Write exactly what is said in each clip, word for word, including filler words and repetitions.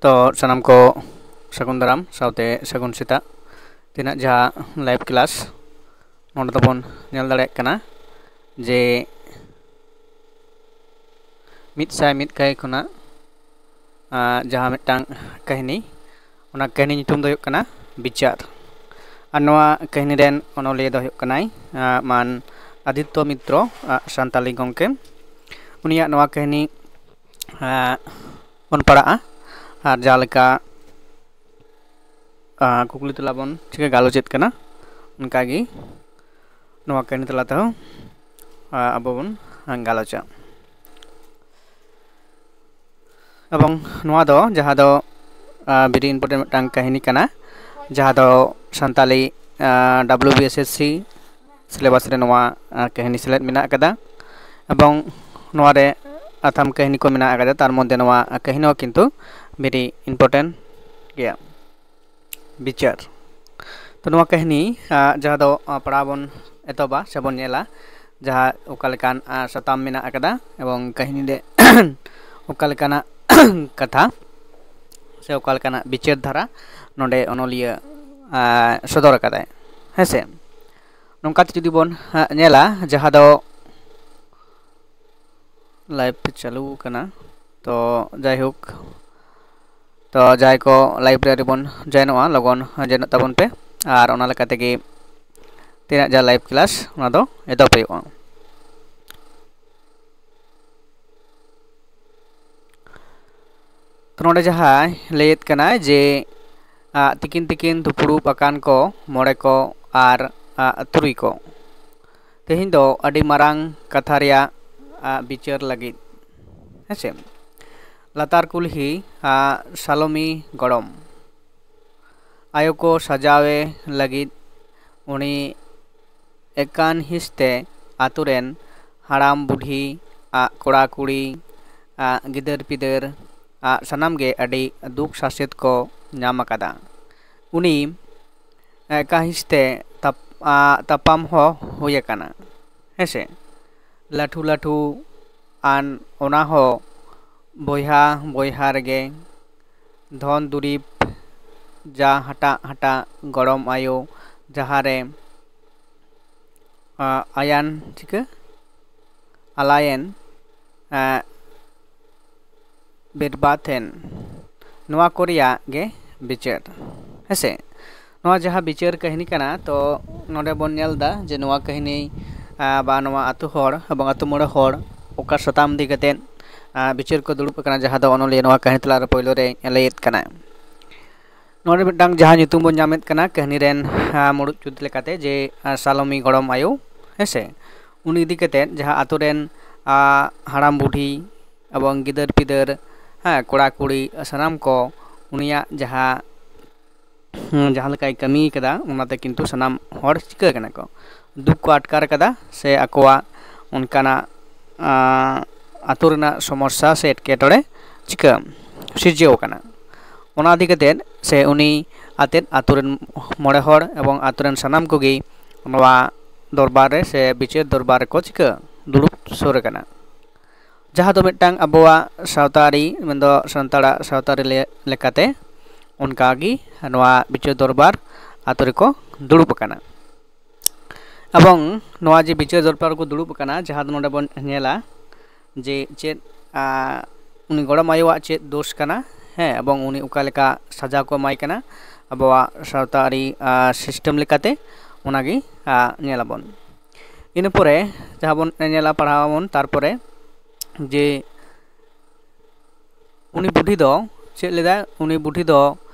ᱛᱚ ᱥᱟᱱᱟᱢ ᱠᱚ ᱥᱟᱹᱜᱩᱱ ᱫᱟᱨᱟᱢ ᱥᱟᱶᱛᱮ ᱥᱟᱹᱜᱩᱱ ᱥᱮᱛᱟᱜ᱾ ᱛᱮᱱᱟᱜ ᱡᱟᱦᱟᱸ live class ᱱᱚᱰᱮ ᱫᱚᱵᱚᱱ ᱧᱮᱞ ᱫᱟᱲᱮᱭᱟᱜ ᱠᱟᱱᱟ ᱡᱮ ᱢᱤᱫ ᱥᱟᱭ ᱢᱤᱫ ᱠᱟᱹᱦᱤ ᱠᱷᱚᱱᱟᱜ ᱟᱸ, ᱡᱟᱦᱟᱸ ᱢᱤᱫᱴᱟᱝ ᱠᱟᱹᱦᱱᱤ, ᱚᱱᱟ ᱠᱟᱹᱦᱱᱤ ᱧᱩᱛᱩᱢ ᱫᱚ ᱦᱩᱭᱩᱜ ᱠᱟᱱᱟ ᱵᱤᱪᱟᱹᱨ᱾ ᱟᱨ ᱱᱚᱣᱟ ᱠᱟᱹᱦᱱᱤ ᱨᱮᱱ ᱚᱱᱚᱞᱤᱭᱟᱹ ᱫᱚ ᱦᱩᱭᱩᱜ ᱠᱟᱱᱟᱭ ᱟᱸ, ᱢᱟᱱ ᱟᱫᱤᱛᱛᱚ ᱢᱤᱛᱨᱚ, ᱟᱸ, ᱥᱟᱱᱛᱟᱞᱤ ᱜᱚᱢᱠᱮ᱾ ᱩᱱᱤᱭᱟᱜ ᱱᱚᱣᱟ ᱠᱟᱹᱦᱱᱤ ᱟᱸ, ᱵᱚᱱ ᱯᱟᱲᱦᱟᱜᱼᱟ᱾ ᱟᱨ ᱡᱟᱦᱟᱸ ᱞᱮᱠᱟ ᱟᱸ, ᱠᱩᱠᱞᱤ ᱛᱮᱞᱟ ᱵᱚᱱ ᱪᱤᱠᱟᱹ ᱜᱟᱞᱚᱪᱮᱫ ᱠᱟᱱᱟ, ᱚᱱᱠᱟᱜᱮ ᱱᱚᱣᱟ ᱠᱟᱹᱦᱱᱤ ᱛᱟᱞᱟ ᱛᱮᱦᱚᱸ ᱟᱸ, ᱟᱵᱚ ᱵᱚᱱ ᱜᱟᱞᱚᱪᱟ᱾ ᱮᱵᱚᱝ ᱱᱚᱣᱟ ᱫᱚ ᱡᱟᱦᱟᱸ ᱫᱚ ᱟᱸ, very important ᱢᱤᱫᱴᱟᱝ ᱠᱟᱹᱦᱱᱤ ᱠᱟᱱᱟ, ᱡᱟᱦᱟᱸ ᱫᱚ ᱥᱟᱱᱛᱟᱞᱤ ᱟᱸ, W B S S C syllabus ᱨᱮ ᱱᱚᱣᱟ ᱟᱸ, ᱠᱟᱹᱦᱱᱤ ᱥᱮᱞᱮᱫ ᱢᱮᱱᱟᱜ ᱟᱠᱟᱫᱟ᱾ ᱮᱵᱚᱝ ᱱᱚᱣᱟ ᱨᱮ ᱟᱛᱷᱟᱢ ᱠᱟᱹᱦᱱᱤ ᱠᱚ ᱢᱮᱱᱟᱜ ᱟᱠᱟᱫᱟ, ᱛᱟᱨ ᱢᱚᱫᱽᱫᱷᱮ ᱱᱚᱣᱟ ᱠᱟᱹᱦᱱᱤ ᱦᱚᱸ ᱠᱤᱱᱛᱩ very important ᱜᱮᱭᱟ᱾ ᱵᱤᱪᱟᱹᱨ᱾ ᱛᱚ ᱱᱚᱣᱟ ᱠᱟᱹᱦᱱᱤ ᱟᱸ, ᱡᱟᱦᱟᱸ ᱫᱚ ᱟᱸ, ᱯᱟᱲᱦᱟᱣ ᱵᱚᱱ ᱮᱛᱚᱦᱚᱵᱟ ᱥᱮᱵᱚᱱ ᱧᱮᱞᱟ, ᱡᱟᱦᱟᱸ ᱚᱠᱟ ᱞᱮᱠᱟᱱ ᱟᱸ, ᱥᱟᱛᱟᱢ ᱢᱮᱱᱟᱜ ᱟᱠᱟᱫᱟ ᱮᱵᱚᱝ ᱠᱟᱹᱦᱱᱤ ᱨᱮ ᱚᱠᱟ ᱞᱮᱠᱟᱱᱟᱜ ᱠᱟᱛᱷᱟ ᱥᱮ ᱚᱠᱟ ᱞᱮᱠᱟᱱᱟᱜ ᱵᱤᱪᱟᱹᱨ ᱫᱷᱟᱨᱟ ᱱᱚᱰᱮ ᱚᱱᱚᱞᱤᱭᱟᱹ ᱟᱸ, ᱥᱚᱫᱚᱨ ᱟᱠᱟᱫᱟᱭ, ᱦᱮᱸ ᱥᱮ᱾ ᱱᱚᱝᱠᱟᱛᱮ ᱡᱩᱫᱤ ᱵᱚᱱ ᱟᱸ, ᱧᱮᱞᱟ, ᱡᱟᱦᱟᱸ ᱫᱚ live ᱪᱟᱹᱞᱩ ᱟᱠᱟᱱᱟ, ᱛᱚ ᱡᱟᱭᱦᱳᱠ, ᱛᱚ ᱡᱟᱦᱟᱸᱭ ᱠᱚ live ᱨᱮ ᱟᱹᱣᱨᱤ ᱵᱚᱱ joinᱚᱜᱼᱟ, ᱞᱚᱜᱚᱱ joinᱚᱜ ᱛᱟᱵᱚᱱ ᱯᱮ᱾ ᱟᱨ ᱚᱱᱟ ᱞᱮᱠᱟ ᱛᱮᱜᱮ ᱛᱮᱱᱟᱜ ᱡᱟᱦᱟᱸ live class, ᱚᱱᱟ ᱫᱚ ᱮᱛᱚᱦᱚᱵ ᱦᱩᱭᱩᱜᱼᱟ᱾ ᱛᱚ ᱱᱚᱰᱮ ᱡᱟᱦᱟᱸᱭ ᱞᱟᱹᱭᱮᱫ ᱠᱟᱱᱟᱭ ᱡᱮ, ᱟᱜ, ᱛᱤᱠᱤᱱ ᱛᱤᱠᱤᱱ ᱫᱩᱯᱲᱩᱵ ᱟᱠᱟᱱ ᱠᱚ ᱢᱚᱬᱮ ᱠᱚ ᱟᱨ, ᱟᱜ, ᱛᱩᱨᱩᱭ ᱠᱚ᱾ ᱛᱮᱦᱮᱧ ᱫᱚ ᱟᱹᱰᱤ ᱢᱟᱨᱟᱝ ᱠᱟᱛᱷᱟ ᱨᱮᱭᱟᱜ, ᱟᱜ, ᱵᱤᱪᱟᱹᱨ ᱞᱟᱹᱜᱤᱫ, ᱦᱮᱸᱥᱮ᱾ ᱞᱟᱛᱟᱨ ᱠᱩᱞᱦᱤ, ᱟᱜ, ᱥᱟᱞᱚᱢᱤ ᱜᱚᱲᱚᱢ ᱟᱭᱳ ᱠᱚ ᱥᱟᱡᱟᱣᱮ ᱞᱟᱹᱜᱤᱫ ᱩᱱᱤ ᱮᱠᱟᱱ ᱦᱤᱸᱥ ᱛᱮ ᱟᱛᱳ ᱨᱮᱱ ᱦᱟᱲᱟᱢ ᱵᱩᱰᱷᱤ ᱟᱜ, ᱠᱚᱲᱟ ᱠᱩᱲᱤ ᱟᱜ, ᱜᱤᱫᱟᱹᱨ ᱯᱤᱫᱟᱹᱨ ᱟᱜ, ᱥᱟᱱᱟᱢ ᱜᱮ ᱟᱹᱰᱤ ᱫᱩᱠ ᱥᱟᱥᱮᱛ ᱠᱚ ᱧᱟᱢ ᱟᱠᱟᱫᱟ᱾ ᱩᱱᱤ ᱮᱠᱟᱱ ᱦᱤᱸᱥ ᱛᱮ ᱛᱟᱯ-, ᱟᱜ, ᱛᱟᱯᱟᱢ ᱦᱚᱸ ᱦᱩᱭ ᱟᱠᱟᱱᱟ, ᱦᱮᱸᱥᱮ᱾ ᱞᱟᱹᱴᱷᱩ ᱞᱟᱹᱴᱷᱩ ᱟᱱ ᱚᱱᱟ ᱦᱚᱸ ᱵᱚᱭᱦᱟ ᱵᱚᱭᱦᱟ ᱨᱮᱜᱮ ᱫᱷᱚᱱ ᱫᱩᱨᱤᱵᱽ ᱡᱟ ᱦᱟᱴᱟᱜ ᱦᱟᱴᱟᱜ ᱜᱚᱲᱚᱢ ᱟᱭᱳ ᱡᱟᱦᱟᱸ ᱨᱮ ᱟᱭᱟᱱ ᱪᱤᱠᱟᱹ ᱟᱞᱟᱭᱮᱱ ᱵᱮᱨᱵᱟᱛᱮᱱ, ᱱᱚᱣᱟ ᱠᱚ ᱨᱮᱭᱟᱜ ᱜᱮ ᱵᱤᱪᱟᱹᱨ᱾ ᱦᱮᱸᱥᱮ, ᱱᱚᱣᱟ ᱡᱟᱦᱟᱸ ᱵᱤᱪᱟᱹᱨ ᱠᱟᱹᱦᱱᱤ ᱠᱟᱱᱟ, ᱛᱚ ᱱᱚᱰᱮ ᱵᱚᱱ ᱧᱮᱞ ᱮᱫᱟ ᱡᱮ ᱱᱚᱣᱟ ᱠᱟᱹᱦᱱᱤ ᱵᱟ ᱱᱚᱣᱟ ᱟᱹᱛᱩ ᱦᱚᱲ ᱮᱵᱚᱝ ᱟᱹᱛᱩ ᱢᱚᱬᱮ ᱦᱚᱲ ᱚᱠᱟ ᱥᱟᱛᱟᱢ ᱤᱫᱤ ᱠᱟᱛᱮᱫ ᱵᱤᱪᱟᱹᱨ ᱠᱚ ᱫᱩᱲᱩᱵ ᱟᱠᱟᱱᱟ, ᱡᱟᱦᱟᱸ ᱫᱚ ᱚᱱᱚᱞᱤᱭᱟᱹ ᱱᱚᱣᱟ ᱠᱟᱹᱦᱱᱤ ᱛᱟᱞᱟᱨᱮ ᱯᱳᱭᱞᱳ ᱨᱮ ᱞᱟᱹᱭᱮᱫ ᱠᱟᱱᱟᱭ᱾ ᱱᱚᱰᱮ ᱢᱤᱫᱴᱟᱝ ᱡᱟᱦᱟᱸ ᱧᱩᱛᱩᱢ ᱵᱚᱱ ᱧᱟᱢᱮᱫ ᱠᱟᱱᱟ ᱠᱟᱹᱦᱱᱤ ᱨᱮᱱ ᱢᱩᱲᱩᱫ ᱪᱩᱨᱤᱛ ᱞᱮᱠᱟᱛᱮ, ᱡᱮ ᱥᱟᱞᱚᱢᱤ ᱜᱚᱲᱚᱢ ᱟᱭᱳ, ᱦᱮᱸᱥᱮ, ᱩᱱᱤ ᱤᱫᱤ ᱠᱟᱛᱮᱫ ᱡᱟᱦᱟᱸ ᱟᱹᱛᱩ ᱨᱮᱱ ᱦᱟᱲᱟᱢ ᱵᱩᱰᱷᱤ ᱮᱵᱚᱝ ᱜᱤᱫᱟᱹᱨ ᱯᱤᱫᱟᱹᱨ, ᱦᱮᱸ, ᱠᱚᱲᱟ ᱠᱩᱲᱤ ᱥᱟᱱᱟᱢ ᱠᱚ ᱩᱱᱤᱭᱟᱜ ᱡᱟᱦᱟᱸ ᱡᱟᱦᱟᱸ ᱞᱮᱠᱟᱭ ᱠᱟᱹᱢᱤ ᱠᱟᱫᱟ, ᱚᱱᱟᱛᱮ ᱠᱤᱱᱛᱩ ᱥᱟᱱᱟᱢ ᱦᱚᱲ ᱪᱤᱠᱟᱹ ᱠᱟᱱᱟ ᱠᱚ, ᱫᱩᱠ ᱠᱚ ᱟᱴᱠᱟᱨ ᱠᱟᱫᱟ, ᱥᱮ ᱟᱠᱚᱣᱟᱜ ᱚᱱᱠᱟᱱᱟᱜ ᱟᱹᱛᱩ ᱨᱮᱱᱟᱜ ᱥᱚᱢᱚᱥᱥᱟ ᱥᱮ ᱮᱴᱠᱮᱴᱚᱬᱮ ᱪᱤᱠᱟᱹ ᱥᱤᱨᱡᱟᱹᱣ ᱟᱠᱟᱱᱟ᱾ ᱚᱱᱟ ᱤᱫᱤ ᱠᱟᱛᱮᱫ ᱥᱮ ᱩᱱᱤ ᱟᱛᱮᱫ ᱟᱹᱛᱩ ᱨᱮᱱ ᱢᱚᱬᱮ ᱦᱚᱲ ᱮᱵᱚᱝ ᱟᱹᱛᱩ ᱨᱮᱱ ᱥᱟᱱᱟᱢ ᱠᱚᱜᱮ ᱱᱚᱣᱟ ᱫᱚᱨᱵᱟᱨ ᱨᱮ ᱥᱮ ᱵᱤᱪᱟᱹᱨ ᱫᱚᱨᱵᱟᱨ ᱨᱮᱠᱚ ᱪᱤᱠᱟᱹ ᱫᱩᱲᱩᱵ ᱥᱩᱨ ᱟᱠᱟᱱᱟ᱾ ᱡᱟᱦᱟᱸ ᱫᱚ ᱢᱤᱫᱴᱟᱝ ᱟᱵᱚᱣᱟᱜ ᱥᱟᱶᱛᱟ ᱟᱹᱨᱤ, ᱢᱮᱱᱫᱚ ᱥᱟᱱᱛᱟᱲᱟᱜ ᱥᱟᱶᱛᱟ ᱟᱹᱨᱤ ᱞᱮ-, ᱞᱮᱠᱟᱛᱮ ᱚᱱᱠᱟᱜᱮ ᱱᱚᱣᱟ ᱵᱤᱪᱟᱹᱨ ᱫᱚᱨᱵᱟᱨ ᱟᱛᱳ ᱨᱮᱠᱚ ᱫᱩᱲᱩᱵ ᱟᱠᱟᱱᱟ᱾ ᱮᱵᱚᱝ ᱱᱚᱣᱟ ᱡᱮ ᱵᱤᱪᱟᱹᱨ ᱫᱚᱨᱵᱟᱨ ᱠᱚ ᱫᱩᱲᱩᱵ ᱟᱠᱟᱱᱟ, ᱡᱟᱦᱟᱸ ᱫᱚ ᱱᱚᱰᱮ ᱵᱚᱱ ᱧᱮᱞᱟ ᱡᱮ ᱪᱮᱫ, ᱟ, ᱩᱱᱤ ᱜᱚᱲᱚᱢ ᱟᱭᱳᱣᱟᱜ ᱪᱮᱫ ᱫᱳᱥ ᱠᱟᱱᱟ, ᱦᱮᱸ, ᱮᱵᱚᱝ ᱩᱱᱤ ᱚᱠᱟ ᱞᱮᱠᱟ ᱥᱟᱡᱟ ᱠᱚ ᱮᱢᱟᱭ ᱠᱟᱱᱟ ᱟᱵᱚᱣᱟᱜ ᱥᱟᱶᱛᱟ ᱟᱹᱨᱤ, ᱟ, system ᱞᱮᱠᱟᱛᱮ, ᱚᱱᱟᱜᱮ, ᱟ, ᱧᱮᱞᱟᱵᱚᱱ᱾ ᱤᱱᱟᱹ ᱯᱚᱨᱮ ᱡᱟᱦᱟᱸ ᱵᱚᱱ ᱧᱮᱞᱟ, ᱯᱟᱲᱦᱟᱣ ᱟᱵᱚᱱ, ᱛᱟᱨᱯᱚᱨᱮ ᱡᱮ ᱩᱱᱤ ᱵᱩᱰᱷᱤ ᱫᱚ ᱪᱮᱫ ᱞᱮᱫᱟᱭ? ᱩᱱᱤ ᱵᱩᱰᱷᱤ ᱫᱚ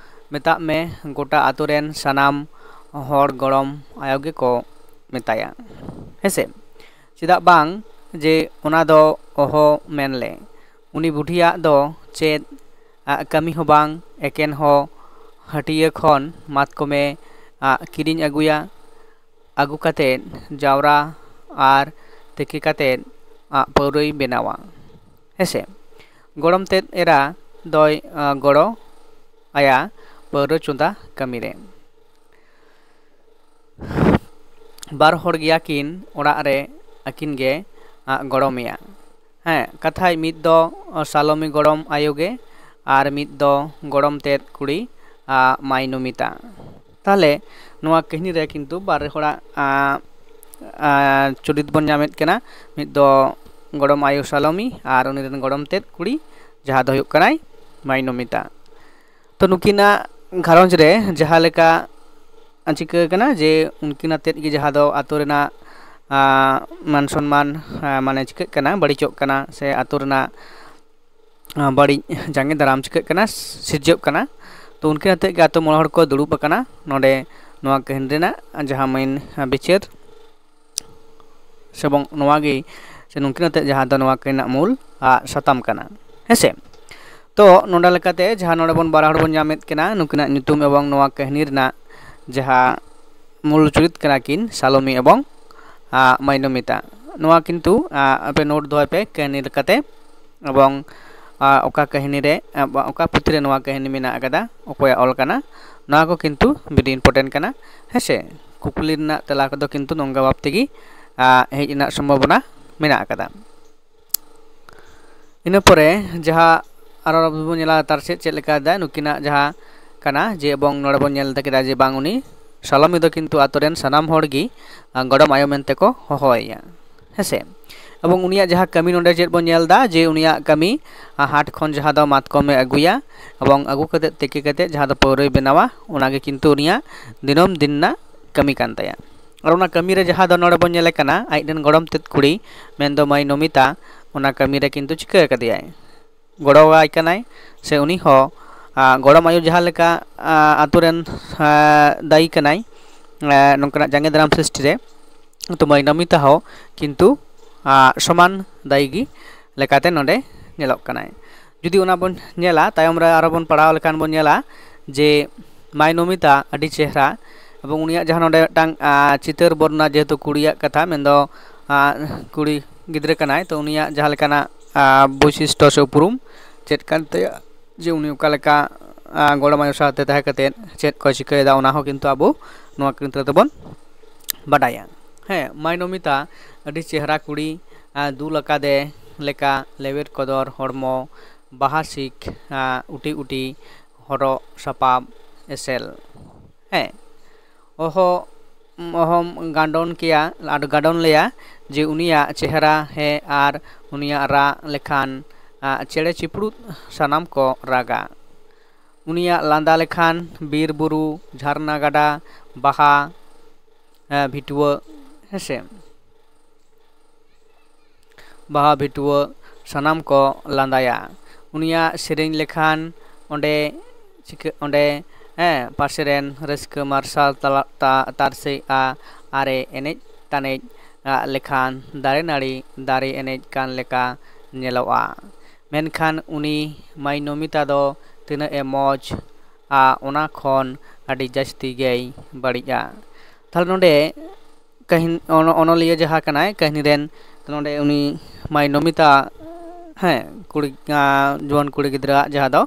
ᱢᱮᱛᱟᱜ ᱢᱮ ᱜᱚᱴᱟ ᱟᱛᱳ ᱨᱮᱱ ᱥᱟᱱᱟᱢ ᱦᱚᱲ ᱜᱚᱲᱚᱢ ᱟᱭᱳ ᱜᱮᱠᱚ ᱢᱮᱛᱟᱭᱟ, ᱦᱮᱸᱥᱮ? ᱪᱮᱫᱟᱜ ᱵᱟᱝ ᱡᱮ ᱚᱱᱟ ᱫᱚ ᱚᱦᱚ ᱢᱮᱱ ᱞᱮ᱾ ᱩᱱᱤ ᱵᱩᱰᱷᱤᱭᱟᱜ ᱫᱚ ᱪᱮᱫ ᱟᱜ ᱠᱟᱹᱢᱤ ᱦᱚᱸ ᱵᱟᱝ, ᱮᱠᱮᱱ ᱦᱚᱸ ᱦᱟᱹᱴᱤᱭᱟᱹ ᱠᱷᱚᱱ ᱢᱟᱛᱠᱚᱢᱮ ᱟᱜ ᱠᱤᱨᱤᱧ ᱟᱹᱜᱩᱭᱟ, ᱟᱹᱜᱩ ᱠᱟᱛᱮᱫ ᱡᱟᱣᱨᱟ ᱟᱨ ᱛᱤᱠᱤ ᱠᱟᱛᱮᱫ ᱟᱜ ᱯᱟᱹᱣᱨᱟᱹᱭ ᱵᱮᱱᱟᱣᱟ, ᱦᱮᱸᱥᱮ? ᱜᱚᱲᱚᱢ ᱛᱮᱫ ᱮᱨᱟ ᱫᱚᱭ, ᱟ, ᱜᱚᱲᱚ ᱟᱭᱟ ᱯᱟᱹᱣᱨᱟᱹ ᱪᱚᱸᱫᱟ ᱠᱟᱹᱢᱤ ᱨᱮ᱾ ᱵᱟᱨ ᱦᱚᱲ ᱜᱮᱭᱟ ᱠᱤᱱ ᱚᱲᱟᱜ ᱨᱮ, ᱟᱹᱠᱤᱱ ᱜᱮ, ᱟ, ᱜᱚᱲᱚᱢᱮᱭᱟ᱾ ᱦᱮᱸ, ᱠᱟᱛᱷᱟᱡ ᱢᱤᱫ ᱫᱚ, ᱚ, ᱥᱟᱞᱚᱢᱤ ᱜᱚᱲᱚᱢ ᱟᱭᱳ ᱜᱮ, ᱟᱨ ᱢᱤᱫ ᱫᱚ ᱜᱚᱲᱚᱢ ᱛᱮᱫ ᱠᱩᱲᱤ, ᱟ, ᱢᱟᱭ ᱱᱚᱢᱤᱛᱟ᱾ ᱛᱟᱦᱚᱞᱮ ᱱᱚᱣᱟ ᱠᱟᱹᱦᱱᱤ ᱨᱮ ᱠᱤᱱᱛᱩ ᱵᱟᱨ ᱦᱚᱲᱟᱜ, ᱟ, ᱟ, ᱪᱚᱨᱤᱛ ᱵᱚᱱ ᱧᱟᱢᱮᱫ ᱠᱟᱱᱟ, ᱢᱤᱫ ᱫᱚ ᱜᱚᱲᱚᱢ ᱟᱭᱳ ᱥᱟᱞᱚᱢᱤ ᱟᱨ ᱩᱱᱤ ᱨᱮᱱ ᱜᱚᱲᱚᱢ ᱛᱮᱫ ᱠᱩᱲᱤ, ᱡᱟᱦᱟᱸ ᱫᱚ ᱦᱩᱭᱩᱜ ᱠᱟᱱᱟᱭ ᱢᱟᱭ ᱱᱚᱢᱤᱛᱟ᱾ ᱛᱚ ᱱᱩᱠᱤᱱᱟᱜ ᱜᱷᱟᱨᱚᱸᱡᱽ ᱨᱮ ᱡᱟᱦᱟᱸ ᱞᱮᱠᱟ ᱪᱤᱠᱟᱹ ᱠᱟᱱᱟ ᱡᱮ ᱩᱱᱠᱤᱱ ᱟᱛᱮᱫ ᱜᱮ ᱡᱟᱦᱟᱸ ᱫᱚ ᱟᱛᱳ ᱨᱮᱱᱟᱜ, ᱟ, ᱢᱟᱱ ᱥᱚᱱᱢᱟᱱ, ᱟ, ᱢᱟᱱᱮ ᱪᱤᱠᱟᱹᱜ ᱠᱟᱱᱟ, ᱵᱟᱹᱲᱤᱡᱚᱜ ᱠᱟᱱᱟ, ᱥᱮ ᱟᱛᱳ ᱨᱮᱱᱟᱜ, ᱟ, ᱵᱟᱹᱲᱤᱡ ᱡᱟᱸᱜᱮ ᱫᱟᱨᱟᱢ ᱪᱤᱠᱟᱹᱜ ᱠᱟᱱᱟ, ᱥᱤᱨᱡᱟᱹᱜ ᱠᱟᱱᱟ᱾ ᱛᱚ ᱩᱱᱠᱤᱱ ᱟᱛᱮᱫ ᱜᱮ ᱟᱛᱳ ᱢᱚᱬᱮ ᱦᱚᱲ ᱠᱚ ᱫᱩᱲᱩᱵ ᱟᱠᱟᱱᱟ ᱱᱚᱰᱮ ᱱᱚᱣᱟ ᱠᱟᱹᱦᱱᱤ ᱨᱮᱱᱟᱜ ᱡᱟᱦᱟᱸ ᱢᱮᱱ, ᱟ, ᱵᱤᱪᱟᱹᱨ ᱥᱮ ᱵᱚᱝ ᱱᱚᱣᱟ ᱜᱮ, ᱥᱮ ᱱᱩᱠᱤᱱ ᱟᱛᱮᱫ ᱡᱟᱦᱟᱸ ᱫᱚ ᱱᱚᱣᱟ ᱠᱟᱹᱦᱱᱤ ᱨᱮᱱᱟᱜ ᱢᱩᱞ, ᱟ, ᱥᱟᱛᱟᱢ ᱠᱟᱱᱟ᱾ ᱦᱮᱸᱥᱮ? ᱛᱚ ᱱᱚᱰᱮ ᱞᱮᱠᱟᱛᱮ ᱡᱟᱦᱟᱸ ᱱᱚᱰᱮ ᱵᱚᱱ ᱵᱟᱨ ᱦᱚᱲ ᱵᱚᱱ ᱧᱟᱢᱮᱫ ᱠᱟᱱᱟ, ᱱᱩᱠᱤᱱᱟᱜ ᱧᱩᱛᱩᱢ ᱮᱵᱚᱝ ᱱᱚᱣᱟ ᱠᱟᱹᱦᱱᱤ ᱨᱮᱱᱟᱜ ᱡᱟᱦᱟᱸ ᱢᱩᱞ ᱪᱩᱨᱤᱛ ᱠᱟᱱᱟ ᱠᱤᱱ ᱥᱟᱞᱚᱢᱤ ᱮᱵᱚᱝ, ᱟ, ᱢᱟᱭᱱᱚᱢᱤᱛᱟ᱾ ᱱᱚᱣᱟ ᱠᱤᱱᱛᱩ, ᱟ, ᱟᱯᱮ ᱱᱳᱴ ᱫᱚᱦᱚᱭ ᱯᱮ ᱠᱟᱹᱦᱱᱤ ᱞᱮᱠᱟᱛᱮ, ᱮᱵᱚᱝ, ᱟ, ᱚᱠᱟ ᱠᱟᱹᱦᱱᱤ ᱨᱮ, ᱟ, ᱚᱠᱟ ᱯᱩᱛᱷᱤ ᱨᱮ ᱱᱚᱣᱟ ᱠᱟᱹᱦᱱᱤ ᱢᱮᱱᱟᱜ ᱟᱠᱟᱫᱟ, ᱚᱠᱚᱭᱟᱜ ᱚᱞ ᱠᱟᱱᱟ, ᱱᱚᱣᱟ ᱠᱚ ᱠᱤᱱᱛᱩ very important ᱠᱟᱱᱟ᱾ ᱦᱮᱸᱥᱮ? ᱠᱩᱠᱞᱤ ᱨᱮᱱᱟᱜ ᱛᱮᱞᱟ ᱠᱚᱫᱚ ᱠᱤᱱᱛᱩ ᱱᱚᱝᱠᱟ ᱵᱷᱟᱵ ᱛᱮᱜᱮ, ᱟ, ᱦᱮᱡ ᱨᱮᱱᱟᱜ ᱥᱚᱢᱵᱷᱚᱵᱚᱱᱟ ᱢᱮᱱᱟᱜ ᱟᱠᱟᱫᱟ᱾ ᱤᱱᱟᱹ ᱯᱚᱨᱮ ᱡᱟᱦᱟᱸ ᱟᱨᱚ ᱵᱚᱱ ᱧᱮᱞᱟ ᱞᱟᱛᱟᱨ ᱥᱮᱫ ᱪᱮᱫ ᱞᱮᱠᱟ ᱫᱟᱭ ᱱᱩᱠᱤᱱᱟᱜ ᱡᱟᱦᱟᱸ ᱠᱟᱱᱟ ᱡᱮ, ᱮᱵᱚᱝ ᱱᱚᱰᱮ ᱵᱚᱱ ᱧᱮᱞ ᱠᱮᱫᱟ ᱡᱮ ᱵᱟᱝ ᱩᱱᱤ ᱥᱟᱞᱚᱢᱤ ᱫᱚ ᱠᱤᱱᱛᱩ ᱟᱛᱳ ᱨᱮᱱ ᱥᱟᱱᱟᱢ ᱦᱚᱲ ᱜᱮ, ᱟ, ᱜᱚᱲᱚᱢ ᱟᱭᱳ ᱢᱮᱱᱛᱮ ᱠᱚ ᱦᱚᱦᱚᱣᱟᱭᱟ᱾ ᱦᱮᱸᱥᱮ? ᱮᱵᱚᱝ ᱩᱱᱤᱭᱟᱜ ᱡᱟᱦᱟᱸ ᱠᱟᱹᱢᱤ ᱱᱚᱰᱮ ᱪᱮᱫ ᱵᱚᱱ ᱧᱮᱞ ᱮᱫᱟ ᱡᱮ ᱩᱱᱤᱭᱟᱜ ᱠᱟᱹᱢᱤ, ᱟ, ᱦᱟᱴ ᱠᱷᱚᱱ ᱡᱟᱦᱟᱸ ᱫᱚ ᱢᱟᱛᱠᱚᱢᱮ ᱟᱹᱜᱩᱭᱟ ᱮᱵᱚᱝ ᱟᱹᱜᱩ ᱠᱟᱛᱮᱫ ᱛᱤᱠᱤ ᱠᱟᱛᱮᱫ ᱡᱟᱦᱟᱸ ᱫᱚ ᱯᱟᱹᱣᱨᱟᱹᱭ ᱵᱮᱱᱟᱣᱟ, ᱚᱱᱟᱜᱮ ᱠᱤᱱᱛᱩ ᱩᱱᱤᱭᱟᱜ ᱫᱤᱱᱟᱹᱢ ᱫᱤᱱ ᱨᱮᱱᱟᱜ ᱠᱟᱹᱢᱤ ᱠᱟᱱ ᱛᱟᱭᱟ᱾ ᱟᱨ ᱚᱱᱟ ᱠᱟᱹᱢᱤ ᱨᱮ ᱡᱟᱦᱟᱸ ᱫᱚ ᱱᱚᱰᱮ ᱵᱚᱱ ᱧᱮᱞᱮ ᱠᱟᱱᱟ, ᱟᱡ ᱨᱮᱱ ᱜᱚᱲᱚᱢ ᱛᱮᱫ ᱠᱩᱲᱤ ᱢᱮᱱᱫᱚ ᱢᱟᱹᱭ ᱱᱚᱢᱤᱛᱟ ᱚᱱᱟ ᱠᱟᱹᱢᱤ ᱨᱮ ᱠᱤᱱᱛᱩ ᱪᱤᱠᱟᱹ ᱟᱠᱟᱫᱮᱭᱟᱭ? ᱜᱚᱲᱚᱣᱟᱭ ᱠᱟᱱᱟᱭ, ᱥᱮ ᱩᱱᱤ ᱦᱚᱸ, ᱟ, ᱜᱚᱲᱚᱢ ᱟᱭᱳ ᱡᱟᱦᱟᱸ ᱞᱮᱠᱟ, ᱟ, ᱟᱛᱳ ᱨᱮᱱ, ᱟ, ᱫᱟᱹᱭᱤ ᱠᱟᱱᱟᱭ, ᱟ, ᱱᱚᱝᱠᱟᱱᱟᱜ ᱡᱟᱸᱜᱮ ᱫᱟᱨᱟᱢ ᱥᱨᱤᱥᱴᱤ ᱨᱮ, ᱛᱚ ᱢᱟᱹᱭ ᱱᱚᱢᱤᱛᱟ ᱦᱚᱸ ᱠᱤᱱᱛᱩ, ᱟ, ᱥᱚᱢᱟᱱ ᱫᱟᱹᱭᱤ ᱜᱮ ᱞᱮᱠᱟᱛᱮ ᱱᱚᱰᱮ ᱧᱮᱞᱚᱜ ᱠᱟᱱᱟᱭ᱾ ᱡᱩᱫᱤ ᱚᱱᱟ ᱵᱚᱱ ᱧᱮᱞᱟ, ᱛᱟᱭᱚᱢ ᱨᱮ ᱟᱨᱚ ᱵᱚᱱ ᱯᱟᱲᱦᱟᱣ ᱞᱮᱠᱷᱟᱱ ᱵᱚᱱ ᱧᱮᱞᱟ ᱡᱮ ᱢᱟᱹᱭ ᱱᱚᱢᱤᱛᱟ ᱟᱹᱰᱤ ᱪᱮᱦᱨᱟ, ᱮᱵᱚᱝ ᱩᱱᱤᱭᱟᱜ ᱡᱟᱦᱟᱸ ᱱᱚᱰᱮ ᱢᱤᱫᱴᱟᱝ, ᱟ, ᱪᱤᱛᱟᱹᱨ ᱵᱚᱨᱱᱚᱱᱟ, ᱡᱮᱦᱮᱛᱩ ᱠᱩᱲᱤᱭᱟᱜ ᱠᱟᱛᱷᱟ, ᱢᱮᱱᱫᱚ, ᱟ, ᱠᱩᱲᱤ ᱜᱤᱫᱽᱨᱟᱹ ᱠᱟᱱᱟᱭ, ᱛᱚ ᱩᱱᱤᱭᱟᱜ ᱡᱟᱦᱟᱸ ᱞᱮᱠᱟᱱᱟᱜ, ᱟ, ᱵᱳᱭᱥᱤᱥᱴᱚ ᱥᱮ ᱩᱯᱨᱩᱢ ᱪᱮᱫ ᱠᱟᱱ ᱛᱟᱭᱟ, ᱡᱮ ᱩᱱᱤ ᱚᱠᱟ ᱞᱮᱠᱟ, ᱟ, ᱜᱚᱲᱚᱢ ᱟᱭᱳ ᱥᱟᱶᱛᱮ ᱛᱟᱦᱮᱸ ᱠᱟᱛᱮᱫ ᱪᱮᱫ ᱠᱚᱭ ᱪᱤᱠᱟᱹᱭᱮᱫᱟ, ᱚᱱᱟ ᱦᱚᱸ ᱠᱤᱱᱛᱩ ᱟᱵᱚ ᱱᱚᱣᱟ ᱠᱤᱱᱛᱩ ᱛᱮᱵᱚᱱ ᱵᱟᱰᱟᱭᱟ᱾ ᱦᱮᱸ, ᱢᱟᱹᱭ ᱱᱚᱢᱤᱛᱟ ᱟᱹᱰᱤ ᱪᱮᱦᱨᱟ ᱠᱩᱲᱤ, ᱟ, ᱫᱩᱞ ᱟᱠᱟᱫᱮ ᱞᱮᱠᱟ ᱞᱮᱣᱮᱫ ᱠᱚᱫᱚᱨ ᱦᱚᱲᱢᱚ, ᱵᱟᱦᱟ ᱥᱤᱠ, ᱟᱸ, ᱩᱴᱤ ᱩᱴᱤ, ᱦᱚᱨᱚᱜ ᱥᱟᱯᱟᱵ ᱮᱥᱮᱞ᱾ ᱦᱮᱸ, ᱚᱦᱚ-, ᱚᱦᱚᱢ ᱜᱟᱸᱰᱚᱱ ᱠᱮᱭᱟ, ᱟᱨ ᱜᱟᱸᱰᱚᱱ ᱞᱮᱭᱟ ᱡᱮ ᱩᱱᱤᱭᱟᱜ ᱪᱮᱦᱨᱟ ᱦᱮᱸ ᱟᱨ ᱩᱱᱤᱭᱟᱜ ᱨᱟᱜ ᱞᱮᱠᱷᱟᱱ, ᱟᱸ, ᱪᱮᱬᱮ ᱪᱤᱯᱨᱩᱫ ᱥᱟᱱᱟᱢ ᱠᱚ ᱨᱟᱜᱟ᱾ ᱩᱱᱤᱭᱟᱜ ᱞᱟᱸᱫᱟ ᱞᱮᱠᱷᱟᱱ ᱵᱤᱨ ᱵᱩᱨᱩ, ᱡᱷᱟᱨᱱᱟ ᱜᱟᱰᱟ, ᱵᱟᱦᱟ, ᱮ, ᱵᱷᱤᱴᱣᱟᱹ, ᱦᱮᱸᱥᱮ, ᱵᱟᱦᱟ ᱵᱷᱤᱴᱣᱟᱹ ᱥᱟᱱᱟᱢ ᱠᱚ ᱞᱟᱸᱫᱟᱭᱟ᱾ ᱩᱱᱤᱭᱟᱜ ᱥᱮᱨᱮᱧ ᱞᱮᱠᱷᱟᱱ ᱚᱸᱰᱮ ᱪᱤᱠᱟᱹ-, ᱚᱸᱰᱮ, ᱦᱮᱸ, ᱯᱟᱥᱮ ᱨᱮᱱ ᱨᱟᱹᱥᱠᱟᱹ ᱢᱟᱨᱥᱟᱞ ᱛᱟᱞᱟ-, ᱛᱟ-, ᱛᱟᱨᱥᱮᱜᱼᱟ᱾ ᱟᱨᱮ ᱮᱱᱮᱡ ᱛᱟᱱᱮᱡ, ᱟ, ᱞᱮᱠᱷᱟᱱ ᱫᱟᱨᱮ ᱱᱟᱹᱲᱤ ᱫᱟᱨᱮ ᱮᱱᱮᱡ ᱠᱟᱱ ᱞᱮᱠᱟ ᱧᱮᱞᱚᱜᱼᱟ᱾ ᱢᱮᱱᱠᱷᱟᱱ ᱩᱱᱤ ᱢᱟᱭ ᱱᱚᱢᱤᱛᱟ ᱫᱚ ᱛᱤᱱᱟᱹᱜ ᱮ ᱢᱚᱡᱽ, ᱟ, ᱚᱱᱟ ᱠᱷᱚᱱ ᱟᱹᱰᱤ ᱡᱟᱹᱥᱛᱤ ᱜᱮᱭ ᱵᱟᱹᱲᱤᱡᱼᱟ᱾ ᱛᱟᱦᱞᱮ ᱱᱚᱰᱮ ᱠᱟᱹᱦᱱ-, ᱚᱱ-, ᱚᱱᱚᱞᱤᱭᱟᱹ ᱡᱟᱦᱟᱸ ᱠᱟᱱᱟᱭ, ᱠᱟᱹᱦᱱᱤ ᱨᱮᱱ, ᱱᱚᱰᱮ ᱩᱱᱤ ᱢᱟᱭ ᱱᱚᱢᱤᱛᱟ, ᱦᱮᱸ, ᱠᱩᱲᱤ, ᱟᱸ, ᱡᱩᱣᱟᱹᱱ ᱠᱩᱲᱤ ᱜᱤᱫᱽᱨᱟᱹᱣᱟᱜ ᱡᱟᱦᱟᱸ ᱫᱚ,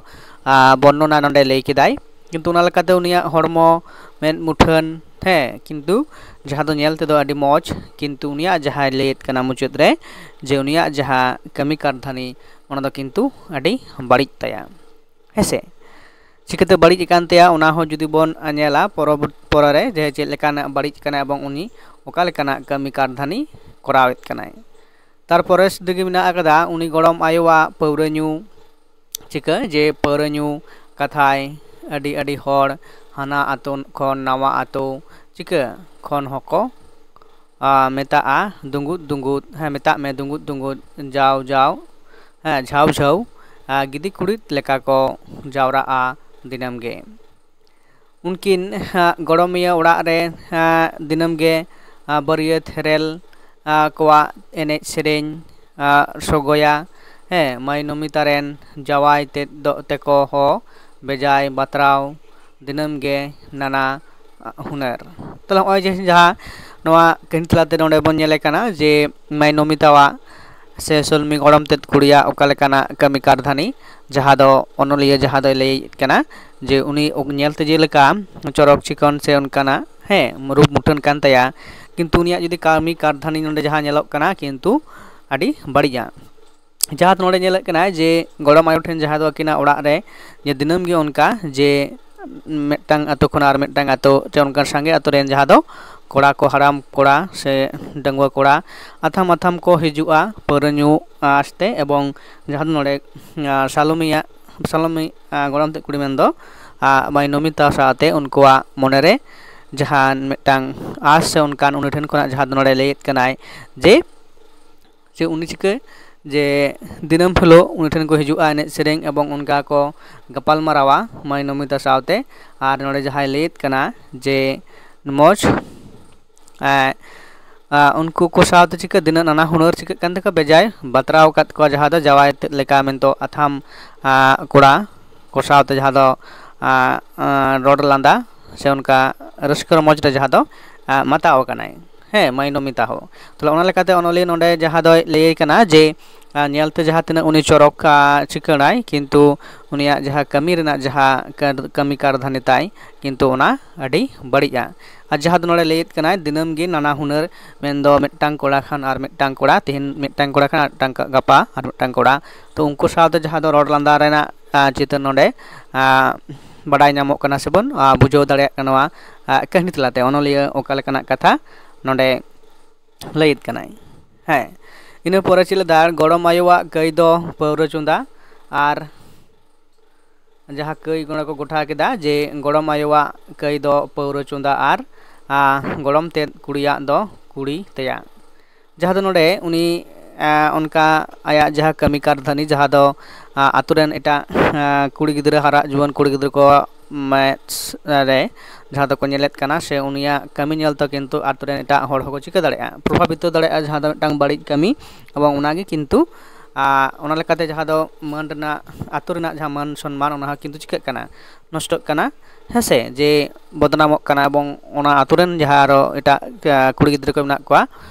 ᱟᱸ, ᱵᱚᱨᱱᱚᱱᱟ ᱱᱚᱰᱮ ᱞᱟᱹᱭ ᱠᱮᱫᱟᱭ᱾ ᱠᱤᱱᱛᱩ ᱚᱱᱟ ᱞᱮᱠᱟᱛᱮ ᱩᱱᱤᱭᱟᱜ ᱦᱚᱲᱢᱚ, ᱢᱮᱫ ᱢᱩᱴᱷᱟᱹᱱ, ᱦᱮᱸ, ᱠᱤᱱᱛᱩ ᱡᱟᱦᱟᱸ ᱫᱚ ᱧᱮᱞ ᱛᱮᱫᱚ ᱟᱹᱰᱤ ᱢᱚᱡᱽ, ᱠᱤᱱᱛᱩ ᱩᱱᱤᱭᱟᱜ ᱡᱟᱦᱟᱸᱭ ᱞᱟᱹᱭᱮᱫ ᱠᱟᱱᱟ ᱢᱩᱪᱟᱹᱫ ᱨᱮ, ᱡᱮ ᱩᱱᱤᱭᱟᱜ ᱡᱟᱦᱟᱸ ᱠᱟᱹᱢᱤ ᱠᱟᱨᱫᱷᱟᱹᱱᱤ, ᱚᱱᱟ ᱫᱚ ᱠᱤᱱᱛᱩ ᱟᱹᱰᱤ ᱵᱟᱹᱲᱤᱡ ᱛᱟᱭᱟ᱾ ᱦᱮᱸᱥᱮ? ᱪᱤᱠᱟᱹᱛᱮ ᱵᱟᱹᱲᱤᱡ ᱟᱠᱟᱱ ᱛᱟᱭᱟ, ᱚᱱᱟ ᱦᱚᱸ ᱡᱩᱫᱤ ᱵᱚᱱ ᱧᱮᱞᱟ ᱯᱚᱨᱚᱵᱚᱨ-, ᱯᱚᱨᱮ ᱨᱮ, ᱡᱮ ᱪᱮᱫ ᱞᱮᱠᱟᱱᱟᱜ ᱵᱟᱹᱲᱤᱡ ᱠᱟᱱᱟ ᱮᱵᱚᱝ ᱩᱱᱤ ᱚᱠᱟ ᱞᱮᱠᱟᱱᱟᱜ ᱠᱟᱹᱢᱤ ᱠᱟᱨᱫᱷᱟᱹᱱᱤ ᱠᱚᱨᱟᱣᱮᱫ ᱠᱟᱱᱟᱭ᱾ ᱛᱟᱨᱯᱚᱨᱮ ᱨᱮᱜᱮ ᱢᱮᱱᱟᱜ ᱟᱠᱟᱫᱟ ᱩᱱᱤ ᱜᱚᱲᱚᱢ ᱟᱭᱳᱣᱟᱜ ᱯᱟᱹᱣᱨᱟᱹ ᱧᱩ, ᱪᱤᱠᱟᱹ ᱡᱮ ᱯᱟᱹᱣᱨᱟᱹ ᱧᱩ ᱠᱟᱛᱷᱟᱭ ᱟᱹᱰᱤ ᱟᱹᱰᱤ ᱦᱚᱲ ᱦᱟᱱᱟ ᱟᱛᱳ ᱠᱷᱚᱱ ᱱᱟᱣᱟ ᱟᱛᱳ ᱪᱤᱠᱟᱹ ᱠᱷᱚᱱ ᱦᱚᱸᱠᱚ ᱟ, ᱢᱮᱛᱟᱜᱼᱟ ᱫᱩᱸᱜᱩᱫ ᱫᱩᱸᱜᱩᱫ, ᱦᱮᱸ, ᱢᱮᱛᱟᱜ ᱢᱮ ᱫᱩᱸᱜᱩᱫ ᱫᱩᱸᱜᱩᱫ, ᱡᱟᱣ ᱡᱟᱣ, ᱦᱮᱸ, ᱡᱷᱟᱣ ᱡᱷᱟᱣ, ᱟ, ᱜᱤᱫᱤ ᱠᱩᱲᱤᱫ ᱞᱮᱠᱟ ᱠᱚ ᱡᱟᱣᱨᱟᱜᱼᱟ ᱫᱤᱱᱟᱹᱢ ᱜᱮ᱾ ᱩᱱᱠᱤᱱ, ᱦᱮᱸ, ᱜᱚᱲᱚᱢᱤᱭᱟᱹ ᱚᱲᱟᱜ ᱨᱮ, ᱦᱮᱸ, ᱫᱤᱱᱟᱹᱢ ᱜᱮ, ᱟ, ᱵᱟᱹᱨᱭᱟᱹᱛ ᱦᱮᱨᱮᱞ, ᱟ, ᱠᱚᱣᱟᱜ ᱮᱱᱮᱡ ᱥᱮᱨᱮᱧ, ᱟ, ᱥᱚᱜᱚᱭᱟ, ᱦᱮᱸ, ᱢᱟᱹᱭ ᱱᱚᱢᱤᱛᱟ ᱨᱮᱱ ᱡᱟᱶᱟᱭ ᱛᱮᱫ ᱫᱚ, ᱛᱮᱠᱚ ᱦᱚᱸ ᱵᱮᱡᱟᱭ ᱵᱟᱛᱨᱟᱣ ᱫᱤᱱᱟᱹᱢ ᱜᱮ ᱱᱟᱱᱟ ᱦᱩᱱᱟᱹᱨ᱾ ᱛᱟᱦᱞᱮ ᱱᱚᱜᱼᱚᱭ ᱡᱮ ᱡᱟᱦᱟᱸ ᱱᱚᱣᱟ ᱠᱟᱹᱦᱱᱤ ᱛᱟᱞᱟᱛᱮ ᱱᱚᱰᱮ ᱵᱚᱱ ᱧᱮᱞᱮ ᱠᱟᱱᱟ ᱡᱮ ᱢᱟᱹᱭ ᱱᱚᱢᱤᱛᱟᱣᱟᱜ ᱥᱮ ᱥᱚᱞᱢᱤ ᱜᱚᱲᱚᱢ ᱛᱮᱫ ᱠᱩᱲᱤᱭᱟᱜ ᱚᱠᱟ ᱞᱮᱠᱟᱱᱟᱜ ᱠᱟᱹᱢᱤ ᱠᱟᱨᱫᱷᱟᱹᱱᱤ, ᱡᱟᱦᱟᱸ ᱫᱚ ᱚᱱᱚᱞᱤᱭᱟᱹ ᱡᱟᱦᱟᱸ ᱫᱚᱭ ᱞᱟᱹᱭᱮᱫ ᱠᱟᱱᱟ ᱡᱮ ᱩᱱᱤ ᱧᱮᱞᱛᱮ ᱡᱮᱞᱮᱠᱟ ᱪᱚᱨᱚᱠ ᱪᱤᱠᱚᱱ ᱥᱮ ᱚᱱᱠᱟᱱᱟᱜ, ᱦᱮᱸ, ᱨᱩᱯ ᱢᱩᱴᱷᱟᱹᱱ ᱠᱟᱱ ᱛᱟᱭᱟ, ᱠᱤᱱᱛᱩ ᱩᱱᱤᱭᱟᱜ ᱡᱩᱫᱤ ᱠᱟᱹᱢᱤ ᱠᱟᱨᱫᱷᱟᱹᱱᱤ ᱱᱚᱰᱮ ᱡᱟᱦᱟᱸ ᱧᱮᱞᱚᱜ ᱠᱟᱱᱟ ᱠᱤᱱᱛᱩ ᱟᱹᱰᱤ ᱵᱟᱹᱲᱤᱡᱟ᱾ ᱡᱟᱦᱟᱸ ᱫᱚ ᱱᱚᱰᱮ ᱧᱮᱞᱚᱜ ᱠᱟᱱᱟ ᱡᱮ ᱜᱚᱲᱚᱢ ᱟᱭᱳ ᱴᱷᱮᱱ ᱡᱟᱦᱟᱸ ᱫᱚ ᱟᱹᱠᱤᱱᱟᱜ ᱚᱲᱟᱜ ᱨᱮ ᱡᱮ ᱫᱤᱱᱟᱹᱢ ᱜᱮ ᱚᱱᱠᱟ ᱡᱮ ᱢᱤᱫᱴᱟᱝ ᱟᱛᱳ ᱠᱷᱚᱱᱟᱜ ᱟᱨ ᱢᱤᱫᱴᱟᱝ ᱟᱛᱳ ᱪᱮ ᱚᱱᱠᱟᱱ ᱥᱟᱸᱜᱮ ᱟᱛᱳ ᱨᱮᱱ ᱡᱟᱦᱟᱸ ᱫᱚ ᱠᱚᱲᱟ ᱠᱚ, ᱦᱟᱲᱟᱢ ᱠᱚᱲᱟ ᱥᱮ ᱰᱟᱺᱜᱩᱣᱟᱹ ᱠᱚᱲᱟ ᱟᱛᱷᱟᱢ ᱟᱛᱷᱟᱢ ᱠᱚ ᱦᱤᱡᱩᱜᱼᱟ ᱯᱟᱹᱣᱨᱟᱹ ᱧᱩ ᱟᱸᱥ ᱛᱮ, ᱮᱵᱚᱝ ᱡᱟᱦᱟᱸ ᱫᱚ ᱱᱚᱰᱮ ᱟᱸ, ᱥᱟᱞᱚᱢᱤᱭᱟᱜ, ᱥᱟᱞᱚᱢᱤ ᱟᱸ, ᱜᱚᱲᱚᱢ ᱛᱮᱫ ᱠᱩᱲᱤ ᱢᱮᱱᱫᱚ ᱟᱸ, ᱢᱟᱹᱭ ᱱᱚᱢᱤᱛᱟ ᱥᱟᱶᱛᱮ ᱩᱱᱠᱩᱣᱟᱜ ᱢᱚᱱᱮᱨᱮ ᱡᱟᱦᱟᱸ ᱢᱤᱫᱴᱟᱝ ᱟᱸᱥ ᱥᱮ ᱚᱱᱠᱟᱱ ᱩᱱᱤ ᱴᱷᱮᱱ ᱠᱷᱚᱱᱟᱜ ᱡᱟᱦᱟᱸ ᱫᱚ ᱱᱚᱰᱮ ᱞᱟᱹᱭᱮᱫ ᱠᱟᱱᱟᱭ ᱡᱮ ᱡᱮ ᱩᱱᱤ ᱪᱤᱠᱟᱹ ᱡᱮ ᱫᱤᱱᱟᱹᱢ ᱦᱤᱞᱳᱜ ᱩᱱᱤ ᱴᱷᱮᱱ ᱠᱚ ᱦᱤᱡᱩᱜᱼᱟ ᱮᱱᱮᱡ ᱥᱮᱨᱮᱧ ᱮᱵᱚᱝ ᱚᱱᱠᱟ ᱠᱚ ᱜᱟᱯᱟᱞ ᱢᱟᱨᱟᱣᱟ ᱢᱟᱹᱭ ᱱᱚᱢᱤᱛᱟ ᱥᱟᱶᱛᱮ᱾ ᱟᱨ ᱱᱚᱰᱮ ᱡᱟᱦᱟᱸᱭ ᱞᱟᱹᱭᱮᱫ ᱠᱟᱱᱟ ᱡᱮ ᱢᱚᱡᱽ ᱮᱸ, ᱟᱸ, ᱩᱱᱠᱩ ᱠᱚ ᱥᱟᱶᱛᱮ ᱪᱤᱠᱟᱹ ᱫᱤᱱᱟᱹᱜ ᱱᱟᱱᱟ ᱦᱩᱱᱟᱹᱨ ᱪᱤᱠᱟᱹᱜ ᱠᱟᱱ ᱛᱟᱠᱚᱣᱟ, ᱵᱮᱡᱟᱭ ᱵᱟᱛᱨᱟᱣ ᱟᱠᱟᱫ ᱠᱚᱣᱟ ᱡᱟᱦᱟᱸ ᱫᱚ ᱡᱟᱶᱟᱭ ᱛᱮᱫ ᱞᱮᱠᱟ ᱢᱮᱱᱛᱮ ᱟᱛᱷᱟᱢ ᱟᱸ, ᱠᱚᱲᱟ ᱠᱚ ᱥᱟᱶᱛᱮ ᱡᱟᱦᱟᱸ ᱫᱚ ᱟᱸ, ᱟᱸ, ᱨᱚᱲ ᱞᱟᱸᱫᱟ ᱥᱮ ᱚᱱᱠᱟ ᱨᱟᱹᱥᱠᱟᱹ ᱨᱚᱢᱚᱡᱽ ᱨᱮ ᱡᱟᱦᱟᱸ ᱫᱚ ᱟᱸ, ᱢᱟᱛᱟᱣ ᱟᱠᱟᱱᱟᱭ, ᱦᱮᱸ, ᱢᱟᱹᱭ ᱱᱚᱢᱤᱛᱟ ᱦᱚᱸ᱾ ᱛᱟᱦᱞᱮ ᱚᱱᱟ ᱞᱮᱠᱟᱛᱮ ᱚᱱᱚᱞᱤᱭᱟᱹ ᱱᱚᱰᱮ ᱡᱟᱦᱟᱸ ᱫᱚᱭ ᱞᱟᱹᱭ ᱠᱟᱱᱟ ᱡᱮ ᱟᱸ, ᱧᱮᱞᱛᱮ ᱡᱟᱦᱟᱸ ᱛᱤᱱᱟᱹᱜ ᱩᱱᱤ ᱪᱚᱨᱚᱠ ᱟᱸ, ᱪᱤᱠᱟᱹᱲᱟᱭ, ᱠᱤᱱᱛᱩ ᱩᱱᱤᱭᱟᱜ ᱡᱟᱦᱟᱸ ᱠᱟᱹᱢᱤ ᱨᱮᱱᱟᱜ ᱡᱟᱦᱟᱸ ᱠᱟᱨ-, ᱠᱟᱹᱢᱤ ᱠᱟᱨᱫᱷᱟᱱᱤ ᱛᱟᱭ, ᱠᱤᱱᱛᱩ ᱚᱱᱟ ᱟᱹᱰᱤ ᱵᱟᱹᱲᱤᱡᱼᱟ᱾ ᱟᱨ ᱡᱟᱦᱟᱸ ᱫᱚ ᱱᱚᱰᱮ ᱞᱟᱹᱭᱮᱫ ᱠᱟᱱᱟᱭ ᱫᱤᱱᱟᱹᱢ ᱜᱮ ᱱᱟᱱᱟ ᱦᱩᱱᱟᱹᱨ, ᱢᱮᱱᱫᱚ ᱢᱤᱫᱴᱟᱝ ᱠᱚᱲᱟ ᱠᱷᱟᱱ ᱟᱨ ᱢᱤᱫᱴᱟᱝ ᱠᱚᱲᱟ, ᱛᱮᱦᱮᱧ ᱢᱤᱫᱴᱟᱝ ᱠᱚᱲᱟ ᱠᱷᱟᱱ ᱟᱨ ᱢᱤᱫᱴᱟᱝ ᱠᱟ-, ᱜᱟᱯᱟ ᱟᱨ ᱢᱤᱫᱴᱟᱝ ᱠᱚᱲᱟ, ᱛᱚ ᱩᱱᱠᱩ ᱥᱟᱶᱛᱮ ᱡᱟᱦᱟᱸ ᱫᱚ ᱨᱚᱲ ᱞᱟᱸᱫᱟ ᱨᱮᱱᱟᱜ ᱟᱸ, ᱪᱤᱛᱟᱹᱨ ᱱᱚᱰᱮ ᱟᱸ, ᱵᱟᱰᱟᱭ ᱧᱟᱢᱚᱜ ᱠᱟᱱᱟ ᱥᱮᱵᱚᱱ ᱟᱸ, ᱵᱩᱡᱷᱟᱹᱣ ᱫᱟᱲᱮᱭᱟᱜ ᱠᱟᱱᱟ ᱱᱚᱣᱟ ᱟᱸ, ᱠᱟᱹᱦᱱᱤ ᱛᱟᱞᱟᱛᱮ ᱚᱱᱚᱞᱤᱭᱟᱹ ᱚᱠᱟ ᱞᱮᱠᱟᱱᱟᱜ ᱠᱟᱛᱷᱟ ᱱᱚᱰᱮ ᱞᱟᱹᱭᱮᱫ ᱠᱟᱱᱟᱭ᱾ ᱦᱮᱸ, ᱤᱱᱟᱹ ᱯᱚᱨᱮ ᱪᱮᱫ ᱞᱮᱫᱟ, ᱜᱚᱲᱚᱢ ᱟᱭᱳᱣᱟᱜ ᱠᱟᱹᱭ ᱫᱚ ᱯᱟᱹᱣᱨᱟᱹ ᱪᱚᱸᱫᱟ ᱟᱨ ᱡᱟᱦᱟᱸ ᱠᱟᱹᱭ ᱱᱚᱰᱮ ᱠᱚ ᱜᱚᱴᱟ ᱠᱮᱫᱟ ᱡᱮ ᱜᱚᱲᱚᱢ ᱟᱭᱳᱣᱟᱜ ᱠᱟᱹᱭ ᱫᱚ ᱯᱟᱹᱣᱨᱟᱹ ᱪᱚᱸᱫᱟ ᱟᱨ ᱟᱸ, ᱜᱚᱲᱚᱢ ᱛᱮᱫ ᱠᱩᱲᱤᱭᱟᱜ ᱫᱚ ᱠᱩᱲᱤ ᱛᱮᱭᱟᱜ᱾ ᱡᱟᱦᱟᱸ ᱫᱚ ᱱᱚᱰᱮ ᱩᱱᱤ ᱟᱸ, ᱚᱱᱠᱟ ᱟᱭᱟᱜ ᱡᱟᱦᱟᱸ ᱠᱟᱹᱢᱤ ᱠᱟᱨᱫᱷᱟᱹᱱᱤ ᱡᱟᱦᱟᱸ ᱫᱚ ᱟᱸ, ᱟᱛᱳ ᱨᱮᱱ ᱮᱴᱟᱜ ᱟᱸ, ᱠᱩᱲᱤ ᱜᱤᱫᱽᱨᱟᱹ, ᱦᱟᱨᱟ ᱡᱩᱣᱟᱹᱱ ᱠᱩᱲᱤ ᱜᱤᱫᱽᱨᱟᱹ ᱠᱚ ᱢᱮᱫ ᱨᱮ ᱡᱟᱦᱟᱸ ᱫᱚᱠᱚ ᱧᱮᱞᱮᱫ ᱠᱟᱱᱟ ᱥᱮ ᱩᱱᱤᱭᱟᱜ ᱠᱟᱹᱢᱤ ᱧᱮᱞ ᱛᱮ ᱠᱤᱱᱛᱩ ᱟᱛᱳ ᱨᱮᱱ ᱮᱴᱟᱜ ᱦᱚᱲ ᱦᱚᱸᱠᱚ ᱪᱤᱠᱟᱹ ᱫᱟᱲᱮᱭᱟᱜᱼᱟ, ᱯᱨᱚᱵᱷᱟᱵᱤᱛᱚ ᱫᱟᱲᱮᱭᱟᱜᱼᱟ, ᱡᱟᱦᱟᱸ ᱫᱚ ᱢᱤᱫᱴᱟᱝ ᱵᱟᱹᱲᱤᱡ ᱠᱟᱹᱢᱤ᱾ ᱮᱵᱚᱝ ᱚᱱᱟᱜᱮ ᱠᱤᱱᱛᱩ ᱟᱸ, ᱚᱱᱟ ᱞᱮᱠᱟᱛᱮ ᱡᱟᱦᱟᱸ ᱫᱚ ᱢᱟᱹᱱ ᱨᱮᱱᱟᱜ, ᱟᱛᱳ ᱨᱮᱱᱟᱜ ᱡᱟᱦᱟᱸ ᱢᱟᱹᱱ ᱥᱚᱱᱢᱟᱱ, ᱚᱱᱟ ᱦᱚᱸ ᱠᱤᱱᱛᱩ ᱪᱤᱠᱟᱹᱜ ᱠᱟᱱᱟ, ᱱᱚᱥᱴᱚᱜ ᱠᱟᱱᱟ, ᱦᱮᱸ ᱥᱮ, ᱡᱮ ᱵᱚᱫᱱᱟᱢᱚᱜ ᱠᱟᱱᱟ᱾ ᱮᱵᱚᱝ ᱚᱱᱟ ᱟᱛᱳ ᱨᱮᱱ ᱡᱟᱦᱟᱸ ᱟᱨᱚ ᱮᱴᱟᱜ ᱟᱸ, ᱠᱩᱲᱤ ᱜᱤᱫᱽᱨᱟᱹ ᱠᱚ ᱢᱮᱱᱟᱜ ᱠᱚᱣᱟ,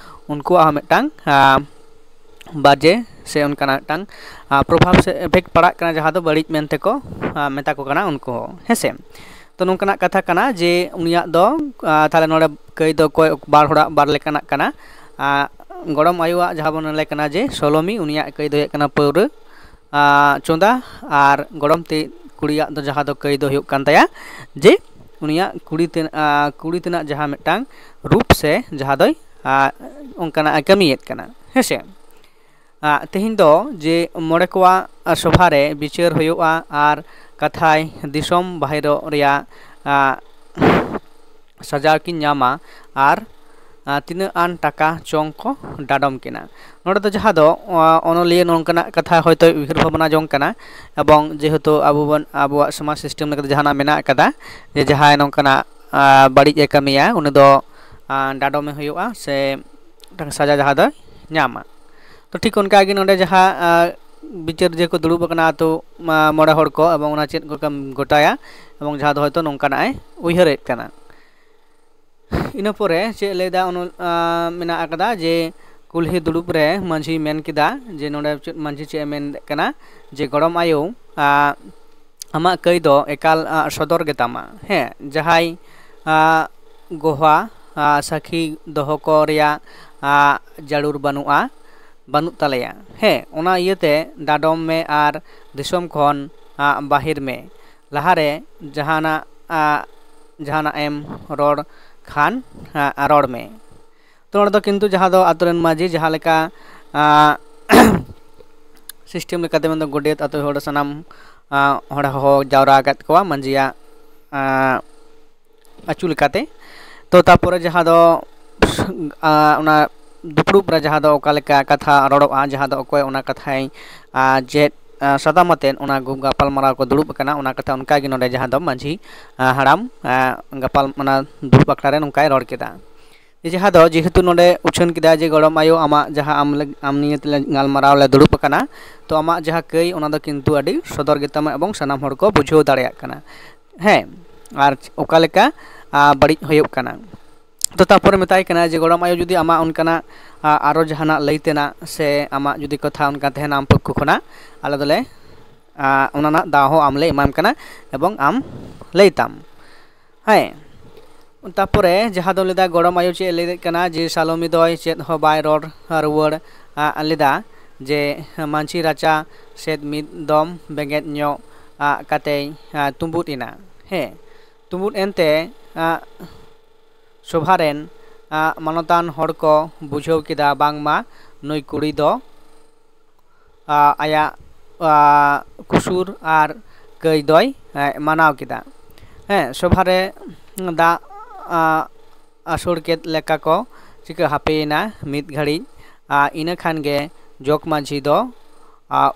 ᱩᱱᱠᱩᱣᱟᱜ ᱦᱚᱸ ᱢᱤᱫᱴᱟᱝ ᱟᱸ, ᱵᱟᱡᱮ ᱥᱮ ᱚᱱᱠᱟᱱᱟᱜ ᱢᱤᱫᱴᱟᱝ ᱟᱸ, ᱯᱨᱚᱵᱷᱟᱵᱽ ᱥᱮ effect ᱯᱟᱲᱟᱜ ᱠᱟᱱᱟ, ᱡᱟᱦᱟᱸ ᱫᱚ ᱵᱟᱹᱲᱤᱡ ᱢᱮᱱᱛᱮ ᱠᱚ ᱟᱸ, ᱢᱮᱛᱟ ᱠᱚ ᱠᱟᱱᱟ ᱩᱱᱠᱩ ᱦᱚᱸ, ᱦᱮᱸ ᱥᱮ᱾ ᱛᱚ ᱱᱚᱝᱠᱟᱱᱟᱜ ᱠᱟᱛᱷᱟ ᱠᱟᱱᱟ ᱡᱮ ᱩᱱᱤᱭᱟᱜ ᱫᱚ ᱟᱸ, ᱛᱟᱦᱞᱮ ᱱᱚᱰᱮ ᱠᱟᱹᱭ ᱫᱚ ᱚᱠᱚᱭ ᱵᱟᱨ ᱦᱚᱲᱟᱜ ᱵᱟᱨ ᱞᱮᱠᱟᱱᱟᱜ ᱠᱟᱱᱟ᱾ ᱟᱸ, ᱜᱚᱲᱚᱢ ᱟᱭᱳᱣᱟᱜ ᱡᱟᱦᱟᱸ ᱵᱚᱱ ᱞᱟᱹᱭ ᱠᱟᱱᱟ ᱡᱮ ᱥᱚᱞᱚᱢᱤ, ᱩᱱᱤᱭᱟᱜ ᱠᱟᱹᱭ ᱫᱚ ᱦᱩᱭᱩᱜ ᱠᱟᱱᱟ ᱯᱟᱹᱣᱨᱟᱹ ᱟᱨ ᱪᱚᱸᱫᱟ, ᱟᱨ ᱜᱚᱲᱚᱢ ᱛᱮ ᱠᱩᱲᱤᱭᱟᱜ ᱫᱚ ᱡᱟᱦᱟᱸ ᱫᱚ ᱠᱟᱹᱭ ᱫᱚ ᱦᱩᱭᱩᱜ ᱠᱟᱱ ᱛᱟᱭᱟ ᱡᱮ ᱩᱱᱤᱭᱟᱜ ᱠᱩᱲᱤ ᱛᱮ-, ᱟᱨ ᱠᱩᱲᱤ ᱛᱮᱱᱟᱜ ᱡᱟᱦᱟᱸ ᱢᱤᱫᱴᱟᱝ ᱨᱩᱯ ᱥᱮ ᱡᱟᱦᱟᱸ ᱫᱚᱭ, ᱟᱨ ᱚᱱᱠᱟᱱᱟᱜ ᱮ ᱠᱟᱹᱢᱤᱭᱮᱫ ᱠᱟᱱᱟ, ᱦᱮᱸ ᱥᱮ᱾ ᱟᱨ ᱛᱮᱦᱮᱧ ᱫᱚ ᱡᱮ ᱢᱚᱬᱮ ᱠᱚᱣᱟᱜ ᱥᱚᱵᱷᱟ ᱨᱮ ᱵᱤᱪᱟᱹᱨ ᱦᱩᱭᱩᱜᱼᱟ ᱟᱨ ᱠᱟᱛᱷᱟᱭ ᱫᱤᱥᱚᱢ ᱵᱟᱦᱮᱨᱚᱜ ᱨᱮᱭᱟᱜ, ᱟᱨ ᱥᱟᱡᱟᱣ ᱠᱤᱱ ᱧᱟᱢᱟ ᱟᱨ, ᱟᱨ ᱛᱤᱱᱟᱹᱜ ᱟᱱ ᱴᱟᱠᱟ ᱪᱚᱝ ᱠᱚ ᱰᱟᱰᱚᱢ ᱠᱤᱱᱟ᱾ ᱱᱚᱰᱮ ᱫᱚ ᱡᱟᱦᱟᱸ ᱫᱚ, ᱟᱸ, ᱚᱱᱚᱞᱤᱭᱟᱹ ᱱᱚᱝᱠᱟᱱᱟᱜ ᱠᱟᱛᱷᱟ ᱦᱚᱭᱛᱳ ᱩᱭᱦᱟᱹᱨ ᱵᱷᱟᱵᱽᱱᱟ ᱡᱚᱝ ᱠᱟᱱᱟ, ᱮᱵᱚᱝ ᱡᱮᱦᱮᱛᱩ ᱟᱵᱚ ᱵᱚᱱ, ᱟᱵᱚᱣᱟᱜ ᱥᱚᱢᱟᱡᱽ system ᱞᱮᱠᱟᱛᱮ ᱡᱟᱦᱟᱱᱟᱜ ᱢᱮᱱᱟᱜ ᱟᱠᱟᱫᱟ ᱡᱮ ᱡᱟᱦᱟᱸᱭ ᱱᱚᱝᱠᱟᱱᱟᱜ, ᱟᱸ, ᱵᱟᱹᱲᱤᱡ ᱮ ᱠᱟᱹᱢᱤᱭᱟ, ᱩᱱᱤ ᱫᱚ, ᱟᱸ, ᱰᱟᱰᱚᱢᱮ ᱦᱩᱭᱩᱜᱼᱟ ᱥᱮ ᱢᱤᱫᱴᱟᱝ ᱥᱟᱡᱟ ᱡᱟᱦᱟᱸ ᱫᱚᱭ ᱧᱟᱢᱟ᱾ ᱛᱚ ᱴᱷᱤᱠ ᱚᱱᱠᱟ ᱜᱮ ᱱᱚᱰᱮ ᱡᱟᱦᱟᱸ, ᱟᱸ, ᱵᱤᱪᱟᱹᱨ ᱡᱮ ᱠᱚ ᱫᱩᱲᱩᱵ ᱟᱠᱟᱱᱟ ᱟᱛᱳ, ᱢᱟ-, ᱢᱚᱬᱮ ᱦᱚᱲ ᱠᱚ, ᱮᱵᱚᱝ ᱚᱱᱟ ᱪᱮᱫ ᱠᱚ ᱠᱟᱹᱢ-, ᱜᱚᱴᱟᱭᱟ, ᱮᱵᱚᱝ ᱡᱟᱦᱟᱸ ᱫᱚ ᱦᱚᱭᱛᱳ ᱱᱚᱝᱠᱟᱱᱟᱜ ᱮ ᱩᱭᱦᱟᱹᱨᱮᱫ ᱠᱟᱱᱟ᱾ ᱤᱱᱟᱹ ᱯᱚᱨᱮ ᱪᱮᱫ ᱞᱟᱹᱭᱫᱟ, ᱚᱱᱚ-, ᱟᱸ, ᱢᱮᱱᱟᱜ ᱟᱠᱟᱫᱟ ᱡᱮ ᱠᱩᱞᱦᱤ ᱫᱩᱲᱩᱵ ᱨᱮ ᱢᱟᱹᱡᱷᱤ ᱢᱮᱱ ᱠᱮᱫᱟ ᱡᱮ ᱱᱚᱰᱮ ᱪᱮᱫ ᱢᱟᱹᱡᱷᱤ ᱪᱮᱫ ᱮ ᱢᱮᱱ ᱠᱟᱱᱟ ᱡᱮ ᱜᱚᱲᱚᱢ ᱟᱭᱳ, ᱟᱸ, ᱟᱢᱟᱜ ᱠᱟᱹᱭ ᱫᱚ ᱮᱠᱟᱞ, ᱟᱸ, ᱥᱚᱫᱚᱨ ᱜᱮᱛᱟᱢᱟ᱾ ᱦᱮᱸ, ᱡᱟᱦᱟᱸᱭ, ᱟᱸ, ᱜᱚᱦᱟ, ᱟᱸ, ᱥᱟᱹᱠᱷᱤ ᱫᱚᱦᱚ ᱠᱚ ᱨᱮᱭᱟᱜ, ᱟᱸ, ᱡᱟᱹᱨᱩᱲ ᱵᱟᱹᱱᱩᱜᱼᱟ, ᱵᱟᱹᱱᱩᱜ ᱛᱟᱞᱮᱭᱟ᱾ ᱦᱮᱸ, ᱚᱱᱟ ᱤᱭᱟᱹᱛᱮ ᱰᱟᱰᱚᱢ ᱢᱮ ᱟᱨ ᱫᱤᱥᱚᱢ ᱠᱷᱚᱱ, ᱟᱸ, ᱵᱟᱹᱦᱤᱨ ᱢᱮ᱾ ᱞᱟᱦᱟᱨᱮ ᱡᱟᱦᱟᱱᱟᱜ, ᱟᱸ, ᱡᱟᱦᱟᱱᱟᱜ ᱮᱢ ᱨᱚᱲ ᱠᱷᱟᱱ, ᱟᱸ, ᱨᱚᱲ ᱢᱮ᱾ ᱛᱚ ᱱᱚᱰᱮ ᱫᱚ ᱠᱤᱱᱛᱩ ᱡᱟᱦᱟᱸ ᱫᱚ ᱟᱛᱳ ᱨᱮᱱ ᱢᱟᱹᱡᱷᱤ ᱡᱟᱦᱟᱸ ᱞᱮᱠᱟ, ᱟᱸ, system ᱞᱮᱠᱟᱛᱮ ᱢᱮᱱᱫᱚ ᱜᱚᱰᱮᱛ, ᱟᱛᱳ ᱦᱚᱲ ᱥᱟᱱᱟᱢ, ᱟᱸ, ᱦᱚᱲᱮ ᱦᱚᱦᱚ ᱡᱟᱣᱨᱟ ᱟᱠᱟᱫ ᱠᱚᱣᱟ ᱢᱟᱹᱡᱷᱤᱭᱟᱜ, ᱟᱸ, ᱟᱹᱪᱩ ᱞᱮᱠᱟᱛᱮ᱾ ᱛᱚ ᱛᱟᱨᱯᱚᱨᱮ ᱡᱟᱦᱟᱸ ᱫᱚ, ᱟᱸ, ᱚᱱᱟ ᱫᱩᱯᱲᱩᱵ ᱨᱮ ᱡᱟᱦᱟᱸ ᱫᱚ ᱚᱠᱟ ᱞᱮᱠᱟ ᱠᱟᱛᱷᱟ ᱨᱚᱲᱚᱜᱼᱟ, ᱡᱟᱦᱟᱸ ᱫᱚ ᱚᱠᱚᱭ ᱚᱱᱟ ᱠᱟᱛᱷᱟᱭ, ᱟᱸ, ᱪᱮᱫ, ᱟᱸ, ᱥᱟᱛᱟᱢ ᱟᱛᱮᱫ ᱚᱱᱟ ᱜᱩ-, ᱜᱟᱯᱟᱞᱢᱟᱨᱟᱣ ᱠᱚ ᱫᱩᱲᱩᱵ ᱟᱠᱟᱱᱟ, ᱚᱱᱟ ᱠᱟᱛᱷᱟ ᱚᱱᱠᱟ ᱜᱮ ᱱᱚᱰᱮ ᱡᱟᱦᱟᱸ ᱫᱚ ᱢᱟᱹᱡᱷᱤ, ᱟᱸ, ᱦᱟᱲᱟᱢ, ᱟᱸ, ᱜᱟᱯᱟᱞ, ᱚᱱᱟ ᱫᱩᱲᱩᱵ ᱟᱠᱷᱲᱟ ᱨᱮ ᱱᱚᱝᱠᱟᱭ ᱨᱚᱲ ᱠᱮᱫᱟ᱾ ᱡᱟᱦᱟᱸ ᱫᱚ ᱡᱮᱦᱮᱛᱩ ᱱᱚᱰᱮ ᱩᱪᱷᱟᱹᱱ ᱠᱮᱫᱟ ᱡᱮ ᱜᱚᱲᱚᱢ ᱟᱭᱳ, ᱟᱢᱟᱜ ᱡᱟᱦᱟᱸ ᱟᱢ ᱞᱟᱹᱜ-, ᱟᱢ ᱱᱤᱭᱮ ᱛᱮᱞᱮ ᱜᱟᱞᱢᱟᱨᱟᱣ ᱞᱮ ᱫᱩᱲᱩᱵ ᱟᱠᱟᱱᱟ, ᱛᱚ ᱟᱢᱟᱜ ᱡᱟᱦᱟᱸ ᱠᱟᱹᱭ ᱚᱱᱟ ᱫᱚ ᱠᱤᱱᱛᱩ ᱟᱹᱰᱤ ᱥᱚᱫᱚᱨ ᱜᱮᱛᱟᱢᱟ ᱮᱵᱚᱝ ᱥᱟᱱᱟᱢ ᱦᱚᱲ ᱠᱚ ᱵᱩᱡᱷᱟᱹᱣ ᱫᱟᱲᱮᱭᱟᱜ ᱠᱟᱱᱟ᱾ ᱦᱮᱸ, ᱟᱨ ᱚᱠᱟ ᱞᱮᱠᱟ, ᱟ, ᱵᱟᱹᱲᱤᱡ ᱦᱩᱭᱩᱜ ᱠᱟᱱᱟ᱾ ᱛᱚ ᱛᱟᱨᱯᱚᱨᱮ ᱢᱮᱛᱟᱭ ᱠᱟᱱᱟ ᱡᱮ ᱜᱚᱲᱚᱢ ᱟᱭᱳ, ᱡᱩᱫᱤ ᱟᱢᱟᱜ ᱚᱱᱠᱟᱱᱟᱜ, ᱟ, ᱟᱨᱚ ᱡᱟᱦᱟᱱᱟᱜ ᱞᱟᱹᱭ ᱛᱮᱱᱟᱜ ᱥᱮ ᱟᱢᱟᱜ ᱡᱩᱫᱤ ᱠᱟᱛᱷᱟ ᱚᱱᱠᱟ ᱛᱟᱦᱮᱱᱟ ᱟᱢ ᱯᱚᱠᱠᱷᱚ ᱠᱷᱚᱱᱟᱜ, ᱟᱞᱮ ᱫᱚᱞᱮ, ᱟ, ᱚᱱᱟ ᱨᱮᱱᱟᱜ ᱫᱟᱣ ᱦᱚᱸ ᱟᱢ ᱞᱮ ᱮᱢᱟᱢ ᱠᱟᱱᱟ ᱮᱵᱚᱝ ᱟᱢ ᱞᱟᱹᱭ ᱛᱟᱢ᱾ ᱦᱮᱸ, ᱛᱟᱯᱚᱨᱮ ᱡᱟᱦᱟᱸ ᱫᱚ ᱞᱟᱹᱭᱫᱟ, ᱜᱚᱲᱚᱢ ᱟᱭᱳ ᱪᱮᱫ ᱮ ᱞᱟᱹᱭᱮᱫ ᱠᱟᱱᱟ ᱡᱮ ᱥᱟᱞᱚᱢᱤ ᱫᱚᱭ ᱪᱮᱫ ᱦᱚᱸ ᱵᱟᱭ ᱨᱚᱲ ᱨᱩᱣᱟᱹᱲ ᱞᱮᱫᱟ, ᱡᱮ ᱢᱟᱹᱡᱷᱤ ᱨᱟᱪᱟ ᱥᱮᱫ ᱢᱤᱫ ᱫᱚᱢ ᱵᱮᱸᱜᱮᱫ ᱧᱚᱜ ᱠᱟᱛᱮᱭ ᱛᱩᱸᱵᱩᱫ ᱮᱱᱟ᱾ ᱦᱮᱸ, ᱛᱩᱸᱵᱩᱫ ᱮᱱᱛᱮ ᱥᱚᱵᱷᱟ ᱨᱮᱱ ᱢᱟᱱᱚᱛᱟᱱ ᱦᱚᱲ ᱠᱚ ᱵᱩᱡᱷᱟᱹᱣ ᱠᱮᱫᱟ ᱵᱟᱝᱢᱟ ᱱᱩᱭ ᱠᱩᱲᱤ ᱫᱚ ᱟᱭᱟᱜ ᱠᱩᱥᱩᱨ ᱟᱨ ᱠᱟᱹᱭ ᱫᱚᱭ ᱢᱟᱱᱟᱣ ᱠᱮᱫᱟ᱾ ᱦᱮᱸ, ᱥᱚᱵᱷᱟ ᱨᱮ ᱫᱟᱜ ᱟᱹᱥᱩᱲ ᱠᱮᱫ ᱞᱮᱠᱟ ᱠᱚ ᱪᱤᱠᱟᱹ ᱦᱟᱯᱮᱭᱮᱱᱟ ᱢᱤᱫ ᱜᱷᱟᱹᱲᱤᱡ᱾ ᱤᱱᱟᱹ ᱠᱷᱟᱱ ᱜᱮ ᱡᱚᱜᱽ ᱢᱟᱹᱡᱷᱤ ᱫᱚ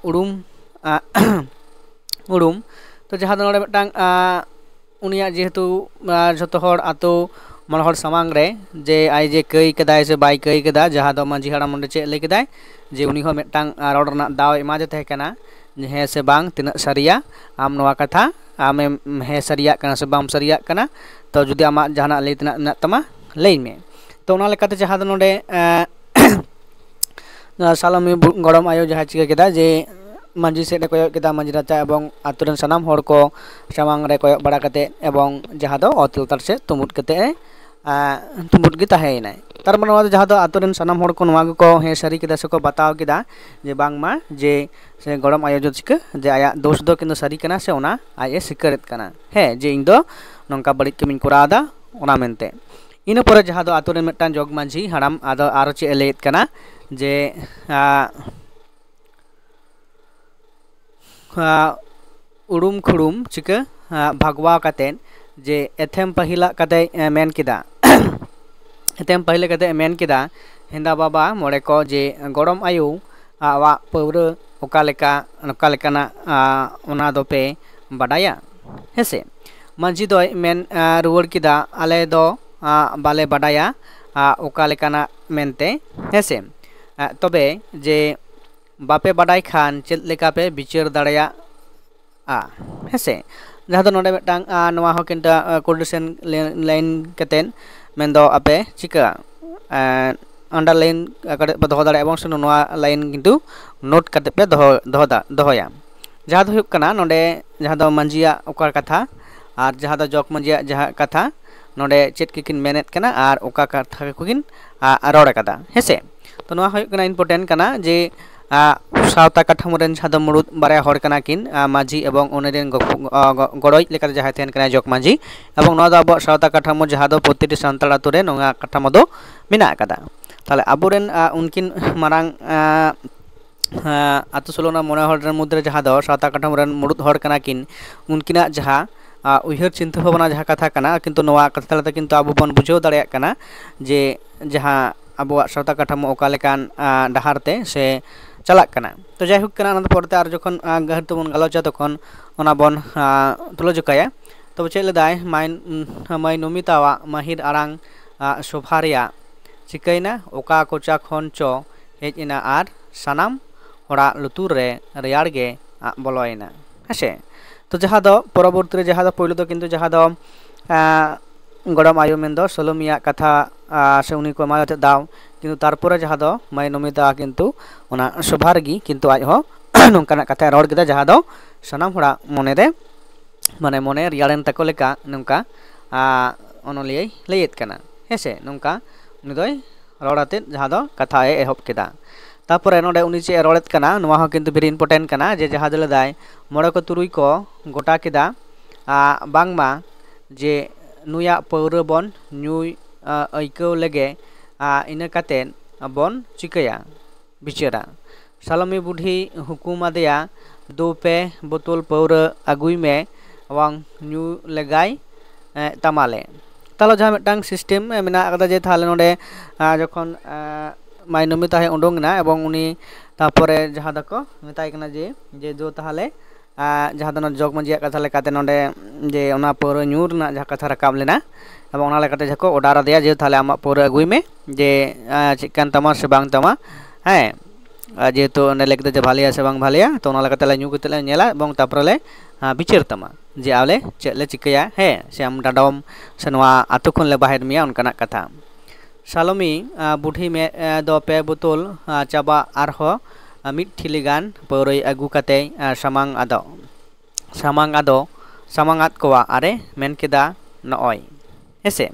ᱩᱲᱩᱢ ᱩᱲᱩᱢ ᱛᱚ ᱡᱟᱦᱟᱸ ᱫᱚ ᱱᱚᱰᱮ ᱢᱤᱫᱴᱟᱝ ᱩᱱᱤᱭᱟᱜ ᱡᱮᱦᱮᱛᱩ ᱡᱷᱚᱛᱚ ᱦᱚᱲ ᱟᱛᱳ ᱢᱚᱬᱮ ᱦᱚᱲ ᱥᱟᱢᱟᱝ ᱨᱮ ᱡᱮ ᱟᱡ ᱡᱮ ᱠᱟᱹᱭ ᱠᱟᱫᱟᱭ ᱥᱮ ᱵᱟᱭ ᱠᱟᱹᱭ ᱠᱟᱫᱟ, ᱡᱟᱦᱟᱸ ᱫᱚ ᱢᱟᱹᱡᱷᱤ ᱦᱟᱲᱟᱢ ᱚᱸᱰᱮ ᱪᱮᱫ ᱞᱟᱹᱭ ᱠᱮᱫᱟᱭ ᱡᱮ ᱩᱱᱤ ᱦᱚᱸ ᱢᱤᱫᱴᱟᱝ ᱨᱚᱲ ᱨᱮᱱᱟᱜ ᱫᱟᱣ ᱮ ᱮᱢᱟᱫᱮ ᱛᱟᱦᱮᱸ ᱠᱟᱱᱟ ᱡᱮ ᱦᱮᱸ ᱥᱮ ᱵᱟᱝ, ᱛᱤᱱᱟᱹᱜ ᱥᱟᱹᱨᱤᱭᱟ ᱟᱢ ᱱᱚᱣᱟ ᱠᱟᱛᱷᱟ, ᱟᱢᱮᱢ ᱦᱮᱸ ᱥᱟᱹᱨᱤᱭᱟᱜ ᱠᱟᱱᱟ ᱥᱮ ᱵᱟᱢ ᱥᱟᱹᱨᱤᱭᱟᱜ ᱠᱟᱱᱟ᱾ ᱛᱚ ᱡᱩᱫᱤ ᱟᱢᱟᱜ ᱡᱟᱦᱟᱱᱟᱜ ᱞᱟᱹᱭ ᱛᱮᱱᱟᱜ ᱢᱮᱱᱟᱜ ᱛᱟᱢᱟ, ᱞᱟᱹᱭ ᱢᱮ᱾ ᱛᱚ ᱚᱱᱟ ᱞᱮᱠᱟᱛᱮ ᱡᱟᱦᱟᱸ ᱫᱚ ᱱᱚᱰᱮ ᱥᱟᱞᱚᱢᱤ ᱜᱚᱲᱚᱢ ᱟᱭᱳ ᱡᱟᱦᱟᱸ ᱪᱤᱠᱟᱹ ᱠᱮᱫᱟ ᱡᱮ ᱢᱟᱹᱡᱷᱤ ᱥᱮᱫ ᱮ ᱠᱚᱭᱚᱜ ᱠᱮᱫᱟ, ᱢᱟᱹᱡᱷᱤ ᱨᱟᱪᱟ ᱮᱵᱚᱝ ᱟᱛᱳ ᱨᱮᱱ ᱥᱟᱱᱟᱢ ᱦᱚᱲ ᱠᱚ ᱥᱟᱢᱟᱝ ᱨᱮ ᱠᱚᱭᱚᱜ ᱵᱟᱲᱟ ᱠᱟᱛᱮ ᱮᱵᱚᱝ ᱡᱟᱦᱟᱸ ᱫᱚ ᱚᱛ ᱞᱟᱛᱟᱨ ᱥᱮᱫ ᱛᱩᱢᱩᱫ ᱠᱟᱛᱮ ᱮ ᱛᱩᱢᱩᱫ ᱜᱮ ᱛᱟᱦᱮᱸᱭᱮᱱᱟᱭ᱾ ᱛᱟᱨ ᱢᱟᱱᱮ ᱱᱚᱣᱟ ᱫᱚ ᱡᱟᱦᱟᱸ ᱫᱚ ᱟᱛᱳ ᱨᱮᱱ ᱥᱟᱱᱟᱢ ᱦᱚᱲ ᱠᱚ ᱱᱚᱣᱟ ᱜᱮᱠᱚ ᱦᱮᱸ ᱥᱟᱹᱨᱤ ᱠᱮᱫᱟ ᱥᱮᱠᱚ ᱵᱟᱛᱟᱣ ᱠᱮᱫᱟ ᱡᱮ ᱵᱟᱝᱢᱟ ᱡᱮ ᱥᱮ ᱜᱚᱲᱚᱢ ᱟᱭᱳ ᱫᱚ ᱪᱤᱠᱟᱹ ᱡᱮ ᱟᱭᱟᱜ ᱫᱳᱥ ᱫᱚ ᱠᱤᱱᱛᱩ ᱥᱟᱹᱨᱤ ᱠᱟᱱᱟ ᱥᱮ ᱚᱱᱟ ᱟᱡ ᱮ ᱥᱤᱠᱟᱹᱨᱮᱫ ᱠᱟᱱᱟ, ᱦᱮᱸ, ᱡᱮ ᱤᱧ ᱫᱚ ᱱᱚᱝᱠᱟ ᱵᱟᱹᱲᱤᱡ ᱠᱟᱹᱢᱤᱧ ᱠᱚᱨᱟᱣ ᱮᱫᱟ ᱚᱱᱟ ᱢᱮᱱᱛᱮ᱾ ᱤᱱᱟᱹ ᱯᱚᱨᱮ ᱡᱟᱦᱟᱸ ᱫᱚ ᱟᱛᱳ ᱨᱮᱱ ᱢᱤᱫᱴᱟᱝ ᱡᱚᱜᱽ ᱢᱟᱹᱡᱷᱤ ᱦᱟᱲᱟᱢ ᱟᱫᱚ ᱟᱨᱚ ᱪᱮᱫ ᱮ ᱞᱟᱹᱭᱮᱫ ᱠᱟᱱᱟ ᱡᱮ ᱩᱲᱩᱢ ᱠᱷᱩᱲᱩᱢ ᱪᱤᱠᱟᱹ ᱵᱷᱟᱜᱽᱣᱟ ᱠᱟᱛᱮᱫ ᱡᱮ ᱮᱛᱷᱮᱢ ᱯᱟᱹᱦᱤᱞᱟᱜ ᱠᱟᱛᱮᱭ ᱢᱮᱱ ᱠᱮᱫᱟ᱾ ᱮᱛᱷᱮᱢ ᱯᱟᱹᱦᱤᱞ ᱠᱟᱛᱮ ᱢᱮᱱ ᱠᱮᱫᱟ, ᱦᱮᱸᱫᱟ ᱵᱟᱵᱟ ᱢᱚᱬᱮ ᱠᱚ ᱡᱮ ᱜᱚᱲᱚᱢ ᱟᱭᱳ ᱟᱜ ᱯᱟᱹᱣᱨᱟᱹ ᱚᱠᱟ ᱞᱮᱠᱟ, ᱚᱠᱟ ᱞᱮᱠᱟᱱᱟᱜ ᱚᱱᱟ ᱫᱚᱯᱮ ᱵᱟᱰᱟᱭᱟ? ᱦᱮᱸᱥᱮ? ᱢᱟᱹᱡᱷᱤ ᱫᱚᱭ ᱢᱮᱱ ᱨᱩᱣᱟᱹᱲ ᱠᱮᱫᱟ, ᱟᱞᱮ ᱫᱚ ᱵᱟᱞᱮ ᱵᱟᱰᱟᱭᱟ ᱚᱠᱟ ᱞᱮᱠᱟᱱᱟᱜ ᱢᱮᱱᱛᱮ᱾ ᱦᱮᱸᱥᱮ? ᱛᱚᱵᱮ ᱡᱮ ᱵᱟᱯᱮ ᱵᱟᱰᱟᱭ ᱠᱷᱟᱱ ᱪᱮᱫ ᱞᱮᱠᱟ ᱯᱮ ᱵᱤᱪᱟᱹᱨ ᱫᱟᱲᱮᱭᱟᱜᱼᱟ? ᱦᱮᱸᱥᱮ? ᱡᱟᱦᱟᱸ ᱫᱚ ᱱᱚᱰᱮ ᱢᱤᱫᱴᱟᱝ ᱱᱚᱣᱟ ᱦᱚᱸ ᱠᱤᱱᱛᱩ ᱠᱳᱴᱮᱥᱚᱱ ᱞᱟᱭᱤᱱ ᱠᱟᱛᱮᱫ ᱢᱮᱱᱫᱚ ᱟᱯᱮ ᱪᱤᱠᱟᱹ ᱟᱱᱰᱟᱨᱞᱟᱭᱤᱱ ᱠᱟᱛᱮᱫ ᱯᱮ ᱫᱚᱦᱚ ᱫᱟᱲᱮᱭᱟᱜᱼᱟ ᱮᱵᱚᱝ ᱥᱮ ᱱᱚᱣᱟ ᱞᱟᱭᱤᱱ ᱠᱤᱱᱛᱩ ᱱᱳᱴ ᱠᱟᱛᱮᱫ ᱯᱮ ᱫᱚᱦᱚ ᱫᱚᱦᱚ ᱫᱟ- ᱫᱚᱦᱚᱭᱟ᱾ ᱡᱟᱦᱟᱸ ᱫᱚ ᱦᱩᱭᱩᱜ ᱠᱟᱱᱟ ᱱᱚᱰᱮ ᱡᱟᱦᱟᱸ ᱫᱚ ᱢᱟᱹᱡᱷᱤᱭᱟᱜ ᱚᱠᱟ ᱠᱟᱛᱷᱟ ᱟᱨ ᱡᱟᱦᱟᱸ ᱫᱚ ᱡᱚᱜᱽ ᱢᱟᱹᱡᱷᱤᱭᱟᱜ ᱡᱟᱦᱟᱸ ᱠᱟᱛᱷᱟ, ᱱᱚᱰᱮ ᱪᱮᱫ ᱠᱚᱠᱤᱱ ᱢᱮᱱᱮᱫ ᱠᱟᱱᱟ ᱟᱨ ᱚᱠᱟ ᱠᱟᱛᱷᱟ ᱠᱚᱠᱤᱱ ᱟ, ᱨᱚᱲ ᱠᱟᱫᱟ, ᱦᱮᱸᱥᱮ᱾ ᱛᱚ ᱱᱚᱣᱟ ᱦᱩᱭᱩᱜ ᱠᱟᱱᱟ important ᱠᱟᱱᱟ ᱡᱮ ᱟ, ᱥᱟᱶᱛᱟ ᱠᱟᱴᱷᱟᱢᱳ ᱨᱮᱱ ᱡᱟᱦᱟᱸ ᱫᱚ ᱢᱩᱲᱩᱫ ᱵᱟᱨᱭᱟ ᱦᱚᱲ ᱠᱟᱱᱟ ᱠᱤᱱ, ᱟ, ᱢᱟᱹᱡᱷᱤ ᱮᱵᱚᱝ ᱩᱱᱤ ᱨᱮᱱ ᱜᱚ-, ᱜᱚ-, ᱜᱚ-, ᱜᱚᱲᱚᱭᱤᱡ ᱞᱮᱠᱟᱛᱮ ᱡᱟᱦᱟᱸᱭ ᱛᱟᱦᱮᱱ ᱠᱟᱱᱟᱭ ᱡᱚᱜᱽ ᱢᱟᱹᱡᱷᱤ, ᱮᱵᱚᱝ ᱱᱚᱣᱟ ᱫᱚ ᱟᱵᱚᱣᱟᱜ ᱥᱟᱶᱛᱟ ᱠᱟᱴᱷᱟᱢᱳ ᱡᱟᱦᱟᱸ ᱫᱚ ᱯᱨᱚᱛᱤᱴᱤ ᱥᱟᱱᱛᱟᱲ ᱟᱛᱳ ᱨᱮ ᱱᱚᱣᱟ ᱠᱟᱴᱷᱟᱢᱳ ᱫᱚ ᱢᱮᱱᱟᱜ ᱟᱠᱟᱫᱟ᱾ ᱛᱟᱦᱞᱮ ᱟᱵᱚᱨᱮᱱ ᱟ, ᱩᱱᱠᱤᱱ ᱢᱟᱨᱟᱝ ᱟ, ᱟ, ᱟᱛᱳ ᱥᱳᱞᱳ ᱟᱱᱟ ᱢᱚᱬᱮ ᱦᱚᱲ ᱨᱮᱱ ᱢᱚᱫᱽᱫᱷᱮ ᱨᱮ ᱡᱟᱦᱟᱸ ᱫᱚ ᱥᱟᱶᱛᱟ ᱠᱟᱴᱷᱟᱢᱳ ᱨᱮᱱ ᱢᱩᱲᱩᱫ ᱦᱚᱲ ᱠᱟᱱᱟ ᱠᱤᱱ, ᱩᱱᱠᱤᱱᱟᱜ ᱡᱟᱦᱟᱸ ᱟ, ᱩᱭᱦᱟᱹᱨ ᱪᱤᱱᱛᱟᱹ ᱵᱷᱟᱵᱽᱱᱟ ᱡᱟᱦᱟᱸ ᱠᱟᱛᱷᱟ ᱠᱟᱱᱟ, ᱠᱤᱱᱛᱩ ᱱᱚᱣᱟ ᱠᱟᱛᱷᱟ ᱛᱟᱞᱟᱛᱮ ᱠᱤᱱᱛᱩ ᱟᱵᱚ ᱵᱚᱱ ᱵᱩᱡᱷᱟᱹᱣ ᱫᱟᱲᱮᱭᱟᱜ ᱠᱟᱱᱟ ᱡᱮ ᱡᱟᱦᱟᱸ ᱟᱵᱚᱣᱟᱜ ᱥᱟᱶᱛᱟ ᱠᱟᱴᱷᱟᱢᱳ ᱚᱠᱟ ᱞᱮᱠᱟᱱ ᱟ, ᱰᱟᱦᱟᱨ ᱛᱮ ᱥᱮ ᱪᱟᱞᱟᱜ ᱠᱟᱱᱟ᱾ ᱛᱚ ᱡᱟᱭᱦᱳᱠ ᱠᱟᱱᱟ, ᱚᱱᱟ ᱫᱚ ᱯᱚᱨᱮᱛᱮ ᱟᱨ ᱡᱚᱠᱷᱚᱱ ᱟ, ᱜᱟᱹᱦᱤᱨ ᱛᱮᱵᱚᱱ ᱜᱟᱞᱚᱪᱟ ᱛᱚᱠᱷᱚᱱ ᱚᱱᱟ ᱵᱚᱱ ᱟ, ᱛᱩᱞᱟᱹ ᱡᱚᱠᱷᱟᱭᱟ᱾ ᱛᱚᱵᱮ ᱪᱮᱫ ᱞᱮᱫᱟᱭ ᱢᱟᱭ-, ᱢᱟᱹᱭ ᱱᱚᱢᱤᱛᱟᱣᱟᱜ ᱢᱟᱹᱦᱤᱨ ᱟᱲᱟᱝ ᱟ, ᱥᱚᱵᱷᱟ ᱨᱮᱭᱟᱜ ᱪᱤᱠᱟᱹᱭᱮᱱᱟ? ᱚᱠᱟ ᱠᱚᱪᱟ ᱠᱷᱚᱱ ᱪᱚ ᱦᱮᱡ ᱮᱱᱟ ᱟᱨ ᱥᱟᱱᱟᱢ ᱦᱚᱲᱟᱜ ᱞᱩᱛᱩᱨ ᱨᱮ ᱨᱮᱭᱟᱲ ᱜᱮ ᱟᱜ ᱵᱚᱞᱚᱭᱮᱱᱟ, ᱦᱮᱸᱥᱮ᱾ ᱛᱚ ᱡᱟᱦᱟᱸ ᱫᱚ ᱯᱚᱨᱚᱵᱚᱨᱛᱤ ᱨᱮ ᱡᱟᱦᱟᱸ ᱫᱚ ᱯᱳᱭᱞᱳ ᱫᱚ ᱠᱤᱱᱛᱩ ᱡᱟᱦᱟᱸ ᱫᱚ ᱟ, ᱜᱚᱲᱚᱢ ᱟᱭᱳ ᱢᱮᱱᱫᱚ ᱥᱳᱞᱳᱢᱤᱭᱟᱜ ᱠᱟᱛᱷᱟ ᱟ, ᱥᱮ ᱩᱱᱤ ᱠᱚ ᱮᱢᱟᱫᱮ ᱛᱟᱦᱮᱸᱫ ᱫᱟᱣ, ᱠᱤᱱᱛᱩ ᱛᱟᱨᱯᱚᱨᱮ ᱡᱟᱦᱟᱸ ᱫᱚ ᱢᱟᱹᱭ ᱱᱚᱢᱤᱛᱟ ᱠᱤᱱᱛᱩ ᱚᱱᱟ ᱥᱚᱵᱷᱟ ᱨᱮᱜᱮ ᱠᱤᱱᱛᱩ ᱟᱡ ᱦᱚᱸ ᱱᱚᱝᱠᱟᱱᱟᱜ ᱠᱟᱛᱷᱟᱭ ᱨᱚᱲ ᱠᱮᱫᱟ ᱡᱟᱦᱟᱸ ᱫᱚ ᱥᱟᱱᱟᱢ ᱦᱚᱲᱟᱜ ᱢᱚᱱᱮᱨᱮ ᱢᱟᱱᱮ ᱢᱚᱱᱮ ᱨᱮᱭᱟᱲᱮᱱ ᱛᱟᱠᱚ ᱞᱮᱠᱟ ᱱᱚᱝᱠᱟ ᱟ, ᱚᱱᱚᱞᱤᱭᱟᱹᱭ ᱞᱟᱹᱭᱮᱫ ᱠᱟᱱᱟ, ᱦᱮᱸᱥᱮ᱾ ᱱᱚᱝᱠᱟ ᱩᱱᱤ ᱫᱚᱭ ᱨᱚᱲ ᱟᱛᱮᱫ ᱡᱟᱦᱟᱸ ᱫᱚ ᱠᱟᱛᱷᱟᱭ ᱮᱦᱚᱵ ᱠᱮᱫᱟ᱾ ᱛᱟᱨᱯᱚᱨᱮ ᱱᱚᱰᱮ ᱩᱱᱤ ᱪᱮᱫ ᱮ ᱨᱚᱲᱮᱫ ᱠᱟᱱᱟ, ᱱᱚᱣᱟ ᱦᱚᱸ ᱠᱤᱱᱛᱩ very important ᱠᱟᱱᱟ ᱡᱮ ᱡᱟᱦᱟᱸ ᱫᱚ ᱞᱟᱹᱭᱫᱟᱭ ᱢᱚᱬᱮ ᱠᱚ ᱛᱩᱨᱩᱭ ᱠᱚ ᱜᱚᱴᱟ ᱠᱮᱫᱟ ᱟ, ᱵᱟᱝᱢᱟ ᱡᱮ ᱱᱩᱭᱟᱜ ᱯᱟᱹᱣᱨᱟᱹ ᱵᱚᱱ ᱧᱩᱭ ᱟ, ᱟᱹᱭᱠᱟᱹᱣ ᱞᱮᱜᱮ ᱟ, ᱤᱱᱟᱹ ᱠᱟᱛᱮᱫ ᱵᱚᱱ ᱪᱤᱠᱟᱹᱭᱟ, ᱵᱤᱪᱟᱹᱨᱟ᱾ ᱥᱟᱞᱚᱢᱤ ᱵᱩᱰᱷᱤ ᱦᱩᱠᱩᱢ ᱟᱫᱮᱭᱟ, ᱫᱩ ᱯᱮ ᱵᱳᱛᱳᱞ ᱯᱟᱹᱣᱨᱟᱹ ᱟᱹᱜᱩᱭ ᱢᱮ ᱮᱵᱚᱝ ᱧᱩ ᱞᱮᱜᱟᱭ ᱮ, ᱛᱟᱢᱟᱞᱮ᱾ ᱛᱟᱦᱞᱮ ᱡᱟᱦᱟᱸ ᱢᱤᱫᱴᱟᱝ system ᱢᱮᱱᱟᱜ ᱟᱠᱟᱫᱟ ᱡᱮ ᱛᱟᱦᱞᱮ ᱱᱚᱰᱮ ᱟ, ᱡᱚᱠᱷᱚᱱ ᱟ, ᱢᱟᱭ ᱱᱚᱢᱤᱛᱟ ᱦᱚᱸᱭ ᱩᱰᱩᱝ ᱮᱱᱟ ᱮᱵᱚᱝ ᱩᱱᱤ ᱛᱟᱨᱯᱚᱨᱮ ᱡᱟᱦᱟᱸ ᱫᱚᱠᱚ ᱢᱮᱛᱟᱭ ᱠᱟᱱᱟ ᱡᱮ ᱡᱮ ᱫᱩ ᱛᱟᱦᱞᱮ ᱟ, ᱡᱟᱦᱟᱸ ᱫᱚ ᱱᱚᱣᱟ ᱡᱚᱜᱽ ᱢᱟᱹᱡᱷᱤᱭᱟᱜ ᱠᱟᱛᱷᱟ ᱞᱮᱠᱟᱛᱮ ᱱᱚᱰᱮ ᱡᱮ ᱚᱱᱟ ᱯᱟᱹᱣᱨᱟᱹ ᱧᱩ ᱨᱮᱱᱟᱜ ᱡᱟᱦᱟᱸ ᱠᱟᱛᱷᱟ ᱨᱟᱠᱟᱵ ᱞᱮᱱᱟ ᱮᱵᱚᱝ ᱚᱱᱟ ᱞᱮᱠᱟᱛᱮ ᱡᱟᱦᱟᱸ ᱠᱚ order ᱟᱫᱮᱭᱟ ᱡᱮ ᱛᱟᱦᱞᱮ ᱟᱢᱟᱜ ᱯᱟᱹᱣᱨᱟᱹ ᱟᱹᱜᱩᱭ ᱢᱮ ᱡᱮ ᱟ, ᱪᱮᱫ ᱠᱟᱱ ᱛᱟᱢᱟ ᱥᱮ ᱵᱟᱝ ᱛᱟᱢᱟ, ᱦᱮᱸ᱾ ᱟᱨ ᱡᱮᱦᱮᱛᱩ ᱚᱸᱰᱮ ᱞᱟᱹᱭ ᱠᱮᱫᱟ ᱡᱮ ᱵᱷᱟᱞᱮᱭᱟ ᱥᱮ ᱵᱟᱝ ᱵᱷᱟᱞᱮᱭᱟ, ᱛᱚ ᱚᱱᱟ ᱞᱮᱠᱟᱛᱮ ᱞᱮ ᱧᱩ ᱠᱟᱛᱮ ᱞᱮ ᱧᱮᱞᱟ ᱮᱵᱚᱝ ᱛᱟᱨᱯᱚᱨᱮ ᱞᱮ ᱟ, ᱵᱤᱪᱟᱹᱨ ᱛᱟᱢᱟ ᱡᱮ ᱟᱞᱮ ᱪᱮᱫ ᱞᱮ ᱪᱤᱠᱟᱹᱭᱟ, ᱦᱮᱸ, ᱥᱮ ᱟᱢ ᱰᱟᱰᱚᱢ ᱥᱮ ᱱᱚᱣᱟ ᱟᱛᱳ ᱠᱷᱚᱱ ᱞᱮ ᱵᱟᱦᱮᱨ ᱢᱮᱭᱟ, ᱚᱱᱠᱟᱱᱟᱜ ᱠᱟᱛᱷᱟ᱾ ᱥᱟᱞᱚᱢᱤ ᱟ, ᱵᱩᱰᱷᱤ ᱢᱮ ᱟ, ᱫᱚ ᱯᱮ ᱵᱳᱛᱳᱞ ᱟ, ᱪᱟᱵᱟ ᱟᱨᱦᱚᱸ ᱟ, ᱢᱤᱫ ᱴᱷᱤᱞᱤ ᱜᱟᱱ ᱯᱟᱹᱣᱨᱟᱹᱭ ᱟᱹᱜᱩ ᱠᱟᱛᱮᱭ ᱟ, ᱥᱟᱢᱟᱝ ᱟᱫᱚ ᱥᱟᱢᱟᱝ ᱟᱫᱚ ᱥᱟᱢᱟᱝ ᱟᱫ ᱠᱚᱣᱟ ᱟᱨᱮ ᱢᱮᱱ ᱠᱮᱫᱟ, ᱱᱚᱜᱼᱚᱭ ᱦᱮᱸᱥᱮ᱾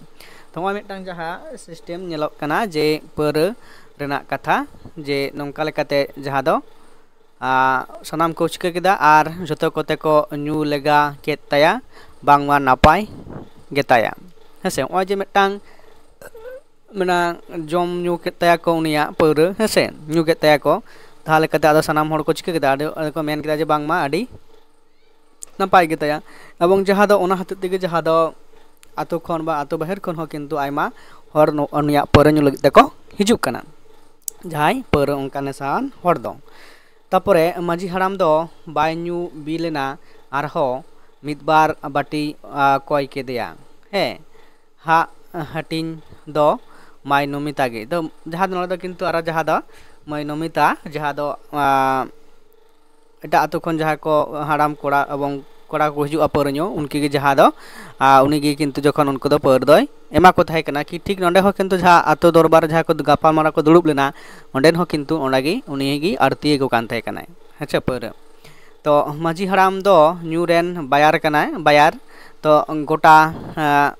ᱛᱚ ᱱᱚᱜᱼᱚᱭ ᱢᱤᱫᱴᱟᱝ ᱡᱟᱦᱟᱸ ᱥᱤᱥᱴᱮᱢ ᱧᱮᱞᱚᱜ ᱠᱟᱱᱟ ᱡᱮ ᱯᱟᱹᱣᱨᱟᱹ ᱨᱮᱱᱟᱜ ᱠᱟᱛᱷᱟ, ᱡᱮ ᱱᱚᱝᱠᱟ ᱞᱮᱠᱟᱛᱮ ᱡᱟᱦᱟᱸ ᱫᱚ ᱟᱨ ᱥᱟᱱᱟᱢ ᱠᱚ ᱪᱤᱠᱟᱹ ᱠᱮᱫᱟ ᱟᱨ ᱡᱷᱚᱛᱚ ᱠᱚᱛᱮ ᱠᱚ ᱧᱩ ᱞᱮᱜᱟ ᱠᱮᱫ ᱛᱟᱭᱟ, ᱵᱟᱝᱢᱟ ᱱᱟᱯᱟᱭ ᱜᱮᱛᱟᱭᱟ᱾ ᱦᱮᱸᱥᱮ, ᱱᱚᱜᱼᱚᱭ ᱡᱮ ᱢᱤᱫᱴᱟᱝ ᱢᱮᱱᱟ ᱡᱚᱢ ᱧᱩ ᱠᱮᱫ ᱛᱟᱭᱟ ᱠᱚ ᱩᱱᱤᱭᱟᱜ ᱯᱟᱹᱣᱨᱟᱹ, ᱦᱮᱸᱥᱮ, ᱧᱩ ᱠᱮᱫ ᱛᱟᱭᱟ ᱠᱚ᱾ ᱛᱟᱦᱚᱞᱮ ᱠᱟᱛᱮ ᱟᱫᱚ ᱥᱟᱱᱟᱢ ᱦᱚᱲ ᱠᱚ ᱪᱤᱠᱟᱹ ᱠᱮᱫᱟ? ᱟᱫᱚ ᱟᱫᱚ ᱠᱚ ᱢᱮᱱ ᱠᱮᱫᱟ ᱡᱮ ᱵᱟᱝᱢᱟ ᱟᱹᱰᱤ ᱱᱟᱯᱟᱭ ᱜᱮᱛᱟᱭᱟ᱾ ᱮᱵᱚᱝ ᱡᱟᱦᱟᱸ ᱫᱚ ᱚᱱᱟ ᱦᱚᱛᱮᱡ ᱛᱮᱜᱮ ᱡᱟᱦᱟᱸ ᱫᱚ ᱟᱛᱳ ᱠᱷᱚᱱ ᱵᱟ ᱟᱛᱳ ᱵᱟᱦᱮᱨ ᱠᱷᱚᱱ ᱦᱚᱸ ᱠᱤᱱᱛᱩ ᱟᱭᱢᱟ ᱦᱚᱲ ᱱᱚ-, ᱩᱱᱤᱭᱟᱜ ᱯᱟᱹᱣᱨᱟᱹ ᱧᱩ ᱞᱟᱹᱜᱤᱫ ᱛᱮᱠᱚ ᱦᱤᱡᱩᱜ ᱠᱟᱱᱟ, ᱡᱟᱦᱟᱸᱭ ᱯᱟᱹᱣᱨᱟᱹ ᱚᱱᱠᱟ ᱱᱮᱥᱟᱣᱟᱱ ᱦᱚᱲ ᱫᱚ᱾ ᱛᱟᱯᱚᱨᱮ ᱢᱟᱹᱡᱷᱤ ᱦᱟᱲᱟᱢ ᱫᱚ ᱵᱟᱭ ᱧᱩ ᱵᱤ ᱞᱮᱱᱟ, ᱟᱨᱦᱚᱸ ᱢᱤᱫ ᱵᱟᱨ ᱵᱟᱹᱴᱤ, ᱟ, ᱠᱚᱭ ᱠᱮᱫᱮᱭᱟ᱾ ᱦᱮᱸ, ᱦᱟᱜ ᱦᱟᱹᱴᱤᱧ ᱫᱚ ᱢᱟᱹᱭ ᱱᱚᱢᱤᱛᱟ ᱜᱮ᱾ ᱫᱚ ᱡᱟᱦᱟᱸ ᱫᱚ ᱱᱚᱰᱮ ᱫᱚ ᱠᱤᱱᱛᱩ ᱟᱨᱚ ᱡᱟᱦᱟᱸ ᱫᱚ ᱢᱟᱹᱭ ᱱᱚᱢᱤᱛᱟ, ᱡᱟᱦᱟᱸ ᱫᱚ, ᱟ, ᱮᱴᱟᱜ ᱟᱹᱛᱩ ᱠᱷᱚᱱ ᱡᱟᱦᱟᱸᱭ ᱠᱚ ᱦᱟᱲᱟᱢ ᱠᱚᱲᱟ ᱮᱵᱚᱝ ᱠᱚᱲᱟ ᱠᱚ ᱦᱤᱡᱩᱜᱼᱟ ᱯᱟᱹᱣᱨᱟᱹ ᱧᱩ, ᱩᱱᱠᱤ ᱜᱮ ᱡᱟᱦᱟᱸ ᱫᱚ, ᱟ, ᱩᱱᱤ ᱜᱮ ᱠᱤᱱᱛᱩ ᱡᱚᱠᱷᱚᱱ ᱩᱱᱠᱩ ᱫᱚ ᱯᱟᱹᱣᱨᱟᱹ ᱫᱚᱭ ᱮᱢᱟ ᱠᱚ ᱛᱟᱦᱮᱸ ᱠᱟᱱᱟ, ᱠᱤ ᱴᱷᱤᱠ ᱱᱚᱰᱮ ᱦᱚᱸ ᱠᱤᱱᱛᱩ ᱡᱟᱦᱟᱸ ᱟᱹᱛᱩ ᱫᱚᱨᱵᱟᱨ ᱡᱟᱦᱟᱸ ᱠᱚ ᱜᱟᱯᱟᱞᱢᱟᱨᱟᱣ ᱠᱚ ᱫᱩᱲᱩᱵ ᱞᱮᱱᱟ, ᱚᱸᱰᱮᱱ ᱦᱚᱸ ᱠᱤᱱᱛᱩ ᱚᱱᱟ ᱜᱮ ᱩᱱᱤ ᱜᱮ ᱟᱹᱲᱛᱤᱭᱟᱹ ᱠᱚ ᱠᱟᱱ ᱛᱟᱦᱮᱸ ᱠᱟᱱᱟᱭ᱾ ᱦᱮᱸ ᱪᱮ, ᱯᱟᱹᱣᱨᱟᱹ᱾ ᱛᱚ ᱢᱟᱹᱡᱷᱤ ᱦᱟᱲᱟᱢ ᱫᱚ ᱧᱩ ᱨᱮᱱ ᱵᱟᱭᱟᱨ ᱠᱟᱱᱟᱭ, ᱵᱟᱭᱟᱨ᱾ ᱛᱚ ᱜᱚᱴᱟ, ᱟ,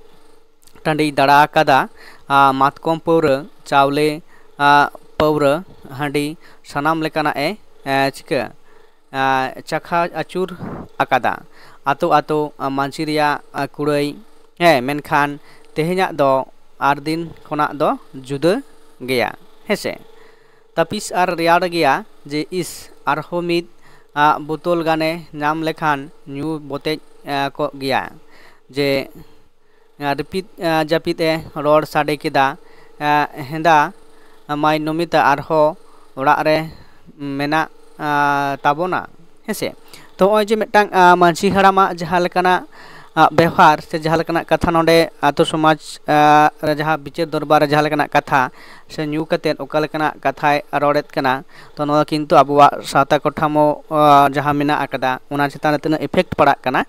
ᱴᱟᱺᱰᱤᱭ ᱫᱟᱬᱟ ᱟᱠᱟᱫᱟ, ᱟ, ᱢᱟᱛᱠᱚᱢ ᱯᱟᱹᱣᱨᱟᱹ, ᱪᱟᱣᱞᱮ, ᱟ, ᱯᱟᱹᱣᱨᱟᱹ, ᱦᱟᱺᱰᱤ, ᱥᱟᱱᱟᱢ ᱞᱮᱠᱟᱱᱟᱜ ᱮ, ᱮ, ᱪᱤᱠᱟᱹ, ᱟ, ᱪᱟᱠᱷᱟ ᱟᱹᱪᱩᱨ ᱟᱠᱟᱫᱟ᱾ ᱟᱛᱳ ᱟᱛᱳ, ᱟ, ᱢᱟᱹᱡᱷᱤ ᱨᱮᱭᱟᱜ, ᱟ, ᱠᱩᱲᱟᱹᱭ, ᱦᱮᱸ, ᱢᱮᱱᱠᱷᱟᱱ ᱛᱮᱦᱮᱧᱟᱜ ᱫᱚ ᱟᱨ ᱫᱤᱱ ᱠᱷᱚᱱᱟᱜ ᱫᱚ ᱡᱩᱫᱟᱹ ᱜᱮᱭᱟ, ᱦᱮᱸᱥᱮ᱾ ᱛᱟᱹᱯᱤᱥ ᱟᱨ ᱨᱮᱭᱟᱲ ᱜᱮᱭᱟ ᱡᱮ ᱤᱥ, ᱟᱨᱦᱚᱸ ᱢᱤᱫ, ᱟ, ᱵᱳᱛᱚᱞ ᱜᱟᱱᱮ ᱧᱟᱢ ᱞᱮᱠᱷᱟᱱ ᱧᱩ ᱵᱚᱛᱮᱡ, ᱟ, ᱠᱚᱜ ᱜᱮᱭᱟ᱾ ᱡᱮ ᱟᱨ ᱨᱤᱯᱤᱫ, ᱟ, ᱡᱟᱹᱯᱤᱫ ᱮ ᱨᱚᱲ ᱥᱟᱰᱮ ᱠᱮᱫᱟ, ᱟ, ᱦᱮᱸᱫᱟ ᱢᱟᱹᱭ ᱱᱚᱢᱤᱛᱟ ᱟᱨᱦᱚᱸ ᱚᱲᱟᱜ ᱨᱮ ᱢᱮᱱᱟᱜ, ᱟ, ᱛᱟᱵᱚᱱᱟ, ᱦᱮᱸᱥᱮ᱾ ᱛᱚ ᱱᱚᱜᱼᱚᱭ ᱡᱮ ᱢᱤᱫᱴᱟᱝ, ᱟ, ᱢᱟᱹᱡᱷᱤ ᱦᱟᱲᱟᱢᱟᱜ ᱡᱟᱦᱟᱸ ᱞᱮᱠᱟᱱᱟᱜ, ᱟ, ᱵᱮᱣᱦᱟᱨ ᱥᱮ ᱡᱟᱦᱟᱸ ᱞᱮᱠᱟᱱᱟᱜ ᱠᱟᱛᱷᱟ ᱱᱚᱰᱮ ᱟᱛᱳ ᱥᱚᱢᱟᱡᱽ, ᱟ, ᱨᱮ ᱡᱟᱦᱟᱸ ᱵᱤᱪᱟᱹᱨ ᱫᱚᱨᱵᱟᱨ ᱨᱮ ᱡᱟᱦᱟᱸ ᱞᱮᱠᱟᱱᱟᱜ ᱠᱟᱛᱷᱟ ᱥᱮ ᱧᱩ ᱠᱟᱛᱮᱫ ᱚᱠᱟ ᱞᱮᱠᱟᱱᱟᱜ ᱠᱟᱛᱷᱟᱭ ᱨᱚᱲᱮᱫ ᱠᱟᱱᱟ, ᱛᱚ ᱱᱚᱣᱟ ᱠᱤᱱᱛᱩ ᱟᱵᱚᱣᱟᱜ ᱥᱟᱶᱛᱟ ᱠᱟᱴᱷᱟᱢᱳ, ᱟ, ᱡᱟᱦᱟᱸ ᱢᱮᱱᱟᱜ ᱟᱠᱟᱫᱟ ᱚᱱᱟ ᱪᱮᱛᱟᱱ ᱨᱮ ᱛᱤᱱᱟᱹᱜ effect ᱯᱟᱲᱟᱜ ᱠᱟᱱᱟ᱾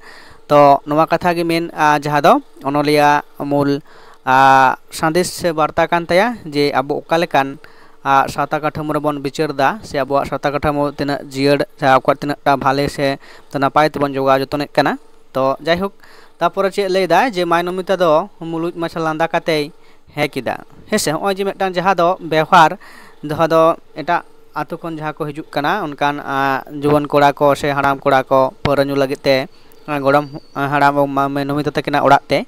ᱛᱚ ᱱᱚᱣᱟ ᱠᱟᱛᱷᱟ ᱜᱮ ᱢᱮᱱ, ᱟ, ᱡᱟᱦᱟᱸ ᱫᱚ ᱚᱱᱚᱞᱤᱭᱟᱹ ᱢᱩᱞ, ᱟ, ᱥᱟᱸᱫᱮᱥ ᱥᱮ ᱵᱟᱨᱛᱟ ᱠᱟᱱ ᱛᱟᱭᱟ ᱡᱮ ᱟᱵᱚ ᱚᱠᱟ ᱞᱮᱠᱟᱱ, ᱟ, ᱥᱟᱶᱛᱟ ᱠᱟᱴᱷᱟᱢᱳ ᱨᱮᱵᱚᱱ ᱵᱤᱪᱟᱹᱨ ᱮᱫᱟ ᱥᱮ ᱟᱵᱚᱣᱟᱜ ᱥᱟᱶᱛᱟ ᱠᱟᱴᱷᱟᱢᱳ ᱛᱤᱱᱟᱹᱜ ᱡᱤᱭᱟᱹᱲ ᱥᱮ ᱟᱠᱚᱣᱟᱜ ᱛᱤᱱᱟᱹᱜ ᱴᱟ ᱵᱷᱟᱞᱮ ᱥᱮ ᱱᱟᱯᱟᱭ ᱛᱮᱵᱚᱱ ᱡᱚᱜᱟᱣ ᱡᱚᱛᱚᱱᱮᱫ ᱠᱟᱱᱟ᱾ ᱛᱚ ᱡᱟᱭᱦᱳᱠ, ᱛᱟᱯᱚᱨᱮ ᱪᱮᱫ ᱞᱟᱹᱭ ᱫᱟᱭ ᱡᱮ ᱢᱟᱭ ᱱᱚᱢᱤᱛᱟ ᱫᱚ ᱢᱩᱞᱩᱡ ᱢᱟᱪᱷᱟ ᱞᱟᱸᱫᱟ ᱠᱟᱛᱮᱭ ᱦᱮᱸ ᱠᱮᱫᱟ᱾ ᱦᱮᱸ ᱥᱮ, ᱦᱚᱸᱜᱼᱚᱭ ᱡᱮ ᱢᱤᱫᱴᱟᱝ ᱡᱟᱦᱟᱸ ᱫᱚ ᱵᱮᱣᱦᱟᱨ, ᱡᱟᱦᱟᱸ ᱫᱚ ᱮᱴᱟᱜ ᱟᱛᱳ ᱠᱷᱚᱱ ᱡᱟᱦᱟᱸ ᱠᱚ ᱦᱤᱡᱩᱜ ᱠᱟᱱᱟ ᱚᱱᱠᱟᱱ ᱟᱸ, ᱡᱩᱣᱟᱹᱱ ᱠᱚᱲᱟ ᱠᱚ ᱥᱮ ᱦᱟᱲᱟᱢ ᱠᱚᱲᱟ ᱠᱚ ᱯᱟᱹᱣᱨᱟᱹ ᱧᱩ ᱞᱟᱹᱜᱤᱫ ᱛᱮ ᱟᱸ, ᱜᱚᱲᱚᱢ ᱟᱸ, ᱦᱟᱲᱟᱢ ᱮᱵᱚᱝ ᱢᱟ- ᱢᱟᱹᱭ ᱱᱚᱢᱤᱛᱟ ᱛᱟᱹᱠᱤᱱᱟᱜ ᱚᱲᱟᱜ ᱛᱮ᱾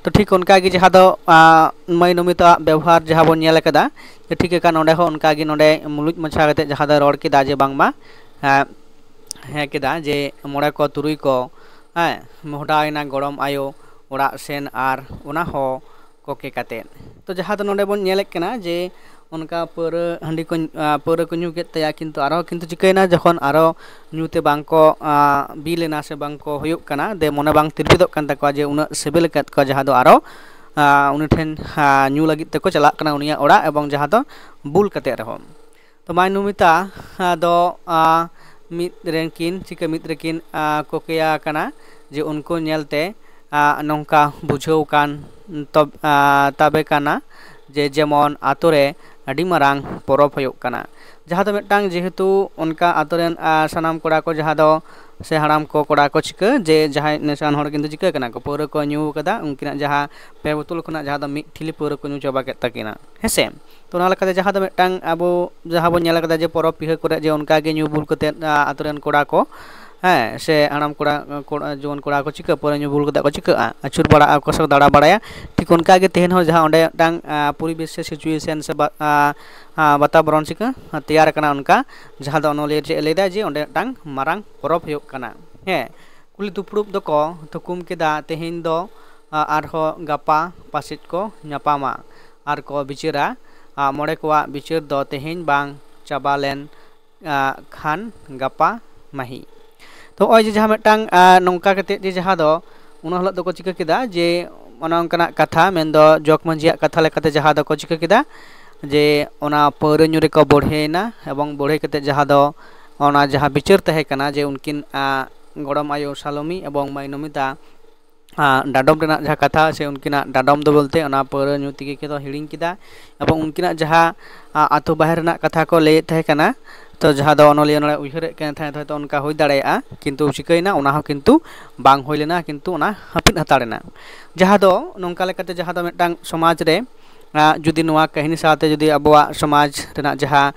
ᱛᱚ ᱴᱷᱤᱠ ᱚᱱᱠᱟ ᱜᱮ ᱡᱟᱦᱟᱸ ᱫᱚ ᱟᱸ, ᱢᱟᱹᱭ ᱱᱚᱢᱤᱛᱟᱣᱟᱜ ᱵᱮᱣᱦᱟᱨ ᱡᱟᱦᱟᱸ ᱵᱚᱱ ᱧᱮᱞ ᱟᱠᱟᱫᱟ, ᱡᱮ ᱴᱷᱤᱠ ᱟᱠᱟᱱ ᱚᱸᱰᱮ ᱦᱚᱸ ᱚᱱᱠᱟ ᱜᱮ ᱱᱚᱰᱮ ᱢᱩᱞᱩᱡ ᱢᱟᱪᱷᱟ ᱠᱟᱛᱮ ᱡᱟᱦᱟᱸ ᱫᱚᱭ ᱨᱚᱲ ᱠᱮᱫᱟ ᱡᱮ ᱵᱟᱝᱢᱟ ᱦᱮᱸ, ᱦᱮᱸ ᱠᱮᱫᱟ ᱡᱮ ᱢᱚᱬᱮ ᱠᱚ ᱛᱩᱨᱩᱭ ᱠᱚ ᱦᱮᱸ ᱢᱚᱦᱰᱟᱭᱮᱱᱟ ᱜᱚᱲᱚᱢ ᱟᱭᱳ ᱚᱲᱟᱜ ᱥᱮᱱ ᱟᱨ ᱚᱱᱟ ᱦᱚᱸ ᱠᱚᱠᱮ ᱠᱟᱛᱮᱫ᱾ ᱛᱚ ᱡᱟᱦᱟᱸ ᱫᱚ ᱱᱚᱰᱮ ᱵᱚᱱ ᱧᱮᱞᱮᱫ ᱠᱟᱱᱟ ᱡᱮ ᱚᱱᱠᱟ ᱯᱟᱹᱣᱨᱟᱹ ᱦᱟᱺᱰᱤ ᱠᱚ ᱧᱩ- ᱟᱸ, ᱯᱟᱹᱣᱨᱟᱹ ᱠᱚ ᱧᱩ ᱠᱮᱫ ᱛᱟᱭᱟ, ᱠᱤᱱᱛᱩ ᱟᱨᱦᱚᱸ ᱠᱤᱱᱛᱩ ᱪᱤᱠᱟᱹᱭᱮᱱᱟ ᱡᱚᱠᱷᱚᱱ ᱟᱨᱦᱚᱸ ᱧᱩ ᱛᱮ ᱵᱟᱝ ᱠᱚ ᱟᱸ, ᱵᱤᱞ ᱮᱱᱟ ᱥᱮ ᱵᱟᱝ ᱠᱚ ᱦᱩᱭᱩᱜ ᱠᱟᱱᱟ, ᱫᱮ ᱢᱚᱱᱮ ᱵᱟᱝ ᱛᱤᱨᱯᱤᱫᱚᱜ ᱠᱟᱱ ᱛᱟᱠᱚᱣᱟ ᱡᱮ ᱩᱱᱟᱹᱜ ᱥᱤᱵᱤᱞ ᱟᱠᱟᱫ ᱠᱚᱣᱟ, ᱡᱟᱦᱟᱸ ᱫᱚ ᱟᱨᱦᱚᱸ ᱟᱸ, ᱩᱱᱤ ᱴᱷᱮᱱ ᱟᱸ, ᱧᱩ ᱞᱟᱹᱜᱤᱫ ᱛᱮᱠᱚ ᱪᱟᱞᱟᱜ ᱠᱟᱱᱟ ᱩᱱᱤᱭᱟᱜ ᱚᱲᱟᱜ, ᱮᱵᱚᱝ ᱡᱟᱦᱟᱸ ᱫᱚ ᱵᱩᱞ ᱠᱟᱛᱮᱫ ᱨᱮᱦᱚᱸ᱾ ᱛᱚ ᱢᱟᱭ ᱱᱚᱢᱤᱛᱟ ᱟᱸ, ᱫᱚ ᱟᱸ, ᱢᱤᱫ ᱨᱮᱱᱠᱤᱱ ᱪᱤᱠᱟᱹ ᱢᱤᱫ ᱨᱮᱠᱤᱱ ᱟᱸ, ᱠᱚᱠᱮᱭᱟ ᱟᱠᱟᱱᱟ ᱡᱮ ᱩᱱᱠᱩ ᱧᱮᱞᱛᱮ ᱟᱸ, ᱱᱚᱝᱠᱟ ᱵᱩᱡᱷᱟᱹᱣ ᱠᱟᱱ ᱛᱚᱵ- ᱟᱸ, ᱛᱟᱵᱮ ᱠᱟᱱᱟ ᱡᱮ ᱡᱮᱢᱚᱱ ᱟᱛᱳ ᱨᱮ ᱟᱹᱰᱤ ᱢᱟᱨᱟᱝ ᱯᱚᱨᱚᱵᱽ ᱦᱩᱭᱩᱜ ᱠᱟᱱᱟ᱾ ᱡᱟᱦᱟᱸ ᱫᱚ ᱢᱤᱫᱴᱟᱝ ᱡᱮᱦᱮᱛᱩ ᱚᱱᱠᱟ ᱟᱛᱳ ᱨᱮᱱ ᱟᱸ, ᱥᱟᱱᱟᱢ ᱠᱚᱲᱟ ᱠᱚ ᱡᱟᱦᱟᱸ ᱫᱚ ᱥᱮ ᱦᱟᱲᱟᱢ ᱠᱚ ᱠᱚᱲᱟ ᱠᱚ ᱪᱤᱠᱟᱹ ᱡᱮ ᱡᱟᱦᱟᱸᱭ ᱱᱮᱥᱟᱣᱟᱱ ᱦᱚᱲ ᱠᱤᱱ ᱫᱚ ᱪᱤᱠᱟᱹ ᱠᱟᱱᱟ ᱠᱚ, ᱯᱟᱹᱣᱨᱟᱹ ᱠᱚ ᱧᱩ ᱠᱟᱫᱟ, ᱩᱱᱠᱤᱱᱟᱜ ᱡᱟᱦᱟᱸ ᱯᱮ ᱵᱳᱛᱚᱞ ᱠᱷᱚᱱᱟᱜ ᱡᱟᱦᱟᱸ ᱫᱚ ᱢᱤᱫ ᱴᱷᱤᱞᱤ ᱯᱟᱹᱣᱨᱟᱹ ᱠᱚ ᱧᱩ ᱪᱟᱵᱟ ᱠᱮᱫ ᱛᱟᱹᱠᱤᱱᱟ, ᱦᱮᱸ ᱥᱮ᱾ ᱛᱚ ᱚᱱᱟ ᱞᱮᱠᱟᱛᱮ ᱡᱟᱦᱟᱸ ᱫᱚ ᱢᱤᱫᱴᱟᱝ ᱟᱵᱚ ᱡᱟᱦᱟᱸ ᱵᱚᱱ ᱧᱮᱞ ᱠᱟᱫᱟ ᱡᱮ ᱯᱚᱨᱚᱵᱽ ᱯᱤᱦᱟᱹ ᱠᱚᱨᱮ ᱡᱮ ᱚᱱᱠᱟ ᱜᱮ ᱧᱩ ᱵᱩᱞ ᱠᱟᱛᱮᱫ ᱟᱸ, ᱟᱛᱳ ᱨᱮᱱ ᱠᱚᱲᱟ ᱠᱚ ᱦᱮᱸ ᱥᱮ ᱦᱟᱲᱟᱢ ᱠᱚᱲᱟ, ᱠᱚᱲᱟ ᱡᱩᱣᱟᱹᱱ ᱠᱚᱲᱟ ᱠᱚ ᱪᱤᱠᱟᱹ ᱯᱟᱹᱣᱨᱟᱹ ᱧᱩ ᱵᱩᱞ ᱠᱟᱛᱮᱫ ᱠᱚ ᱪᱤᱠᱟᱹᱜᱼᱟ, ᱟᱹᱪᱩᱨ ᱵᱟᱲᱟᱜᱼᱟ ᱠᱚ ᱥᱮ ᱫᱟᱬᱟ ᱵᱟᱲᱟᱭᱟ᱾ ᱴᱷᱤᱠ ᱚᱱᱠᱟ ᱜᱮ ᱛᱮᱦᱮᱧ ᱦᱚᱸ ᱡᱟᱦᱟᱸ ᱚᱸᱰᱮ ᱢᱤᱫᱴᱟᱝ ᱟᱸ, ᱯᱚᱨᱤᱵᱮᱥ ᱥᱮ ᱥᱤᱪᱩᱭᱮᱥᱚᱱ ᱥᱮ ᱵᱟ- ᱟᱸ, ᱟᱸ, ᱵᱟᱛᱟᱵᱚᱨᱚᱱ ᱪᱤᱠᱟᱹ ᱛᱮᱭᱟᱨ ᱟᱠᱟᱱᱟ ᱚᱱᱠᱟ, ᱡᱟᱦᱟᱸ ᱫᱚ ᱚᱱᱚᱞᱤᱭᱟᱹ ᱪᱮᱫ ᱞᱟᱹᱭᱫᱟᱭ ᱡᱮ ᱚᱸᱰᱮ ᱢᱤᱫᱴᱟᱝ ᱢᱟᱨᱟᱝ ᱯᱚᱨᱚᱵᱽ ᱦᱩᱭᱩᱜ ᱠᱟᱱᱟ᱾ ᱦᱮᱸ, ᱠᱩᱞᱤ ᱫᱩᱯᱲᱩᱵ ᱫᱚᱠᱚ ᱛᱷᱩᱠᱩᱢ ᱠᱮᱫᱟ ᱛᱮᱦᱮᱧ ᱫᱚ ᱟᱸ, ᱟᱨᱦᱚᱸ ᱜᱟᱯᱟ ᱯᱟᱥᱮᱡ ᱠᱚ ᱧᱟᱯᱟᱢᱟ ᱟᱨ ᱠᱚ ᱵᱤᱪᱟᱹᱨᱟ᱾ ᱟᱸ, ᱢᱚᱬᱮ ᱠᱚᱣᱟᱜ ᱵᱤᱪᱟᱹᱨ ᱫᱚ ᱛᱮᱦᱮᱧ ᱵᱟᱝ ᱪᱟᱵᱟ ᱞᱮᱱ ᱟᱸ, ᱠᱷᱟᱱ ᱜᱟᱯᱟ ᱢᱟᱹᱦᱤ᱾ ᱛᱚ ᱱᱚᱜᱼᱚᱭ ᱡᱮ ᱡᱟᱦᱟᱸ ᱢᱤᱫᱴᱟᱝ ᱟᱸ, ᱱᱚᱝᱠᱟ ᱠᱟᱛᱮᱫ ᱡᱮ ᱡᱟᱦᱟᱸ ᱫᱚ ᱚᱱᱟ ᱦᱤᱞᱳᱜ ᱫᱚᱠᱚ ᱪᱤᱠᱟᱹ ᱠᱮᱫᱟ ᱡᱮ ᱚᱱᱟ ᱚᱱᱠᱟᱱᱟᱜ ᱠᱟᱛᱷᱟ ᱢᱮᱱᱫᱚ ᱡᱚᱜᱽ ᱢᱟᱹᱡᱷᱤᱭᱟᱜ ᱠᱟᱛᱷᱟ ᱞᱮᱠᱟᱛᱮ ᱡᱟᱦᱟᱸ ᱫᱚᱠᱚ ᱪᱤᱠᱟᱹ ᱠᱮᱫᱟ ᱡᱮ ᱚᱱᱟ ᱯᱟᱹᱣᱨᱟᱹ ᱧᱩ ᱨᱮᱠᱚ ᱵᱚᱲᱦᱮᱭᱮᱱᱟ, ᱮᱵᱚᱝ ᱵᱚᱲᱦᱮ ᱠᱟᱛᱮᱫ ᱡᱟᱦᱟᱸ ᱫᱚ ᱚᱱᱟ ᱡᱟᱦᱟᱸ ᱵᱤᱪᱟᱹᱨ ᱛᱟᱦᱮᱸ ᱠᱟᱱᱟ ᱡᱮ ᱩᱱᱠᱤᱱ ᱟᱸ, ᱜᱚᱲᱚᱢ ᱟᱭᱳ ᱥᱟᱞᱚᱢᱤ ᱮᱵᱚᱝ ᱢᱟᱹᱭ ᱱᱚᱢᱤᱛᱟ ᱰᱟᱰᱚᱢ ᱨᱮᱱᱟᱜ ᱡᱟᱦᱟᱸ ᱠᱟᱛᱷᱟ ᱥᱮ ᱩᱱᱠᱤᱱᱟᱜ ᱰᱟᱰᱚᱢ ᱫᱚ ᱵᱚᱞᱛᱮ ᱚᱱᱟ ᱯᱟᱹᱣᱨᱟᱹ ᱧᱩ ᱛᱮᱜᱮ ᱠᱤᱱ ᱫᱚ ᱦᱤᱲᱤᱧ ᱠᱮᱫᱟ᱾ ᱮᱵᱚᱝ ᱩᱱᱠᱤᱱᱟᱜ ᱡᱟᱦᱟᱸ ᱟᱛᱳ ᱵᱟᱦᱮᱨ ᱨᱮᱱᱟᱜ ᱠᱟᱛᱷᱟ ᱠᱚ ᱞᱟᱹᱭᱮᱫ ᱛᱟᱦᱮᱸ ᱠᱟᱱᱟ, ᱛᱚ ᱡᱟᱦᱟᱸ ᱫᱚ ᱚᱱᱚᱞᱤᱭᱟᱹ ᱱᱚᱰᱮ ᱩᱭᱦᱟᱹᱨᱮᱫ ᱠᱟᱱ ᱛᱟᱦᱮᱸᱫ, ᱦᱚᱭᱛᱳ ᱚᱱᱠᱟ ᱦᱩᱭ ᱫᱟᱲᱮᱭᱟᱜᱼᱟ, ᱠᱤᱱᱛᱩ ᱪᱤᱠᱟᱹᱭᱮᱱᱟ, ᱚᱱᱟ ᱦᱚᱸ ᱠᱤᱱᱛᱩ ᱵᱟᱝ ᱦᱩᱭ ᱞᱮᱱᱟ, ᱠᱤᱱᱛᱩ ᱚᱱᱟ ᱦᱟᱹᱯᱤᱫ ᱦᱟᱛᱟᱲ ᱮᱱᱟ᱾ ᱡᱟᱦᱟᱸ ᱫᱚ ᱱᱚᱝᱠᱟ ᱞᱮᱠᱟᱛᱮ ᱡᱟᱦᱟᱸ ᱫᱚ ᱢᱤᱫᱴᱟᱝ ᱥᱚᱢᱟᱡᱽ ᱨᱮ ᱡᱩᱫᱤ ᱱᱚᱣᱟ ᱠᱟᱹᱦᱱᱤ ᱥᱟᱶᱛᱮ ᱡᱩᱫᱤ ᱟᱵᱚᱣᱟᱜ ᱥᱚᱢᱟᱡᱽ ᱨᱮᱱᱟᱜ ᱡᱟᱦᱟᱸ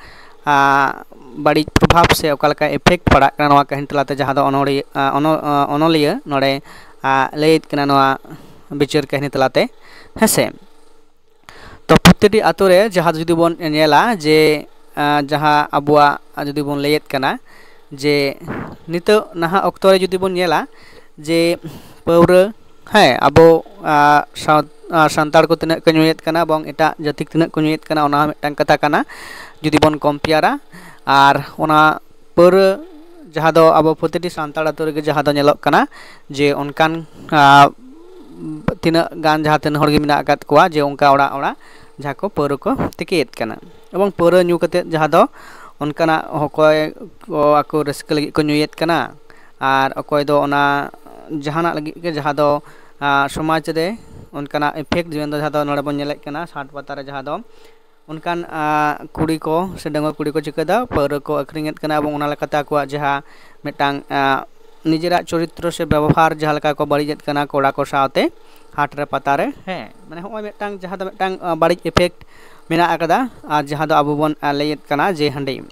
ᱵᱟᱹᱲᱤᱡ ᱯᱨᱚᱵᱷᱟᱵᱽ ᱥᱮ ᱚᱠᱟ ᱞᱮᱠᱟ ᱮᱯᱷᱮᱠᱴ ᱯᱟᱲᱟᱜ ᱠᱟᱱᱟ ᱱᱚᱣᱟ ᱠᱟᱹᱦᱱᱤ ᱛᱟᱞᱟᱛᱮ, ᱡᱟᱦᱟᱸ ᱫᱚ ᱚᱱᱚᱲᱤᱭᱟᱹ ᱚᱱᱚᱞᱤᱭᱟᱹ ᱱᱚᱰᱮ ᱞᱟᱹᱭᱮᱫ ᱠᱟᱱᱟ ᱱᱚᱣᱟ ᱵᱤᱪᱟᱹᱨ ᱠᱟᱹᱦᱱᱤ ᱛᱟᱞᱟᱛᱮ, ᱦᱮᱸᱥᱮ᱾ ᱛᱚ ᱯᱨᱚᱛᱤᱴᱤ ᱟᱛᱳ ᱨᱮ ᱡᱟᱦᱟᱸ ᱡᱩᱫᱤ ᱵᱚᱱ ᱧᱮᱞᱟ ᱡᱮ ᱡᱟᱦᱟᱸ ᱟᱵᱚᱣᱟᱜ ᱡᱩᱫᱤ ᱵᱚᱱ ᱞᱟᱹᱭᱮᱫ ᱠᱟᱱᱟ ᱡᱮ ᱱᱤᱛᱚᱜ ᱱᱟᱦᱟᱜ ᱚᱠᱛᱚ ᱨᱮ ᱡᱩᱫᱤ ᱵᱚᱱ ᱧᱮᱞᱟ ᱡᱮ ᱯᱟᱹᱣᱨᱟᱹ, ᱦᱮᱸ, ᱟᱵᱚ ᱥᱟᱱᱛᱟᱲ ᱠᱚ ᱛᱤᱱᱟᱹᱜ ᱠᱚ ᱧᱩᱭᱮᱫ ᱠᱟᱱᱟ ᱮᱵᱚᱝ ᱮᱴᱟᱜ ᱡᱟᱹᱛᱤ ᱛᱤᱱᱟᱹᱜ ᱠᱚ ᱧᱩᱭᱮᱫ ᱠᱟᱱᱟ, ᱚᱱᱟ ᱦᱚᱸ ᱢᱤᱫᱴᱟᱝ ᱠᱟᱛᱷᱟ ᱠᱟᱱᱟ᱾ ᱡᱩᱫᱤ ᱵᱚᱱ ᱠᱚᱢᱯᱮᱭᱟᱨᱟ, ᱟᱨ ᱚᱱᱟ ᱯᱟᱹᱣᱨᱟᱹ ᱡᱟᱦᱟᱸ ᱫᱚ ᱟᱵᱚ ᱯᱨᱚᱛᱤᱴᱤ ᱥᱟᱱᱛᱟᱲ ᱟᱛᱳ ᱨᱮᱜᱮ ᱡᱟᱦᱟᱸ ᱫᱚ ᱧᱮᱞᱚᱜ ᱠᱟᱱᱟ ᱡᱮ ᱚᱱᱠᱟᱱ ᱛᱤᱱᱟᱹᱜ ᱜᱟᱱ ᱡᱟᱦᱟᱸ ᱛᱤᱱᱟᱹᱜ ᱦᱚᱲ ᱜᱮ ᱢᱮᱱᱟᱜ ᱟᱠᱟᱫ ᱠᱚᱣᱟ ᱡᱮ ᱚᱱᱠᱟ ᱚᱲᱟᱜ ᱚᱲᱟᱜ ᱡᱟᱦᱟᱸ ᱠᱚ ᱯᱟᱹᱣᱨᱟᱹ ᱠᱚ ᱛᱤᱠᱤᱭᱮᱫ ᱠᱟᱱᱟ᱾ ᱮᱵᱚᱝ ᱯᱟᱹᱣᱨᱟᱹ ᱧᱩ ᱠᱟᱛᱮᱫ ᱡᱟᱦᱟᱸ ᱫᱚ ᱚᱱᱠᱟᱱᱟᱜ ᱚᱠᱚᱭ ᱠᱚ ᱟᱠᱚ ᱨᱟᱹᱥᱠᱟᱹ ᱞᱟᱹᱜᱤᱫ ᱠᱚ ᱧᱩᱭᱮᱫ ᱠᱟᱱᱟ, ᱟᱨ ᱚᱠᱚᱭ ᱫᱚ ᱚᱱᱟ ᱡᱟᱦᱟᱱᱟᱜ ᱞᱟᱹᱜᱤᱫ ᱜᱮ ᱡᱟᱦᱟᱸ ᱫᱚ ᱥᱚᱢᱟᱡᱽ ᱨᱮ ᱚᱱᱠᱟᱱᱟᱜ ᱤᱯᱷᱮᱠᱴ ᱡᱮᱢᱚᱱ ᱫᱚ ᱡᱟᱦᱟᱸ ᱫᱚ ᱱᱚᱰᱮ ᱵᱚᱱ ᱧᱮᱞᱮᱫ ᱠᱟᱱᱟ ᱦᱟᱴ ᱯᱟᱛᱟ ᱨᱮ ᱡᱟᱦᱟᱸ ᱫᱚ ᱚᱱᱠᱟᱱ ᱠᱩᱲᱤ ᱠᱚ ᱥᱮ ᱰᱟᱺᱜᱩᱣᱟᱹ ᱠᱩᱲᱤ ᱠᱚ ᱪᱤᱠᱟᱹᱭᱮᱫᱟ, ᱯᱟᱹᱣᱨᱟᱹ ᱠᱚ ᱟᱹᱠᱷᱨᱤᱧᱮᱫ ᱠᱟᱱᱟ ᱮᱵᱚᱝ ᱚᱱᱟ ᱞᱮᱠᱟᱛᱮ ᱟᱠᱚᱣᱟᱜ ᱡᱟᱦᱟᱸ ᱢᱤᱫᱴᱟᱝ ᱱᱤᱡᱮᱨᱟᱜ ᱪᱚᱨᱤᱛᱨᱚ ᱥᱮ ᱵᱮᱵᱚᱦᱟᱨ ᱡᱟᱦᱟᱸ ᱞᱮᱠᱟ ᱠᱚ ᱵᱟᱹᱲᱤᱡᱮᱫ ᱠᱟᱱᱟ ᱠᱚᱲᱟ ᱠᱚ ᱥᱟᱶᱛᱮ ᱦᱟᱴ ᱨᱮ ᱯᱟᱛᱟ ᱨᱮ, ᱦᱮᱸ, ᱢᱟᱱᱮ ᱦᱚᱸᱜᱼᱚᱭ ᱢᱤᱫᱴᱟᱝ ᱡᱟᱦᱟᱸ ᱫᱚ ᱢᱤᱫᱴᱟᱝ ᱵᱟᱹᱲᱤᱡ ᱤᱯᱷᱮᱠᱴ ᱢᱮᱱᱟᱜ ᱟᱠᱟᱫᱟ᱾ ᱟᱨ ᱡᱟᱦᱟᱸ ᱫᱚ ᱟᱵᱚ ᱵᱚᱱ ᱞᱟᱹᱭᱮᱫ ᱠᱟᱱᱟ ᱡᱮ ᱦᱟᱺᱰᱤ,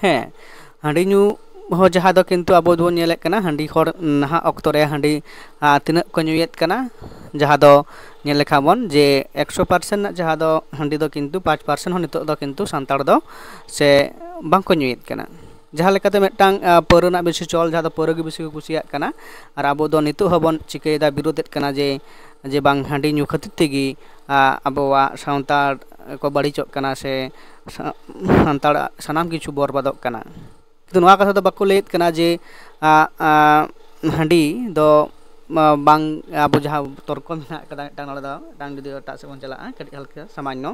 ᱦᱮᱸ, ᱦᱟᱺᱰᱤ ᱧᱩ ᱦᱚᱸ ᱡᱟᱦᱟᱸ ᱫᱚ ᱠᱤᱱᱛᱩ ᱟᱵᱚ ᱵᱚᱱ ᱧᱮᱞᱮᱫ ᱠᱟᱱᱟ ᱦᱟᱺᱰᱤ ᱦᱚᱲ ᱱᱟᱦᱟᱜ ᱚᱠᱛᱚ ᱨᱮ ᱦᱟᱺᱰᱤ ᱛᱤᱱᱟᱹᱜ ᱠᱚ ᱧᱩᱭᱮᱫ ᱠᱟᱱᱟ, ᱡᱟᱦᱟᱸ ᱫᱚ ᱧᱮᱞ ᱞᱮᱠᱷᱟᱱ ᱵᱚᱱ ᱡᱮ ᱮᱠᱥᱚ ᱯᱟᱨᱥᱮᱱᱴ ᱨᱮᱱᱟᱜ ᱡᱟᱦᱟᱸ ᱫᱚ ᱦᱟᱺᱰᱤ ᱫᱚ ᱠᱤᱱᱛᱩ ᱯᱟᱸᱪ ᱯᱟᱨᱥᱮᱱᱴ ᱦᱚᱸ ᱱᱤᱛᱚᱜ ᱫᱚ ᱠᱤᱱᱛᱩ ᱥᱟᱱᱛᱟᱲ ᱫᱚ ᱥᱮ ᱵᱟᱝᱠᱚ ᱧᱩᱭᱮᱫ ᱠᱟᱱᱟ᱾ ᱡᱟᱦᱟᱸ ᱞᱮᱠᱟᱛᱮ ᱢᱤᱫᱴᱟᱝ ᱯᱟᱹᱣᱨᱟᱹ ᱨᱮᱱᱟᱜ ᱵᱮᱥᱤ ᱪᱚᱞ, ᱡᱟᱦᱟᱸ ᱫᱚ ᱯᱟᱹᱣᱨᱟᱹ ᱜᱮ ᱵᱮᱥᱤ ᱠᱚ ᱠᱩᱥᱤᱭᱟᱜ ᱠᱟᱱᱟ, ᱟᱨ ᱟᱵᱚ ᱫᱚ ᱱᱤᱛᱚᱜ ᱦᱚᱸᱵᱚᱱ ᱪᱤᱠᱟᱹᱭᱮᱫᱟ, ᱵᱤᱨᱳᱫᱮᱫ ᱠᱟᱱᱟ ᱡᱮ ᱡᱮ ᱵᱟᱝ ᱦᱟᱺᱰᱤ ᱧᱩ ᱠᱷᱟᱹᱛᱤᱨ ᱛᱮᱜᱮ ᱟᱵᱚᱣᱟᱜ ᱥᱟᱱᱛᱟᱲ ᱠᱚ ᱵᱟᱹᱲᱤᱡᱚᱜ ᱠᱟᱱᱟ ᱥᱮ ᱥᱟᱱᱛᱟᱲᱟᱜ ᱥᱟᱱᱟᱢ ᱠᱤᱪᱷᱩ ᱵᱚᱨᱵᱟᱫᱚᱜ ᱠᱟᱱᱟ᱾ ᱠᱤᱱᱛᱩ ᱱᱚᱣᱟ ᱠᱟᱛᱷᱟ ᱫᱚ ᱵᱟᱠᱚ ᱞᱟᱹᱭᱮᱫ ᱠᱟᱱᱟ ᱡᱮ ᱦᱟᱺᱰᱤ ᱫᱚ ᱵᱟᱝ, ᱟᱵᱚ ᱡᱟᱦᱟᱸ ᱛᱚᱨᱠᱚ ᱢᱮᱱᱟᱜ ᱠᱟᱫᱟ ᱢᱤᱫᱴᱟᱝ, ᱱᱚᱰᱮ ᱫᱚ ᱢᱤᱫᱴᱟᱝ ᱡᱩᱫᱤ ᱮᱴᱟᱜ ᱥᱮᱫ ᱵᱚᱱ ᱪᱟᱞᱟᱜᱼᱟ ᱠᱟᱹᱴᱤᱡ ᱦᱟᱞᱠᱟ ᱥᱟᱢᱟᱱᱱᱚ,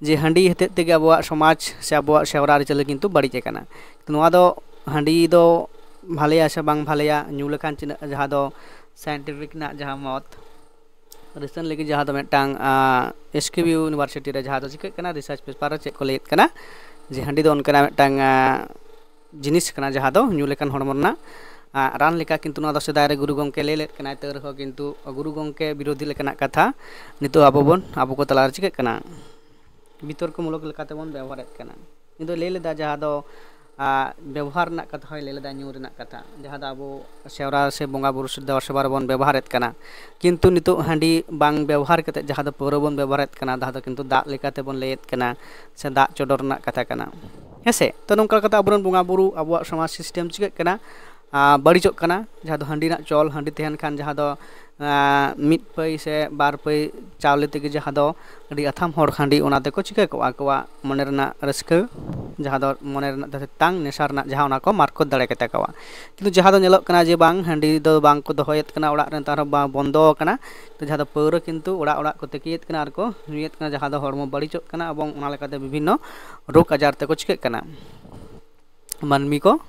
ᱡᱮ ᱦᱟᱺᱰᱤ ᱦᱚᱛᱮᱡ ᱛᱮᱜᱮ ᱟᱵᱚᱣᱟᱜ ᱥᱚᱢᱟᱡᱽ ᱥᱮ ᱟᱵᱚᱣᱟᱜ ᱥᱮᱣᱨᱟ ᱟᱹᱨᱤᱪᱟᱹᱞᱤ ᱠᱤᱱᱛᱩ ᱵᱟᱹᱲᱤᱡ ᱟᱠᱟᱱᱟ᱾ ᱱᱚᱣᱟ ᱫᱚ ᱦᱟᱺᱰᱤ ᱫᱚ ᱵᱷᱟᱞᱮᱭᱟ ᱥᱮ ᱵᱟᱝ ᱵᱷᱟᱞᱮᱭᱟ, ᱧᱩ ᱞᱮᱠᱷᱟᱱ ᱛᱤᱱᱟᱹᱜ ᱡᱟᱦᱟᱸ ᱫᱚ ᱥᱟᱭᱮᱱᱴᱤᱯᱷᱤᱠ ᱨᱮᱱᱟᱜ ᱡᱟᱦᱟᱸ ᱢᱚᱛ, ᱨᱤᱥᱮᱱᱴᱞᱤ ᱜᱮ ᱡᱟᱦᱟᱸ ᱫᱚ ᱢᱤᱫᱴᱟᱝ ᱮᱥ ᱠᱤᱭᱩ ᱤᱭᱩᱱᱤᱵᱷᱟᱨᱥᱤᱴᱤ ᱨᱮ ᱡᱟᱦᱟᱸ ᱫᱚ ᱪᱤᱠᱟᱹᱜ ᱠᱟᱱᱟ, ᱨᱤᱥᱟᱨᱪ ᱯᱮᱯᱟᱨ ᱨᱮ ᱪᱮᱫ ᱠᱚ ᱞᱟᱹᱭᱮᱫ ᱠᱟᱱᱟ, ᱡᱮ ᱦᱟᱺᱰᱤ ᱫᱚ ᱚᱱᱠᱟᱱᱟᱜ ᱢᱤᱫᱴᱟᱝ ᱡᱤᱱᱤᱥ ᱠᱟᱱᱟ ᱡᱟᱦᱟᱸ ᱫᱚ ᱧᱩ ᱞᱮᱠᱷᱟᱱ ᱦᱚᱲᱢᱚ ᱨᱮᱱᱟᱜ ᱨᱟᱱ ᱞᱮᱠᱟ, ᱠᱤᱱᱛᱩ ᱱᱚᱣᱟ ᱫᱚ ᱥᱮᱫᱟᱭ ᱨᱮ ᱜᱩᱨᱩ ᱜᱚᱢᱠᱮ ᱞᱟᱹᱭ ᱞᱮᱫ ᱠᱟᱱᱟᱭ, ᱛᱟᱹᱣ ᱨᱮᱦᱚᱸ ᱠᱤᱱᱛᱩ ᱜᱩᱨᱩ ᱜᱚᱢᱠᱮ ᱵᱤᱨᱳᱫᱷᱤ ᱞᱮᱠᱟᱱᱟᱜ ᱠᱟᱛᱷᱟ ᱱᱤᱛᱚᱜ ᱟᱵᱚ ᱵᱚᱱ, ᱟᱵᱚ ᱠᱚ ᱛᱟᱞᱟᱨᱮ ᱪᱤᱠᱟᱹᱜ ᱠᱟᱱᱟ, ᱵᱤᱛᱚᱨᱠᱚᱢᱩᱞᱚᱠ ᱞᱮᱠᱟᱛᱮ ᱵᱚᱱ ᱵᱮᱵᱚᱦᱟᱨᱮᱫ ᱠᱟᱱᱟ᱾ ᱤᱧ ᱫᱚ ᱞᱟᱹᱭ ᱞᱮᱫᱟ ᱡᱟᱦᱟᱸ ᱫᱚ ᱵᱮᱵᱚᱦᱟᱨ ᱨᱮᱱᱟᱜ ᱠᱟᱛᱷᱟ ᱦᱚᱸᱭ ᱞᱟᱹᱭ ᱞᱮᱫᱟ, ᱧᱩ ᱨᱮᱱᱟᱜ ᱠᱟᱛᱷᱟ, ᱡᱟᱦᱟᱸ ᱫᱚ ᱟᱵᱚ ᱥᱮᱣᱨᱟ ᱥᱮ ᱵᱚᱸᱜᱟ ᱵᱩᱨᱩ ᱥᱮ ᱫᱮᱵᱟ ᱥᱮᱵᱟ ᱨᱮᱵᱚᱱ ᱵᱮᱵᱚᱦᱟᱨᱮᱫ ᱠᱟᱱᱟ, ᱠᱤᱱᱛᱩ ᱱᱤᱛᱚᱜ ᱦᱟᱺᱰᱤ ᱵᱟᱝ ᱵᱮᱵᱚᱦᱟᱨ ᱠᱟᱛᱮ ᱡᱟᱦᱟᱸ ᱫᱚ ᱯᱟᱹᱣᱨᱟᱹ ᱵᱚᱱ ᱵᱮᱵᱚᱦᱟᱨᱮᱫ ᱠᱟᱱᱟ, ᱡᱟᱦᱟᱸ ᱫᱚ ᱠᱤᱱᱛᱩ ᱫᱟᱜ ᱞᱮᱠᱟᱛᱮ ᱵᱚᱱ ᱞᱟᱹᱭᱮᱫ ᱠᱟᱱᱟ ᱥᱮ ᱫᱟᱜ ᱪᱚᱰᱚᱨ ᱨᱮᱱᱟᱜ ᱠᱟᱛᱷᱟ ᱠᱟᱱᱟ, ᱦᱮᱸ ᱥᱮ? ᱛᱚ ᱱᱚᱝᱠᱟ ᱠᱟᱛᱮ ᱟᱵᱚᱨᱮᱱ ᱵᱚᱸᱜᱟ ᱵᱩᱨᱩ, ᱟᱵᱚᱣᱟᱜ ᱥᱚᱢᱟᱡᱽ ᱥᱤᱥᱴᱮᱢ ᱪᱤᱠᱟᱹᱜ ᱠᱟᱱᱟ, ᱵᱟᱹᱲᱤᱡᱚᱜ ᱠᱟᱱᱟ᱾ ᱡᱟᱦᱟᱸ ᱫᱚ ᱦᱟᱺᱰᱤ ᱨᱮᱱᱟᱜ ᱪᱚᱞ, ᱦᱟᱺᱰᱤ ᱛᱟᱦᱮᱱ ᱠᱷᱟᱱ ᱡᱟᱦᱟᱸ ᱫᱚ ᱢᱤᱫ ᱯᱟᱹᱭ ᱥᱮ ᱵᱟᱨ ᱯᱟᱹᱭ ᱪᱟᱣᱞᱮ ᱛᱮᱜᱮ ᱡᱟᱦᱟᱸ ᱫᱚ ᱟᱹᱰᱤ ᱟᱛᱷᱟᱢ ᱦᱚᱲ ᱦᱟᱺᱰᱤ ᱚᱱᱟ ᱛᱮᱠᱚ ᱪᱤᱠᱟᱹ ᱠᱚᱜᱼᱟ, ᱟᱠᱚᱣᱟᱜ ᱢᱚᱱᱮ ᱨᱮᱱᱟᱜ ᱨᱟᱹᱥᱠᱟᱹ, ᱡᱟᱦᱟᱸ ᱫᱚ ᱢᱚᱱᱮ ᱨᱮᱱᱟᱜ ᱡᱟᱦᱟᱸ ᱛᱮᱛᱟᱝ ᱱᱮᱥᱟ ᱨᱮᱱᱟᱜ ᱡᱟᱦᱟᱸ, ᱚᱱᱟ ᱠᱚ ᱢᱟᱨᱠᱚᱛ ᱫᱟᱲᱮ ᱠᱟᱛᱟ ᱠᱚᱣᱟ᱾ ᱠᱤᱱᱛᱩ ᱡᱟᱦᱟᱸ ᱫᱚ ᱧᱮᱞᱚᱜ ᱠᱟᱱᱟ ᱡᱮ ᱵᱟᱝ, ᱦᱟᱺᱰᱤ ᱫᱚ ᱵᱟᱝ ᱠᱚ ᱫᱚᱦᱚᱭᱮᱫ ᱠᱟᱱᱟ ᱚᱲᱟᱜ ᱨᱮ, ᱱᱮᱛᱟᱨ ᱦᱚᱸ ᱵᱚᱱᱫᱚ ᱟᱠᱟᱱᱟ᱾ ᱛᱚ ᱡᱟᱦᱟᱸ ᱫᱚ ᱯᱟᱹᱣᱨᱟᱹ ᱠᱤᱱᱛᱩ ᱚᱲᱟᱜ ᱚᱲᱟᱜ ᱠᱚ ᱛᱤᱠᱤᱭᱮᱫ ᱠᱟᱱᱟ ᱟᱨ ᱠᱚ ᱧᱩᱭᱮᱫ ᱠᱟᱱᱟ, ᱡᱟᱦᱟᱸ ᱫᱚ ᱦᱚᱲᱢᱚ ᱵᱟᱹᱲᱤᱡᱚᱜ ᱠᱟᱱᱟ ᱮᱵᱚᱝ ᱚᱱᱟ ᱞᱮᱠᱟᱛᱮ ᱵᱤᱵᱷᱤᱱᱱᱚ ᱨᱳᱜᱽ ᱟᱡᱟᱨ ᱛᱮᱠᱚ ᱪᱤᱠᱟᱹᱜ ᱠᱟᱱᱟ, ᱢᱟᱹᱱᱢᱤ ᱠᱚ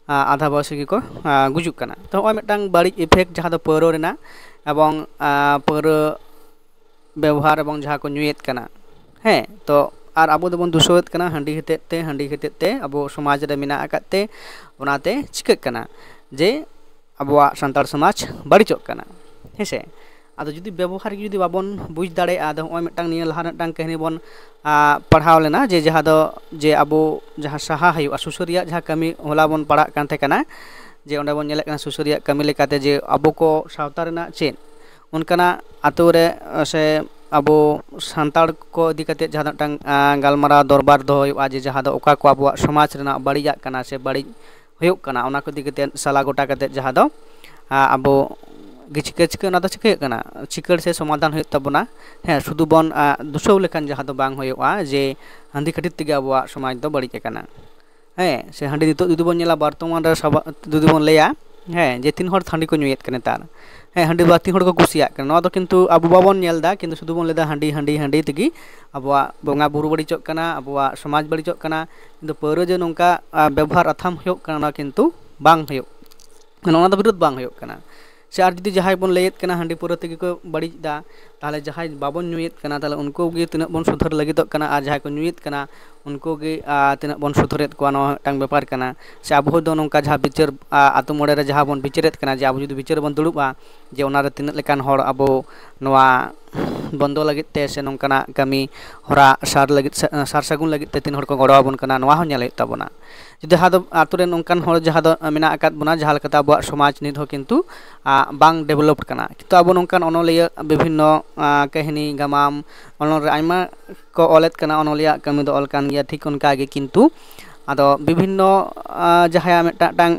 ᱟᱫᱷᱟ ᱵᱚᱭᱚᱥ ᱨᱮᱜᱮ ᱠᱚ ᱜᱩᱡᱩᱜ ᱠᱟᱱᱟ᱾ ᱛᱚ ᱱᱚᱜᱼᱚᱭ ᱢᱤᱫᱴᱟᱝ ᱵᱟᱹᱲᱤᱡ ᱤᱯᱷᱮᱠᱴ ᱡᱟᱦᱟᱸ ᱫᱚ ᱯᱟᱹᱣᱨᱟᱹ ᱨᱮᱱᱟᱜ ᱮᱵᱚᱝ ᱯᱟᱹᱣᱨᱟᱹ ᱵᱮᱵᱚᱦᱟᱨ ᱮᱵᱚᱝ ᱡᱟᱦᱟᱸ ᱠᱚ ᱧᱩᱭᱮᱫ ᱠᱟᱱᱟ, ᱦᱮᱸ, ᱛᱚ ᱟᱨ ᱟᱵᱚ ᱫᱚᱵᱚᱱ ᱫᱩᱥᱟᱹᱣᱮᱫ ᱠᱟᱱᱟ ᱦᱟᱺᱰᱤ ᱦᱚᱛᱮᱫ ᱛᱮ, ᱦᱟᱺᱰᱤ ᱦᱚᱛᱮᱫ ᱛᱮ ᱟᱵᱚ ᱥᱚᱢᱟᱡᱽ ᱨᱮ ᱢᱮᱱᱟᱜ ᱟᱠᱟᱫ ᱛᱮ, ᱚᱱᱟᱛᱮ ᱪᱤᱠᱟᱹᱜ ᱠᱟᱱᱟ ᱡᱮ ᱟᱵᱚᱣᱟᱜ ᱥᱟᱱᱛᱟᱲ ᱥᱚᱢᱟᱡᱽ ᱵᱟᱹᱲᱤᱡᱚᱜ ᱠᱟᱱᱟ, ᱦᱮᱸ ᱥᱮ? ᱟᱫᱚ ᱡᱩᱫᱤ ᱵᱮᱵᱚᱦᱟᱨ ᱜᱮ ᱡᱩᱫᱤ ᱵᱟᱵᱚᱱ ᱵᱩᱡᱽ ᱫᱟᱲᱮᱭᱟᱜᱼᱟ, ᱟᱫᱚ ᱱᱚᱜᱼᱚᱭ ᱢᱤᱫᱴᱟᱝ ᱱᱤᱭᱟᱹ ᱞᱟᱦᱟ ᱢᱤᱫᱴᱟᱝ ᱠᱟᱹᱦᱱᱤ ᱵᱚᱱ ᱯᱟᱲᱦᱟᱣ ᱞᱮᱱᱟ, ᱡᱮ ᱡᱟᱦᱟᱸ ᱫᱚ ᱡᱮ ᱟᱵᱚ ᱡᱟᱦᱟᱸ ᱥᱟᱦᱟ ᱦᱩᱭᱩᱜᱼᱟ, ᱥᱩᱥᱟᱹᱨᱤᱭᱟᱜ ᱡᱟᱦᱟᱸ ᱠᱟᱹᱢᱤ ᱦᱚᱞᱟ ᱵᱚᱱ ᱯᱟᱲᱦᱟᱜ ᱠᱟᱱ ᱛᱟᱦᱮᱸ ᱠᱟᱱᱟ, ᱡᱮ ᱚᱸᱰᱮ ᱵᱚᱱ ᱧᱮᱞᱮᱫ ᱠᱟᱱᱟ ᱥᱩᱥᱟᱹᱨᱤᱭᱟᱜ ᱠᱟᱹᱢᱤ ᱞᱮᱠᱟᱛᱮ ᱡᱮ ᱟᱵᱚ ᱠᱚ ᱥᱟᱶᱛᱟ ᱨᱮᱱᱟᱜ ᱪᱮᱫ ᱚᱱᱠᱟᱱᱟᱜ ᱟᱛᱳ ᱨᱮ ᱥᱮ ᱟᱵᱚ ᱥᱟᱱᱛᱟᱲ ᱠᱚ ᱤᱫᱤ ᱠᱟᱛᱮ ᱡᱟᱦᱟᱸ ᱢᱤᱫᱴᱟᱝ ᱜᱟᱞᱢᱟᱨᱟᱣ ᱫᱚᱨᱵᱟᱨ ᱫᱚᱦᱚ ᱦᱩᱭᱩᱜᱼᱟ, ᱡᱮ ᱡᱟᱦᱟᱸ ᱫᱚ ᱚᱠᱟ ᱠᱚ ᱟᱵᱚᱣᱟᱜ ᱥᱚᱢᱟᱡᱽ ᱨᱮᱱᱟᱜ ᱵᱟᱹᱲᱤᱡᱟᱜ ᱠᱟᱱᱟ ᱥᱮ ᱵᱟᱹᱲᱤᱡ ᱦᱩᱭᱩᱜ ᱠᱟᱱᱟ, ᱚᱱᱟ ᱠᱚ ᱤᱫᱤ ᱠᱟᱛᱮ ᱥᱟᱞᱟ ᱜᱚᱴᱟ ᱠᱟᱛᱮ ᱡᱟᱦᱟᱸ ᱫᱚ ᱟᱵᱚ ᱜᱮ ᱪᱤᱠᱟᱹ ᱪᱤᱠᱟᱹ ᱚᱱᱟ ᱫᱚ ᱪᱤᱠᱟᱹᱜ ᱠᱟᱱᱟ, ᱪᱤᱠᱟᱹᱲ ᱥᱮ ᱥᱚᱢᱟᱫᱷᱟᱱ ᱦᱩᱭᱩᱜ ᱛᱟᱵᱚᱱᱟ᱾ ᱦᱮᱸ, ᱥᱩᱫᱷᱩ ᱵᱚᱱ ᱫᱩᱥᱟᱹᱣ ᱞᱮᱠᱷᱟᱱ ᱡᱟᱦᱟᱸ ᱫᱚ ᱵᱟᱝ ᱦᱩᱭᱩᱜᱼᱟ ᱡᱮ ᱦᱟᱺᱰᱤ ᱠᱷᱟᱹᱛᱤᱨ ᱛᱮᱜᱮ ᱟᱵᱚᱣᱟᱜ ᱥᱚᱢᱟᱡᱽ ᱫᱚ ᱵᱟᱹᱲᱤᱡ ᱟᱠᱟᱱᱟ᱾ ᱦᱮᱸ, ᱥᱮ ᱦᱟᱺᱰᱤ ᱱᱤᱛᱚᱜ ᱡᱩᱫᱤ ᱵᱚᱱ ᱧᱮᱞᱟ ᱵᱚᱨᱛᱚᱢᱟᱱ ᱨᱮ ᱥᱟᱵᱟ-, ᱡᱩᱫᱤ ᱵᱚᱱ ᱞᱟᱹᱭᱟ, ᱦᱮᱸ, ᱡᱮ ᱛᱤᱱ ᱦᱚᱲ ᱦᱟᱺᱰᱤ ᱠᱚ ᱧᱩᱭᱮᱫ ᱠᱟᱱᱟ ᱱᱮᱛᱟᱨ, ᱦᱮᱸ, ᱦᱟᱺᱰᱤ ᱵᱟᱹᱲᱛᱤ ᱦᱚᱲ ᱠᱚ ᱠᱩᱥᱤᱭᱟᱜ ᱠᱟᱱᱟ, ᱱᱚᱣᱟ ᱫᱚ ᱠᱤᱱᱛᱩ ᱟᱵᱚ ᱵᱟᱵᱚᱱ ᱧᱮᱞ ᱮᱫᱟ, ᱠᱤᱱᱛᱩ ᱥᱩᱫᱷᱩ ᱵᱚᱱ ᱞᱟᱹᱭᱫᱟ ᱦᱟᱺᱰᱤ, ᱦᱟᱺᱰᱤ, ᱦᱟᱺᱰᱤ ᱛᱮᱜᱮ ᱟᱵᱚᱣᱟᱜ ᱵᱚᱸᱜᱟ ᱵᱩᱨᱩ ᱵᱟᱹᱲᱤᱡᱚᱜ ᱠᱟᱱᱟ, ᱟᱵᱚᱣᱟᱜ ᱥᱚᱢᱟᱡᱽ ᱵᱟᱹᱲᱤᱡᱚᱜ ᱠᱟᱱᱟ, ᱠᱤᱱᱛᱩ ᱯᱟᱹᱣᱨᱟᱹ ᱡᱮ ᱱᱚᱝᱠᱟ ᱵᱮᱵᱚᱦᱟᱨ ᱟᱛᱷᱟᱢ ᱦᱩᱭᱩᱜ ᱠᱟᱱᱟ, ᱚᱱᱟ ᱠᱤᱱᱛᱩ ᱵᱟᱝ ᱦᱩᱭᱩᱜ, ᱢᱟᱱᱮ ᱚᱱᱟ ᱫᱚ ᱵᱤᱨᱳᱫᱷ ᱵᱟᱝ ᱦᱩᱭᱩᱜ ᱠᱟᱱᱟ᱾ ᱥᱮ ᱟᱨ ᱡᱩᱫᱤ ᱡᱟᱦᱟᱸᱭ ᱵᱚᱱ ᱞᱟᱹᱭᱮᱫ ᱠᱟᱱᱟ ᱦᱟᱺᱰᱤ ᱯᱟᱹᱣᱨᱟᱹ ᱛᱮᱜᱮ ᱠᱚ ᱵᱟᱹᱲᱤᱡ ᱮᱫᱟ, ᱛᱟᱦᱚᱞᱮ ᱡᱟᱦᱟᱸᱭ ᱵᱟᱵᱚᱱ ᱧᱩᱭᱮᱫ ᱠᱟᱱᱟ, ᱛᱟᱦᱚᱞᱮ ᱩᱱᱠᱩ ᱜᱮ ᱛᱤᱱᱟᱹᱜ ᱵᱚᱱ ᱥᱩᱫᱷᱟᱹᱨ ᱞᱟᱹᱜᱤᱫᱚᱜ ᱠᱟᱱᱟ, ᱟᱨ ᱡᱟᱦᱟᱸᱭ ᱠᱚ ᱧᱩᱭᱮᱫ ᱠᱟᱱᱟ, ᱩᱱᱠᱩ ᱜᱮ ᱟᱨ ᱛᱤᱱᱟᱹᱜ ᱵᱚᱱ ᱥᱩᱫᱷᱟᱹᱨᱮᱫ ᱠᱚᱣᱟ, ᱱᱚᱣᱟ ᱢᱤᱫᱴᱟᱝ ᱵᱮᱯᱟᱨ ᱠᱟᱱᱟ᱾ ᱥᱮ ᱟᱵᱚ ᱫᱚ ᱱᱚᱝᱠᱟ ᱡᱟᱦᱟᱸ ᱵᱤᱪᱟᱹᱨ, ᱟᱛᱳ ᱢᱚᱬᱮ ᱨᱮ ᱡᱟᱦᱟᱸ ᱵᱚᱱ ᱵᱤᱪᱟᱹᱨᱮᱫ ᱠᱟᱱᱟ, ᱡᱮ ᱟᱵᱚ ᱡᱩᱫᱤ ᱵᱤᱪᱟᱹᱨ ᱵᱚᱱ ᱫᱩᱲᱩᱵᱼᱟ, ᱡᱮ ᱚᱱᱟᱨᱮ ᱛᱤᱱᱟᱹᱜ ᱞᱮᱠᱟᱱ ᱦᱚᱲ ᱟᱵᱚ ᱱᱚᱣᱟ ᱵᱚᱱᱫᱚ ᱞᱟᱹᱜᱤᱫ ᱛᱮ ᱥᱮ ᱱᱚᱝᱠᱟᱱᱟᱜ ᱠᱟᱹᱢᱤ ᱦᱚᱨᱟ ᱥᱟᱨ ᱞᱟᱹᱜᱤᱫ, ᱥᱟᱨ ᱥᱟᱹᱜᱩᱱ ᱞᱟᱹᱜᱤᱫ ᱛᱮ ᱛᱤᱱ ᱦᱚᱲ ᱠᱚ ᱜᱚᱲᱚ ᱟᱵᱚᱱ ᱠᱟᱱᱟ, ᱱᱚᱣᱟ ᱦᱚᱸ ᱧᱮᱞ ᱦᱩᱭᱩᱜ ᱛᱟᱵᱚᱱᱟ᱾ ᱡᱩᱫᱤ ᱡᱟᱦᱟᱸ ᱫᱚ ᱟᱛᱳ ᱨᱮᱱ ᱚᱱᱠᱟᱱ ᱦᱚᱲ ᱡᱟᱦᱟᱸ ᱫᱚ ᱢᱮᱱᱟᱜ ᱟᱠᱟᱫ ᱵᱚᱱᱟ, ᱡᱟᱦᱟᱸ ᱞᱮᱠᱟᱛᱮ ᱟᱵᱚᱣᱟᱜ ᱥᱚᱢᱟᱡᱽ ᱱᱤᱛ ᱦᱚᱸ ᱠᱤᱱᱛᱩ ᱵᱟᱝ ᱰᱮᱵᱷᱞᱚᱯᱰ ᱠᱟᱱᱟ, ᱠᱤᱱᱛᱩ ᱟᱵᱚ ᱱᱚᱝᱠᱟᱱ ᱚᱱᱚᱞᱤᱭᱟᱹ ᱵᱤᱵᱷᱤᱱᱱᱚ ᱠᱟᱹᱦᱱᱤ ᱜᱟᱢᱟᱢ ᱚᱱᱚᱞ ᱨᱮ ᱟᱭᱢᱟ ᱠᱚ ᱚᱞᱮᱫ ᱠᱟᱱᱟ, ᱚᱱᱚᱞᱤᱭᱟᱹ ᱠᱟᱹᱢᱤ ᱫᱚ ᱚᱞ ᱠᱟᱱ ᱜᱮᱭᱟ, ᱴᱷᱤᱠ ᱚᱱᱠᱟ ᱜᱮ ᱠᱤᱱᱛᱩ ᱟᱫᱚ ᱵᱤᱵᱷᱤᱱᱱᱚ ᱡᱟᱦᱟᱸᱭᱟᱜ ᱢᱤᱫᱴᱟᱝ ᱢᱤᱫᱴᱟᱝ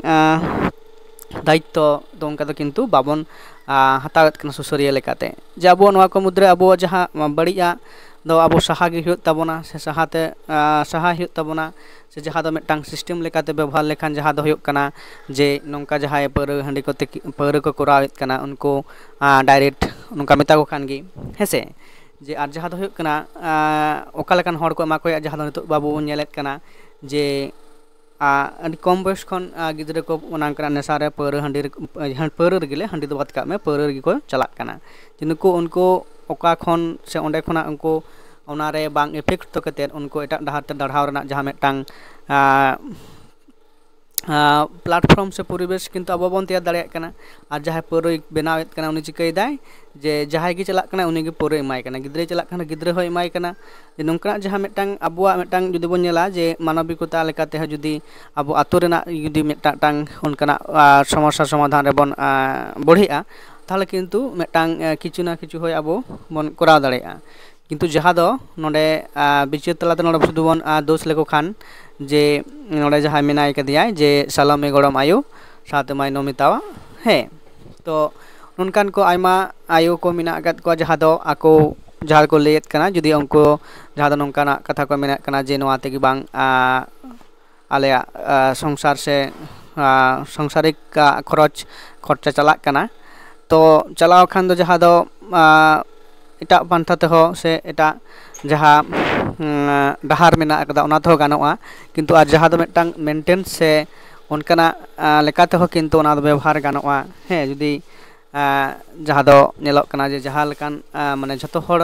ᱫᱟᱭᱤᱛᱛᱚ ᱫᱚ ᱚᱱᱠᱟ ᱫᱚ ᱠᱤᱱᱛᱩ ᱵᱟᱵᱚᱱ ᱦᱟᱛᱟᱣᱮᱫ ᱠᱟᱱᱟ ᱥᱩᱥᱟᱹᱨᱤᱭᱟᱹ ᱞᱮᱠᱟᱛᱮ᱾ ᱡᱮ ᱟᱵᱚ ᱱᱚᱣᱟ ᱠᱚ ᱢᱩᱫᱽᱨᱮ ᱟᱵᱚᱣᱟᱜ ᱡᱟᱦᱟᱸ ᱵᱟᱹᱲᱤᱡᱼᱟ ᱫᱚ ᱟᱵᱚ ᱥᱟᱦᱟ ᱜᱮ ᱦᱩᱭᱩᱜ ᱛᱟᱵᱚᱱᱟ, ᱥᱮ ᱥᱟᱦᱟᱛᱮ ᱥᱟᱦᱟᱭ ᱦᱩᱭᱩᱜ ᱛᱟᱵᱚᱱᱟ, ᱥᱮ ᱡᱟᱦᱟᱸ ᱫᱚ ᱢᱤᱫᱴᱟᱝ ᱥᱤᱥᱴᱮᱢ ᱞᱮᱠᱟᱛᱮ ᱵᱮᱵᱚᱦᱟᱨ ᱞᱮᱠᱷᱟᱱ ᱡᱟᱦᱟᱸ ᱫᱚ ᱦᱩᱭᱩᱜ ᱠᱟᱱᱟ ᱡᱮ ᱱᱚᱝᱠᱟ ᱡᱟᱦᱟᱸᱭ ᱯᱟᱹᱣᱨᱟᱹ ᱦᱟᱺᱰᱤ ᱠᱚ ᱛᱤᱠᱤ ᱯᱟᱹᱣᱨᱟᱹ ᱠᱚ ᱠᱚᱨᱟᱣᱮᱫ ᱠᱟᱱᱟ ᱩᱱᱠᱩ ᱰᱟᱭᱨᱮᱠᱴ ᱱᱚᱝᱠᱟ ᱢᱮᱛᱟ ᱠᱚ ᱠᱷᱟᱱ ᱜᱮ, ᱦᱮᱸ ᱥᱮ? ᱡᱮ ᱟᱨ ᱡᱟᱦᱟᱸ ᱫᱚ ᱦᱩᱭᱩᱜ ᱠᱟᱱᱟ ᱚᱠᱟ ᱞᱮᱠᱟᱱ ᱦᱚᱲ ᱠᱚ ᱮᱢᱟ ᱠᱚᱣᱟ, ᱡᱟᱦᱟᱸ ᱫᱚ ᱱᱤᱛᱚᱜ ᱵᱟᱵᱚ ᱵᱚᱱ ᱧᱮᱞᱮᱫ ᱠᱟᱱᱟ ᱡᱮ ᱟᱹᱰᱤ ᱠᱚᱢ ᱵᱚᱭᱚᱥ ᱠᱷᱚᱱ ᱜᱤᱫᱽᱨᱟᱹ ᱠᱚ ᱚᱱᱟ ᱠᱟᱱᱟ ᱱᱮᱥᱟ ᱨᱮ, ᱯᱟᱹᱣᱨᱟᱹ ᱦᱟᱺᱰᱤ ᱯᱟᱹᱣᱨᱟᱹ ᱨᱮᱜᱮ ᱞᱮ, ᱦᱟᱺᱰᱤ ᱫᱚ ᱵᱟᱫ ᱠᱟᱜ ᱢᱮ, ᱯᱟᱹᱣᱨᱟᱹ ᱨᱮᱜᱮ ᱠᱚ ᱪᱟᱞᱟᱜ ᱠᱟᱱᱟ᱾ ᱡᱮ ᱱᱩᱠᱩ ᱩᱱᱠᱩ ᱚᱠᱟ ᱠᱷᱚᱱ ᱥᱮ ᱚᱸᱰᱮ ᱠᱷᱚᱱᱟᱜ ᱩᱱᱠᱩ ᱚᱱᱟᱨᱮ ᱵᱟᱝ ᱤᱯᱷᱮᱠᱴ ᱦᱚᱛᱚ ᱠᱟᱛᱮᱫ ᱩᱱᱠᱩ ᱮᱴᱟᱜ ᱰᱟᱦᱟᱨ ᱛᱮ ᱫᱟᱲᱦᱟᱣ ᱨᱮᱱᱟᱜ ᱡᱟᱦᱟᱸ ᱢᱤᱫᱴᱟᱝ ᱯᱞᱟᱴᱯᱷᱨᱚᱢ ᱥᱮ ᱯᱚᱨᱤᱵᱮᱥ ᱠᱤᱱᱛᱩ ᱟᱵᱚ ᱵᱚᱱ ᱛᱮᱭᱟᱨ ᱫᱟᱲᱮᱭᱟᱜ ᱠᱟᱱᱟ᱾ ᱟᱨ ᱡᱟᱦᱟᱸᱭ ᱯᱟᱹᱣᱨᱟᱹᱭ ᱵᱮᱱᱟᱣᱮᱫ ᱠᱟᱱᱟ ᱩᱱᱤ ᱪᱤᱠᱟᱹᱭᱮᱫᱟᱭ ᱡᱮ ᱡᱟᱦᱟᱸᱭ ᱜᱮ ᱪᱟᱞᱟᱜ ᱠᱟᱱᱟ ᱩᱱᱤ ᱜᱮ ᱯᱟᱹᱣᱨᱟᱹᱭ ᱮᱢᱟᱭ ᱠᱟᱱᱟ, ᱜᱤᱫᱽᱨᱟᱹᱭ ᱪᱟᱞᱟᱜ ᱠᱟᱱᱟ ᱜᱤᱫᱽᱨᱟᱹ ᱦᱚᱸᱭ ᱮᱢᱟᱭ ᱠᱟᱱᱟ᱾ ᱡᱮ ᱱᱚᱝᱠᱟᱱᱟᱜ ᱡᱟᱦᱟᱸ ᱢᱤᱫᱴᱟᱝ ᱟᱵᱚᱣᱟᱜ ᱢᱤᱫᱴᱟᱝ ᱡᱩᱫᱤ ᱵᱚᱱ ᱧᱮᱞᱟ ᱡᱮ ᱢᱟᱱᱚᱵᱤᱠᱚᱛᱟ ᱞᱮᱠᱟᱛᱮ ᱦᱚᱸ ᱡᱩᱫᱤ ᱟᱵᱚ ᱟᱛᱳ ᱨᱮᱱᱟᱜ ᱡᱩᱫᱤ ᱢᱤᱫᱴᱟᱝ ᱚᱱᱠᱟᱱᱟᱜ ᱥᱚᱢᱚᱥᱥᱟ ᱥᱚᱢᱟᱫᱷᱟᱱ ᱨᱮᱵᱚᱱ ᱵᱚᱲᱦᱮᱜᱼᱟ, ᱛᱟᱦᱚᱞᱮ ᱠᱤᱱᱛᱩ ᱢᱤᱫᱴᱟᱝ ᱠᱤᱪᱷᱩ ᱱᱟ ᱠᱤᱪᱷᱩ ᱦᱚᱭ ᱟᱵᱚ ᱵᱚᱱ ᱠᱚᱨᱟᱣ ᱫᱟᱲᱮᱭᱟᱜᱼᱟ᱾ ᱠᱤᱱᱛᱩ ᱡᱟᱦᱟᱸ ᱫᱚ ᱱᱚᱰᱮ ᱵᱤᱪᱟᱹᱨ ᱛᱟᱞᱟᱛᱮ ᱱᱚᱰᱮ ᱥᱩᱫᱷᱩ ᱵᱚᱱ ᱫᱳᱥ ᱞᱮᱠᱚ ᱠᱷᱟᱱ ᱡᱮ ᱱᱚᱰᱮ ᱡᱟᱦᱟᱸᱭ ᱢᱮᱱᱟᱭ ᱠᱟᱫᱮᱭᱟᱭ ᱡᱮ ᱥᱟᱞᱚᱢᱤ ᱜᱚᱲᱚᱢ ᱟᱭᱳ ᱥᱟᱶᱛᱮ ᱢᱟᱭ ᱱᱚᱢᱤᱛᱟᱣᱟ, ᱦᱮᱸ, ᱛᱚ ᱱᱚᱝᱠᱟᱱ ᱠᱚ ᱟᱭᱢᱟ ᱟᱭᱳ ᱠᱚ ᱢᱮᱱᱟᱜ ᱟᱠᱟᱫ ᱠᱚᱣᱟ ᱡᱟᱦᱟᱸ ᱫᱚ ᱟᱠᱚ ᱡᱟᱦᱟᱸ ᱠᱚ ᱞᱟᱹᱭᱮᱫ ᱠᱟᱱᱟ, ᱡᱩᱫᱤ ᱩᱱᱠᱩ ᱡᱟᱦᱟᱸ ᱫᱚ ᱱᱚᱝᱠᱟᱱᱟᱜ ᱠᱟᱛᱷᱟ ᱠᱚ ᱢᱮᱱᱮᱫ ᱠᱟᱱᱟ ᱡᱮ ᱱᱚᱣᱟ ᱛᱮᱜᱮ ᱵᱟᱝ ᱟᱞᱮᱭᱟᱜ ᱥᱚᱝᱥᱟᱨ ᱥᱮ ᱥᱚᱝᱥᱟᱨᱤᱠ ᱠᱷᱚᱨᱚᱪ ᱠᱷᱚᱨᱪᱟ ᱪᱟᱞᱟᱜ ᱠᱟᱱᱟ, ᱛᱚ ᱪᱟᱞᱟᱣ ᱠᱷᱟᱱ ᱫᱚ ᱡᱟᱦᱟᱸ ᱫᱚ ᱮᱴᱟᱜ ᱯᱟᱱᱛᱷᱟ ᱛᱮᱦᱚᱸ ᱥᱮ ᱮᱴᱟᱜ ᱡᱟᱦᱟᱸ ᱰᱟᱦᱟᱨ ᱢᱮᱱᱟᱜ ᱟᱠᱟᱫᱟ ᱚᱱᱟ ᱛᱮᱦᱚᱸ ᱜᱟᱱᱚᱜᱼᱟ᱾ ᱠᱤᱱᱛᱩ ᱟᱨ ᱡᱟᱦᱟᱸ ᱫᱚ ᱢᱤᱫᱴᱟᱝ ᱢᱮᱱᱴᱮᱱ ᱥᱮ ᱚᱱᱠᱟᱱᱟᱜ ᱞᱮᱠᱟ ᱛᱮᱦᱚᱸ ᱠᱤᱱᱛᱩ ᱚᱱᱟ ᱫᱚ ᱵᱮᱵᱚᱦᱟᱨ ᱜᱟᱱᱚᱜᱼᱟ᱾ ᱦᱮᱸ, ᱡᱩᱫᱤ ᱡᱟᱦᱟᱸ ᱫᱚ ᱧᱮᱞᱚᱜ ᱠᱟᱱᱟ ᱡᱮ ᱡᱟᱦᱟᱸ ᱞᱮᱠᱟᱱ ᱢᱟᱱᱮ ᱡᱷᱚᱛᱚ ᱦᱚᱲ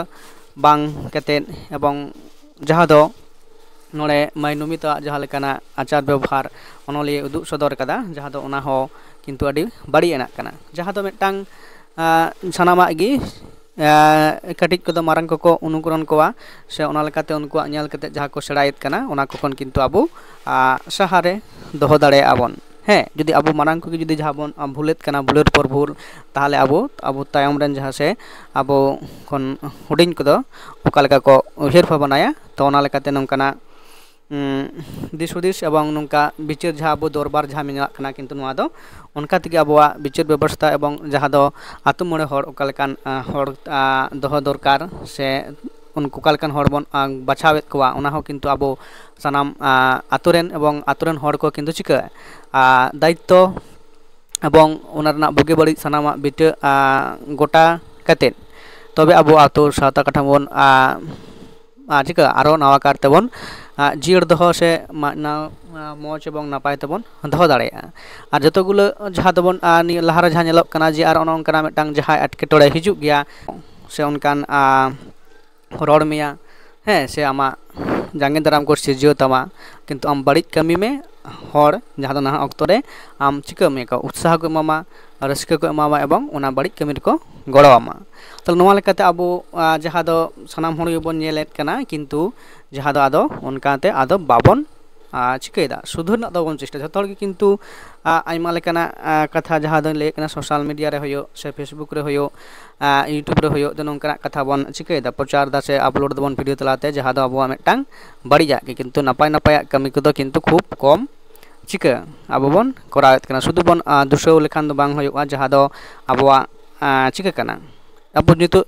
ᱵᱟᱝ ᱠᱟᱛᱮᱫ ᱮᱵᱚᱝ ᱡᱟᱦᱟᱸ ᱫᱚ ᱱᱚᱰᱮ ᱢᱟᱹᱭ ᱱᱚᱢᱤᱛᱟᱣᱟᱜ ᱡᱟᱦᱟᱸ ᱞᱮᱠᱟᱱᱟᱜ ᱟᱪᱟᱨ ᱵᱮᱵᱚᱦᱟᱨ ᱚᱱᱚᱞᱤᱭᱟᱹ ᱩᱫᱩᱜ ᱥᱚᱫᱚᱨ ᱠᱟᱫᱟ, ᱡᱟᱦᱟᱸ ᱫᱚ ᱚᱱᱟ ᱦᱚᱸ ᱠᱤᱱᱛᱩ ᱟᱹᱰᱤ ᱵᱟᱹᱲᱤᱡ ᱟᱱᱟᱜ ᱠᱟᱱᱟ᱾ ᱡᱟᱦᱟᱸ ᱫᱚ ᱢᱤᱫᱴᱟᱝ ᱥᱟᱱᱟᱢᱟᱜ ᱜᱮ ᱠᱟᱹᱴᱤᱡ ᱠᱚᱫᱚ ᱢᱟᱨᱟᱝ ᱠᱚᱠᱚ ᱚᱱᱩᱠᱚᱨᱚᱱ ᱠᱚᱣᱟ, ᱥᱮ ᱚᱱᱟ ᱞᱮᱠᱟᱛᱮ ᱩᱱᱠᱩᱣᱟᱜ ᱧᱮᱞ ᱠᱟᱛᱮ ᱡᱟᱦᱟᱸ ᱠᱚ ᱥᱮᱬᱟᱭᱮᱫ ᱠᱟᱱᱟ, ᱚᱱᱟ ᱠᱚ ᱠᱷᱚᱱ ᱠᱤᱱᱛᱩ ᱟᱵᱚ ᱥᱟᱦᱟᱨᱮ ᱫᱚᱦᱚ ᱫᱟᱲᱮᱭᱟᱜᱼᱟ ᱵᱚᱱ᱾ ᱦᱮᱸ, ᱡᱩᱫᱤ ᱟᱵᱚ ᱢᱟᱨᱟᱝ ᱠᱚᱜᱮ ᱡᱩᱫᱤ ᱡᱟᱦᱟᱸ ᱵᱚᱱ ᱵᱷᱩᱞᱮᱫ ᱠᱟᱱᱟ, ᱵᱷᱩᱞᱮᱨ ᱯᱚᱨ ᱵᱷᱩᱞ, ᱛᱟᱦᱚᱞᱮ ᱟᱵᱚ ᱟᱵᱚ ᱛᱟᱭᱚᱢ ᱨᱮᱱ ᱡᱟᱦᱟᱸ ᱥᱮ ᱟᱵᱚ ᱠᱷᱚᱱ ᱦᱩᱰᱤᱧ ᱠᱚᱫᱚ ᱚᱠᱟ ᱞᱮᱠᱟ ᱠᱚ ᱩᱭᱦᱟᱹᱨ ᱵᱷᱟᱵᱽᱱᱟᱭᱟ, ᱛᱚ ᱚᱱᱟ ᱞᱮᱠᱟᱛᱮ ᱱᱚᱝᱠᱟᱱᱟᱜ ᱫᱤᱥ ᱦᱩᱫᱤᱥ ᱮᱵᱚᱝ ᱱᱚᱝᱠᱟ ᱵᱤᱪᱟᱹᱨ ᱡᱟᱦᱟᱸ ᱟᱵᱚ ᱫᱚᱨᱵᱟᱨ ᱡᱟᱦᱟᱸ ᱢᱮᱱᱟᱜ ᱠᱟᱱᱟ, ᱠᱤᱱᱛᱩ ᱱᱚᱣᱟ ᱫᱚ ᱚᱱᱠᱟ ᱛᱮᱜᱮ ᱟᱵᱚᱣᱟᱜ ᱵᱤᱪᱟᱹᱨ ᱵᱮᱵᱚᱥᱛᱷᱟ ᱮᱵᱚᱝ ᱡᱟᱦᱟᱸ ᱫᱚ ᱟᱛᱳ ᱢᱚᱬᱮ ᱦᱚᱲ ᱚᱠᱟ ᱞᱮᱠᱟᱱ ᱦᱚᱲ ᱫᱚᱦᱚ ᱫᱚᱨᱠᱟᱨ ᱥᱮ ᱩᱱᱠᱩ ᱚᱠᱟ ᱞᱮᱠᱟᱱ ᱦᱚᱲ ᱵᱚᱱ ᱵᱟᱪᱷᱟᱣᱮᱫ ᱠᱚᱣᱟ, ᱚᱱᱟ ᱦᱚᱸ ᱠᱤᱱᱛᱩ ᱟᱵᱚ ᱥᱟᱱᱟᱢ ᱟᱛᱳ ᱨᱮᱱ ᱮᱵᱚᱝ ᱟᱛᱳ ᱨᱮᱱ ᱦᱚᱲ ᱠᱚ ᱠᱤᱱᱛᱩ ᱪᱤᱠᱟᱹ ᱫᱟᱭᱤᱛᱛᱚ ᱮᱵᱚᱝ ᱚᱱᱟ ᱨᱮᱱᱟᱜ ᱵᱩᱜᱤ ᱵᱟᱹᱲᱤᱡ ᱥᱟᱱᱟᱢᱟᱜ ᱵᱤᱴᱟᱹ ᱜᱚᱴᱟ ᱠᱟᱛᱮᱫ ᱛᱚᱵᱮ ᱟᱵᱚ ᱟᱛᱳ ᱥᱟᱶᱛᱟ ᱠᱟᱴᱷᱟᱢ ᱵᱚᱱ ᱪᱤᱠᱟᱹ ᱟᱨᱚ ᱱᱟᱣᱟ ᱠᱟᱨ ᱛᱮᱵᱚᱱ ᱡᱤᱭᱟᱹᱲ ᱫᱚᱦᱚ ᱥᱮ ᱢᱚᱡᱽ ᱮᱵᱚᱝ ᱱᱟᱯᱟᱭ ᱛᱮᱵᱚᱱ ᱫᱚᱦᱚ ᱫᱟᱲᱮᱭᱟᱜᱼᱟ᱾ ᱟᱨ ᱡᱚᱛᱚ ᱜᱩᱞᱟᱹ ᱡᱟᱦᱟᱸ ᱫᱚᱵᱚᱱ ᱱᱤᱭᱟᱹ ᱞᱟᱦᱟᱨᱮ ᱡᱟᱦᱟᱸ ᱧᱮᱞᱚᱜ ᱠᱟᱱᱟ ᱡᱮ ᱟᱨ ᱚᱱᱮ ᱚᱱᱠᱟᱱᱟᱜ ᱢᱤᱫᱴᱟᱝ ᱡᱟᱦᱟᱸ ᱮᱴᱠᱮᱴᱚᱬᱮ ᱦᱤᱡᱩᱜ ᱜᱮᱭᱟ ᱥᱮ ᱚᱱᱠᱟᱱ ᱨᱚᱲ ᱢᱮᱭᱟ, ᱦᱮᱸ, ᱥᱮ ᱟᱢᱟᱜ ᱡᱟᱸᱜᱮ ᱫᱟᱨᱟᱢ ᱠᱚ ᱥᱤᱨᱡᱟᱹᱣ ᱛᱟᱢᱟ, ᱠᱤᱱᱛᱩ ᱟᱢ ᱵᱟᱹᱲᱤᱡ ᱠᱟᱹᱢᱤ ᱢᱮ, ᱦᱚᱲ ᱡᱟᱦᱟᱸ ᱫᱚ ᱱᱟᱦᱟᱜ ᱚᱠᱛᱚ ᱨᱮ ᱟᱢ ᱪᱤᱠᱟᱹ ᱢᱮᱭᱟ ᱠᱚ, ᱩᱛᱥᱟᱦᱚ ᱠᱚ ᱮᱢᱟᱢᱟ, ᱨᱟᱹᱥᱠᱟᱹ ᱠᱚ ᱮᱢᱟᱢᱟ ᱮᱵᱚᱝ ᱚᱱᱟ ᱵᱟᱹᱲᱤᱡ ᱠᱟᱹᱢᱤ ᱨᱮᱠᱚ ᱜᱚᱲᱚ ᱟᱢᱟ᱾ ᱛᱟᱦᱞᱮ ᱱᱚᱣᱟ ᱞᱮᱠᱟᱛᱮ ᱟᱵᱚ ᱡᱟᱦᱟᱸ ᱫᱚ ᱥᱟᱱᱟᱢ ᱦᱚᱲ ᱜᱮᱵᱚᱱ ᱧᱮᱞᱮᱫ ᱠᱟᱱᱟ, ᱠᱤᱱᱛᱩ ᱡᱟᱦᱟᱸ ᱫᱚ ᱟᱫᱚ ᱚᱱᱠᱟᱛᱮ ᱟᱫᱚ ᱵᱟᱵᱚᱱ ᱪᱤᱠᱟᱹᱭᱮᱫᱟ, ᱥᱩᱫᱷᱟᱹᱨ ᱨᱮᱱᱟᱜ ᱫᱚ ᱵᱟᱵᱚᱱ ᱪᱮᱥᱴᱟᱭᱟ᱾ ᱡᱷᱚᱛᱚ ᱦᱚᱲ ᱜᱮ ᱠᱤᱱᱛᱩ ᱟᱭᱢᱟ ᱞᱮᱠᱟᱱᱟᱜ ᱠᱟᱛᱷᱟ ᱡᱟᱦᱟᱸ ᱫᱚᱧ ᱞᱟᱹᱭᱮᱫ ᱠᱟᱱᱟ, ᱥᱳᱥᱟᱞ ᱢᱤᱰᱤᱭᱟ ᱨᱮ ᱦᱩᱭᱩᱜ ᱥᱮ ᱯᱷᱮᱥᱵᱩᱠ ᱨᱮ ᱦᱩᱭᱩᱜ, YouTube ᱨᱮ ᱦᱩᱭᱩᱜ, ᱫᱚ ᱱᱚᱝᱠᱟᱱᱟᱜ ᱠᱟᱛᱷᱟ ᱵᱚᱱ ᱪᱤᱠᱟᱹᱭᱮᱫᱟ, ᱯᱨᱚᱪᱟᱨ ᱮᱫᱟ ᱥᱮ ᱟᱯᱞᱳᱰ ᱫᱟᱵᱚᱱ ᱵᱷᱤᱰᱤᱭᱳ ᱛᱟᱞᱟᱛᱮ, ᱡᱟᱦᱟᱸ ᱫᱚ ᱟᱵᱚᱣᱟᱜ ᱢᱤᱫᱴᱟᱝ ᱵᱟᱹᱲᱤᱡᱟᱜ ᱜᱮ, ᱠᱤᱱᱛᱩ ᱱᱟᱯᱟᱭ ᱱᱟᱯᱟᱭᱟᱜ ᱠᱟᱹᱢᱤ ᱠᱚᱫᱚ ᱠᱤᱱᱛᱩ ᱠᱷᱩᱵ ᱠᱚᱢ ᱪᱤᱠᱟᱹ ᱟᱵᱚ ᱵᱚᱱ ᱠᱚᱨᱟᱣᱮᱫ ᱠᱟᱱᱟ᱾ ᱥᱩᱫᱷᱩ ᱵᱚᱱ ᱫᱩᱥᱟᱹᱣ ᱞᱮᱠᱷᱟᱱ ᱫᱚ ᱵᱟᱝ ᱦᱩᱭᱩᱜᱼᱟ, ᱡᱟᱦᱟᱸ ᱫᱚ ᱟᱵᱚᱣᱟᱜ ᱪᱤᱠᱟᱹ ᱠᱟᱱᱟ᱾ ᱟᱵᱚ ᱱᱤᱛᱚᱜ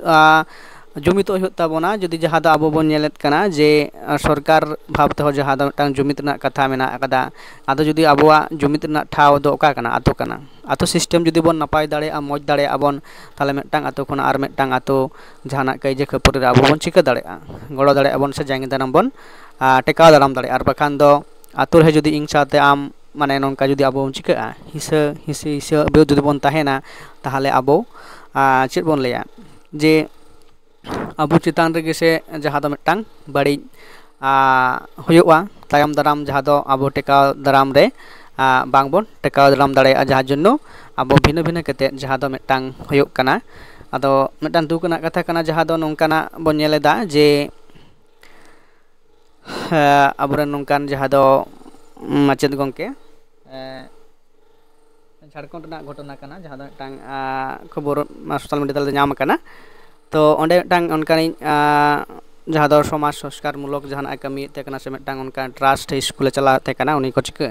ᱡᱩᱢᱤᱫᱚᱜ ᱦᱩᱭᱩᱜ ᱛᱟᱵᱚᱱᱟ᱾ ᱡᱩᱫᱤ ᱡᱟᱦᱟᱸ ᱫᱚ ᱟᱵᱚ ᱵᱚᱱ ᱧᱮᱞᱮᱫ ᱠᱟᱱᱟ ᱡᱮ ᱥᱚᱨᱠᱟᱨ ᱵᱷᱟᱵᱽ ᱛᱮᱦᱚᱸ ᱡᱟᱦᱟᱸ ᱫᱚ ᱢᱤᱫᱴᱟᱝ ᱡᱩᱢᱤᱫ ᱨᱮᱱᱟᱜ ᱠᱟᱛᱷᱟ ᱢᱮᱱᱟᱜ ᱟᱠᱟᱫᱟ, ᱟᱫᱚ ᱡᱩᱫᱤ ᱟᱵᱚᱣᱟᱜ ᱡᱩᱢᱤᱫ ᱨᱮᱱᱟᱜ ᱴᱷᱟᱶ ᱫᱚ ᱚᱠᱟ ᱠᱟᱱᱟ? ᱟᱛᱳ ᱠᱟᱱᱟ᱾ ᱟᱛᱳ ᱥᱤᱥᱴᱮᱢ ᱡᱩᱫᱤ ᱵᱚᱱ ᱱᱟᱯᱟᱭ ᱫᱟᱲᱮᱭᱟᱜᱼᱟ, ᱢᱚᱡᱽ ᱫᱟᱲᱮᱭᱟᱜᱼᱟ ᱵᱚᱱ, ᱛᱟᱦᱚᱞᱮ ᱢᱤᱫᱴᱟᱝ ᱟᱛᱳ ᱠᱷᱚᱱᱟᱜ ᱟᱨ ᱢᱤᱫᱴᱟᱝ ᱟᱛᱳ ᱡᱟᱦᱟᱱᱟᱜ ᱠᱟᱹᱭᱡᱟᱹ ᱠᱷᱟᱹᱯᱟᱹᱨᱤ ᱨᱮ ᱟᱵᱚ ᱵᱚᱱ ᱪᱤᱠᱟᱹ ᱫᱟᱲᱮᱭᱟᱜᱼᱟ, ᱜᱚᱲᱚ ᱫᱟᱲᱮᱭᱟᱜᱼᱟ ᱵᱚᱱ ᱥᱮ ᱡᱟᱸᱜᱮ ᱫᱟᱨᱟᱢ ᱵᱚᱱ ᱴᱮᱠᱟᱣ ᱫᱟᱨᱟᱢ ᱫᱟᱲᱮᱭᱟᱜᱼᱟ᱾ ᱟᱨ ᱵᱟᱠᱷᱟᱱ ᱫᱚ ᱟᱛᱳ ᱨᱮ ᱡᱩᱫᱤ ᱤᱧ ᱥᱟᱶᱛᱮ ᱟᱢ ᱢᱟᱱᱮ ᱱᱚᱝᱠᱟ ᱡᱩᱫᱤ ᱟᱵᱚ ᱵᱚᱱ ᱪᱤᱠᱟᱹᱜᱼᱟ, ᱦᱤᱥᱟᱹ ᱦᱤᱥᱤ ᱦᱤᱥᱟᱹ ᱡᱩᱫᱤ ᱵᱚᱱ ᱛᱟᱦᱮᱱᱟ, ᱛᱟᱦᱚᱞᱮ ᱟᱵᱚ ᱟᱨ ᱪᱮᱫ ᱵᱚᱱ ᱞᱟᱹᱭᱟ, ᱡᱮ ᱟᱵᱚ ᱪᱮᱛᱟᱱ ᱨᱮᱜᱮ ᱥᱮ ᱡᱟᱦᱟᱸ ᱫᱚ ᱢᱤᱫᱴᱟᱝ ᱵᱟᱹᱲᱤᱡ ᱟᱨ ᱦᱩᱭᱩᱜᱼᱟ ᱛᱟᱭᱚᱢ ᱫᱟᱨᱟᱢ, ᱡᱟᱦᱟᱸ ᱫᱚ ᱟᱵᱚ ᱴᱮᱠᱟᱣ ᱫᱟᱨᱟᱢ ᱨᱮ ᱟᱨ ᱵᱟᱝᱵᱚᱱ ᱴᱮᱠᱟᱣ ᱫᱟᱨᱟᱢ ᱫᱟᱲᱮᱭᱟᱜᱼᱟ, ᱡᱟᱦᱟᱸ ᱡᱚᱱᱱᱚ ᱟᱵᱚ ᱵᱷᱤᱱᱟᱹ ᱵᱷᱤᱱᱟᱹ ᱠᱟᱛᱮᱫ ᱡᱟᱦᱟᱸ ᱫᱚ ᱢᱤᱫᱴᱟᱝ ᱦᱩᱭᱩᱜ ᱠᱟᱱᱟ᱾ ᱟᱫᱚ ᱢᱤᱫᱴᱟᱝ ᱫᱩᱠ ᱨᱮᱱᱟᱜ ᱠᱟᱛᱷᱟ ᱠᱟᱱᱟ, ᱡᱟᱦᱟᱸ ᱫᱚ ᱱᱚᱝᱠᱟᱱᱟᱜ ᱵᱚᱱ ᱧᱮᱞ ᱮᱫᱟ ᱡᱮ ᱟᱵᱚᱨᱮᱱ ᱱᱚᱝᱠᱟᱱ ᱡᱟᱦᱟᱸ ᱫᱚ ᱢᱟᱪᱮᱫ ᱜᱚᱢᱠᱮ ᱡᱷᱟᱲᱠᱷᱚᱸᱰ ᱨᱮᱱᱟᱜ ᱜᱷᱚᱴᱚᱱᱟ ᱠᱟᱱᱟ, ᱡᱟᱦᱟᱸ ᱫᱚ ᱢᱤᱫᱴᱟᱝ ᱠᱷᱚᱵᱚᱨ ᱥᱳᱥᱟᱞ ᱢᱤᱰᱤᱭᱟ ᱛᱟᱞᱟᱛᱮ ᱧᱟᱢ ᱟᱠᱟᱱᱟ᱾ ᱛᱚ ᱚᱸᱰᱮ ᱢᱤᱫᱴᱟᱝ ᱚᱱᱠᱟᱱᱤᱡ ᱡᱟᱦᱟᱸ ᱫᱚ ᱥᱚᱢᱟᱡᱽ ᱥᱚᱝᱥᱠᱟᱨ ᱢᱩᱞᱚᱠ ᱡᱟᱦᱟᱱᱟᱜ ᱮ ᱠᱟᱹᱢᱤᱭᱮᱫ ᱛᱟᱦᱮᱸ ᱠᱟᱱᱟ, ᱥᱮ ᱢᱤᱫᱴᱟᱝ ᱚᱱᱠᱟ ᱴᱨᱟᱥᱴ ᱥᱠᱩᱞᱮ ᱪᱟᱞᱟᱣᱮᱫ ᱛᱟᱦᱮᱸ ᱠᱟᱱᱟ, ᱩᱱᱤ ᱠᱚ ᱪᱤᱠᱟᱹ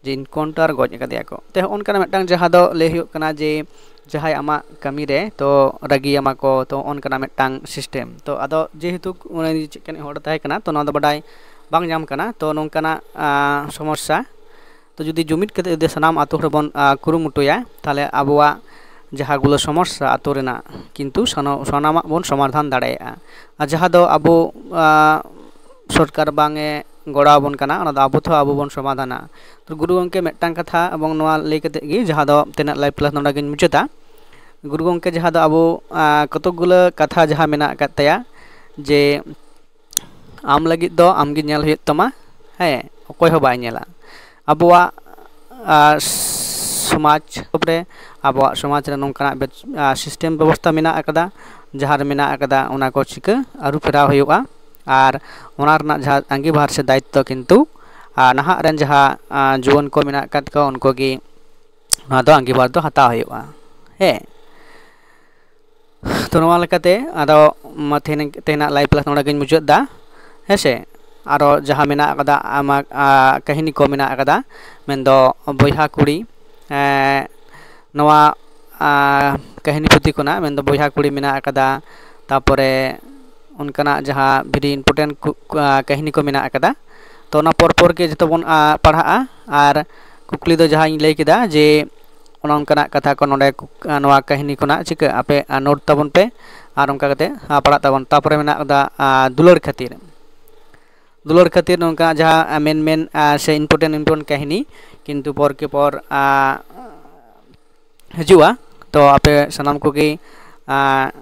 ᱡᱮ ᱤᱱᱠᱟᱣᱩᱱᱴᱟᱨ ᱜᱚᱡ ᱟᱠᱟᱫᱮᱭᱟ ᱠᱚ᱾ ᱛᱚ ᱦᱚᱸᱜᱼᱚ ᱱᱚᱝᱠᱟᱱᱟᱜ ᱢᱤᱫᱴᱟᱝ ᱡᱟᱦᱟᱸ ᱫᱚ ᱞᱟᱹᱭ ᱦᱩᱭᱩᱜ ᱠᱟᱱᱟ ᱡᱮ ᱡᱟᱦᱟᱸᱭ ᱟᱢᱟᱜ ᱠᱟᱹᱢᱤ ᱨᱮ ᱛᱚ ᱨᱟᱹᱜᱤᱭᱟᱢᱟ ᱠᱚ, ᱛᱚ ᱚᱱᱠᱟᱱᱟᱜ ᱢᱤᱫᱴᱟᱝ ᱥᱤᱥᱴᱮᱢ᱾ ᱛᱚ ᱟᱫᱚ ᱡᱮᱦᱮᱛᱩ ᱩᱱᱤ ᱪᱮᱫ ᱞᱮᱠᱟᱱᱤᱡ ᱦᱚᱲ ᱛᱟᱦᱮᱸ ᱠᱟᱱᱟ, ᱛᱚ ᱱᱚᱣᱟ ᱫᱚ ᱵᱟᱰᱟᱭ ᱵᱟᱝ ᱧᱟᱢ ᱠᱟᱱᱟ᱾ ᱛᱚ ᱱᱚᱝᱠᱟᱱᱟᱜ ᱥᱚᱢᱚᱥᱥᱟ ᱛᱚ ᱡᱩᱫᱤ ᱡᱩᱢᱤᱫ ᱠᱟᱛᱮ ᱡᱩᱫᱤ ᱥᱟᱱᱟᱢ ᱟᱛᱳ ᱦᱚᱲ ᱵᱚᱱ ᱠᱩᱨᱩᱢᱩᱴᱩᱭᱟ, ᱛᱟᱦᱚᱞᱮ ᱟᱵᱚᱣᱟᱜ ᱡᱟᱦᱟᱸ ᱜᱩᱞᱳ ᱥᱚᱢᱚᱥᱥᱟ ᱟᱛᱳ ᱨᱮᱱᱟᱜ, ᱠᱤᱱᱛᱩ ᱥᱟᱱᱟᱢᱟᱜ ᱵᱚᱱ ᱥᱚᱢᱟᱫᱷᱟᱱ ᱫᱟᱲᱮᱭᱟᱜᱼᱟ᱾ ᱟᱨ ᱡᱟᱦᱟᱸ ᱫᱚ ᱟᱵᱚ ᱥᱚᱨᱠᱟᱨ ᱵᱟᱝ ᱮ ᱜᱚᱲᱚ ᱟᱵᱚᱱ ᱠᱟᱱᱟ, ᱚᱱᱟ ᱫᱚ ᱟᱵᱚ ᱛᱮᱦᱚᱸ ᱟᱵᱚ ᱵᱚᱱ ᱥᱚᱢᱟᱫᱷᱟᱱᱟ᱾ ᱛᱚ ᱜᱩᱨᱩ ᱜᱚᱢᱠᱮ ᱢᱤᱫᱴᱟᱝ ᱠᱟᱛᱷᱟ ᱮᱵᱚᱝ ᱱᱚᱣᱟ ᱞᱟᱹᱭ ᱠᱟᱛᱮ ᱜᱮ ᱡᱟᱦᱟᱸ ᱫᱚ ᱛᱮᱱᱟᱜ ᱞᱟᱭᱤᱵᱷ ᱠᱞᱟᱥ ᱱᱚᱰᱮ ᱜᱤᱧ ᱢᱩᱪᱟᱹᱫᱟ᱾ ᱜᱩᱨᱩ ᱜᱚᱢᱠᱮ ᱡᱟᱦᱟᱸ ᱫᱚ ᱟᱵᱚ ᱠᱚᱛᱚᱠ ᱜᱩᱞᱟᱹ ᱠᱟᱛᱷᱟ ᱡᱟᱦᱟᱸ ᱢᱮᱱᱟᱜ ᱟᱠᱟᱫ ᱛᱟᱭᱟ ᱡᱮ ᱟᱢ ᱞᱟᱹᱜᱤᱫ ᱫᱚ ᱟᱢᱜᱮ ᱧᱮᱞ ᱦᱩᱭᱩᱜ ᱛᱟᱢᱟ, ᱦᱮᱸ, ᱚᱠᱚᱭ ᱦᱚᱸ ᱵᱟᱭ ᱧᱮᱞᱟ᱾ ᱟᱵᱚᱣᱟᱜ ᱥᱚᱢᱟᱡᱽ ᱨᱮ, ᱟᱵᱚᱣᱟᱜ ᱥᱚᱢᱟᱡᱽ ᱨᱮ ᱱᱚᱝᱠᱟᱱᱟᱜ ᱥᱤᱥᱴᱮᱢ ᱵᱮᱵᱚᱥᱛᱷᱟ ᱢᱮᱱᱟᱜ ᱟᱠᱟᱫᱟ, ᱡᱟᱦᱟᱸ ᱨᱮ ᱢᱮᱱᱟᱜ ᱟᱠᱟᱫᱟ ᱚᱱᱟ ᱠᱚ ᱪᱤᱠᱟᱹ ᱟᱹᱨᱩ ᱯᱷᱮᱨᱟᱣ ᱦᱩᱭᱩᱜᱼᱟ᱾ ᱟᱨ ᱚᱱᱟ ᱨᱮᱱᱟᱜ ᱡᱟᱦᱟᱸ ᱟᱸᱜᱤᱵᱷᱟᱨ ᱥᱮ ᱫᱟᱭᱤᱛᱛᱚ ᱠᱤᱱᱛᱩ ᱱᱟᱦᱟᱜ ᱨᱮᱱ ᱡᱟᱦᱟᱸ ᱡᱩᱣᱟᱹᱱ ᱠᱚ ᱢᱮᱱᱟᱜ ᱟᱠᱟᱫ ᱠᱚᱣᱟ ᱩᱱᱠᱩ ᱜᱮ ᱱᱚᱣᱟ ᱫᱚ ᱟᱸᱜᱤᱵᱷᱟᱨ ᱫᱚ ᱦᱟᱛᱟᱣ ᱦᱩᱭᱩᱜᱼᱟ᱾ ᱦᱮᱸ, ᱛᱚ ᱱᱚᱣᱟ ᱞᱮᱠᱟᱛᱮ ᱟᱫᱚ ᱛᱮᱦᱮᱧᱟᱜ ᱞᱟᱭᱤᱵᱷ ᱠᱞᱟᱥ ᱱᱚᱰᱮ ᱜᱤᱧ ᱢᱩᱪᱟᱹᱫ ᱮᱫᱟ᱾ ᱦᱮᱸ ᱥᱮ, ᱟᱨᱚ ᱡᱟᱦᱟᱸ ᱢᱮᱱᱟᱜ ᱟᱠᱟᱫᱟ ᱟᱢᱟᱜ ᱠᱟᱹᱦᱱᱤ ᱠᱚ ᱢᱮᱱᱟᱜ ᱟᱠᱟᱫᱟ, ᱢᱮᱱᱫᱚ ᱵᱚᱭᱦᱟ ᱠᱩᱲᱤ, ᱱᱚᱣᱟ ᱠᱟᱹᱦᱱᱤ ᱯᱩᱛᱷᱤ ᱠᱷᱚᱱᱟᱜ, ᱢᱮᱱᱫᱚ ᱵᱚᱭᱦᱟ ᱠᱩᱲᱤ ᱢᱮᱱᱟᱜ ᱟᱠᱟᱫᱟ, ᱛᱟᱨᱯᱚᱨᱮ ᱚᱱᱠᱟᱱᱟᱜ ᱡᱟᱦᱟᱸ very important ᱠᱟᱹᱦᱱᱤ ᱠᱚ ᱢᱮᱱᱟᱜ ᱟᱠᱟᱫᱟ᱾ ᱛᱚ ᱚᱱᱟ ᱯᱚᱨ ᱯᱚᱨ ᱜᱮ ᱡᱚᱛᱚ ᱵᱚᱱ ᱯᱟᱲᱦᱟᱜᱼᱟ᱾ ᱟᱨ ᱠᱩᱠᱞᱤ ᱫᱚ ᱡᱟᱦᱟᱸᱧ ᱞᱟᱹᱭ ᱠᱮᱫᱟ ᱡᱮ ᱚᱱᱟ ᱚᱱᱠᱟᱱᱟᱜ ᱠᱟᱛᱷᱟ ᱠᱚ ᱱᱚᱰᱮ ᱱᱚᱣᱟ ᱠᱟᱹᱦᱱᱤ ᱠᱷᱚᱱᱟᱜ ᱪᱤᱠᱟᱹ ᱟᱯᱮ ᱱᱳᱴ ᱛᱟᱵᱚᱱ ᱯᱮ ᱟᱨ ᱚᱱᱠᱟ ᱠᱟᱛᱮ ᱯᱟᱲᱦᱟᱜ ᱛᱟᱵᱚᱱ᱾ ᱛᱟᱨᱯᱚᱨᱮ ᱢᱮᱱᱟᱜ ᱟᱠᱟᱫᱟ ᱫᱩᱞᱟᱹᱲ ᱠᱷᱟᱹᱛᱤᱨ᱾ ᱫᱩᱞᱟᱹᱲ ᱠᱷᱟᱹᱛᱤᱨ ᱱᱚᱝᱠᱟ ᱡᱟᱦᱟᱸ ᱢᱮᱱ ᱢᱮᱱ ᱥᱮ important important ᱠᱟᱹᱦᱱᱤ ᱠᱤᱱᱛᱩ ᱯᱚᱨ ᱠᱮ ᱯᱚᱨ ᱦᱤᱡᱩᱜᱼᱟ᱾ ᱛᱚ ᱟᱯᱮ ᱥᱟᱱᱟᱢ ᱠᱚᱜᱮ, ᱟᱸ,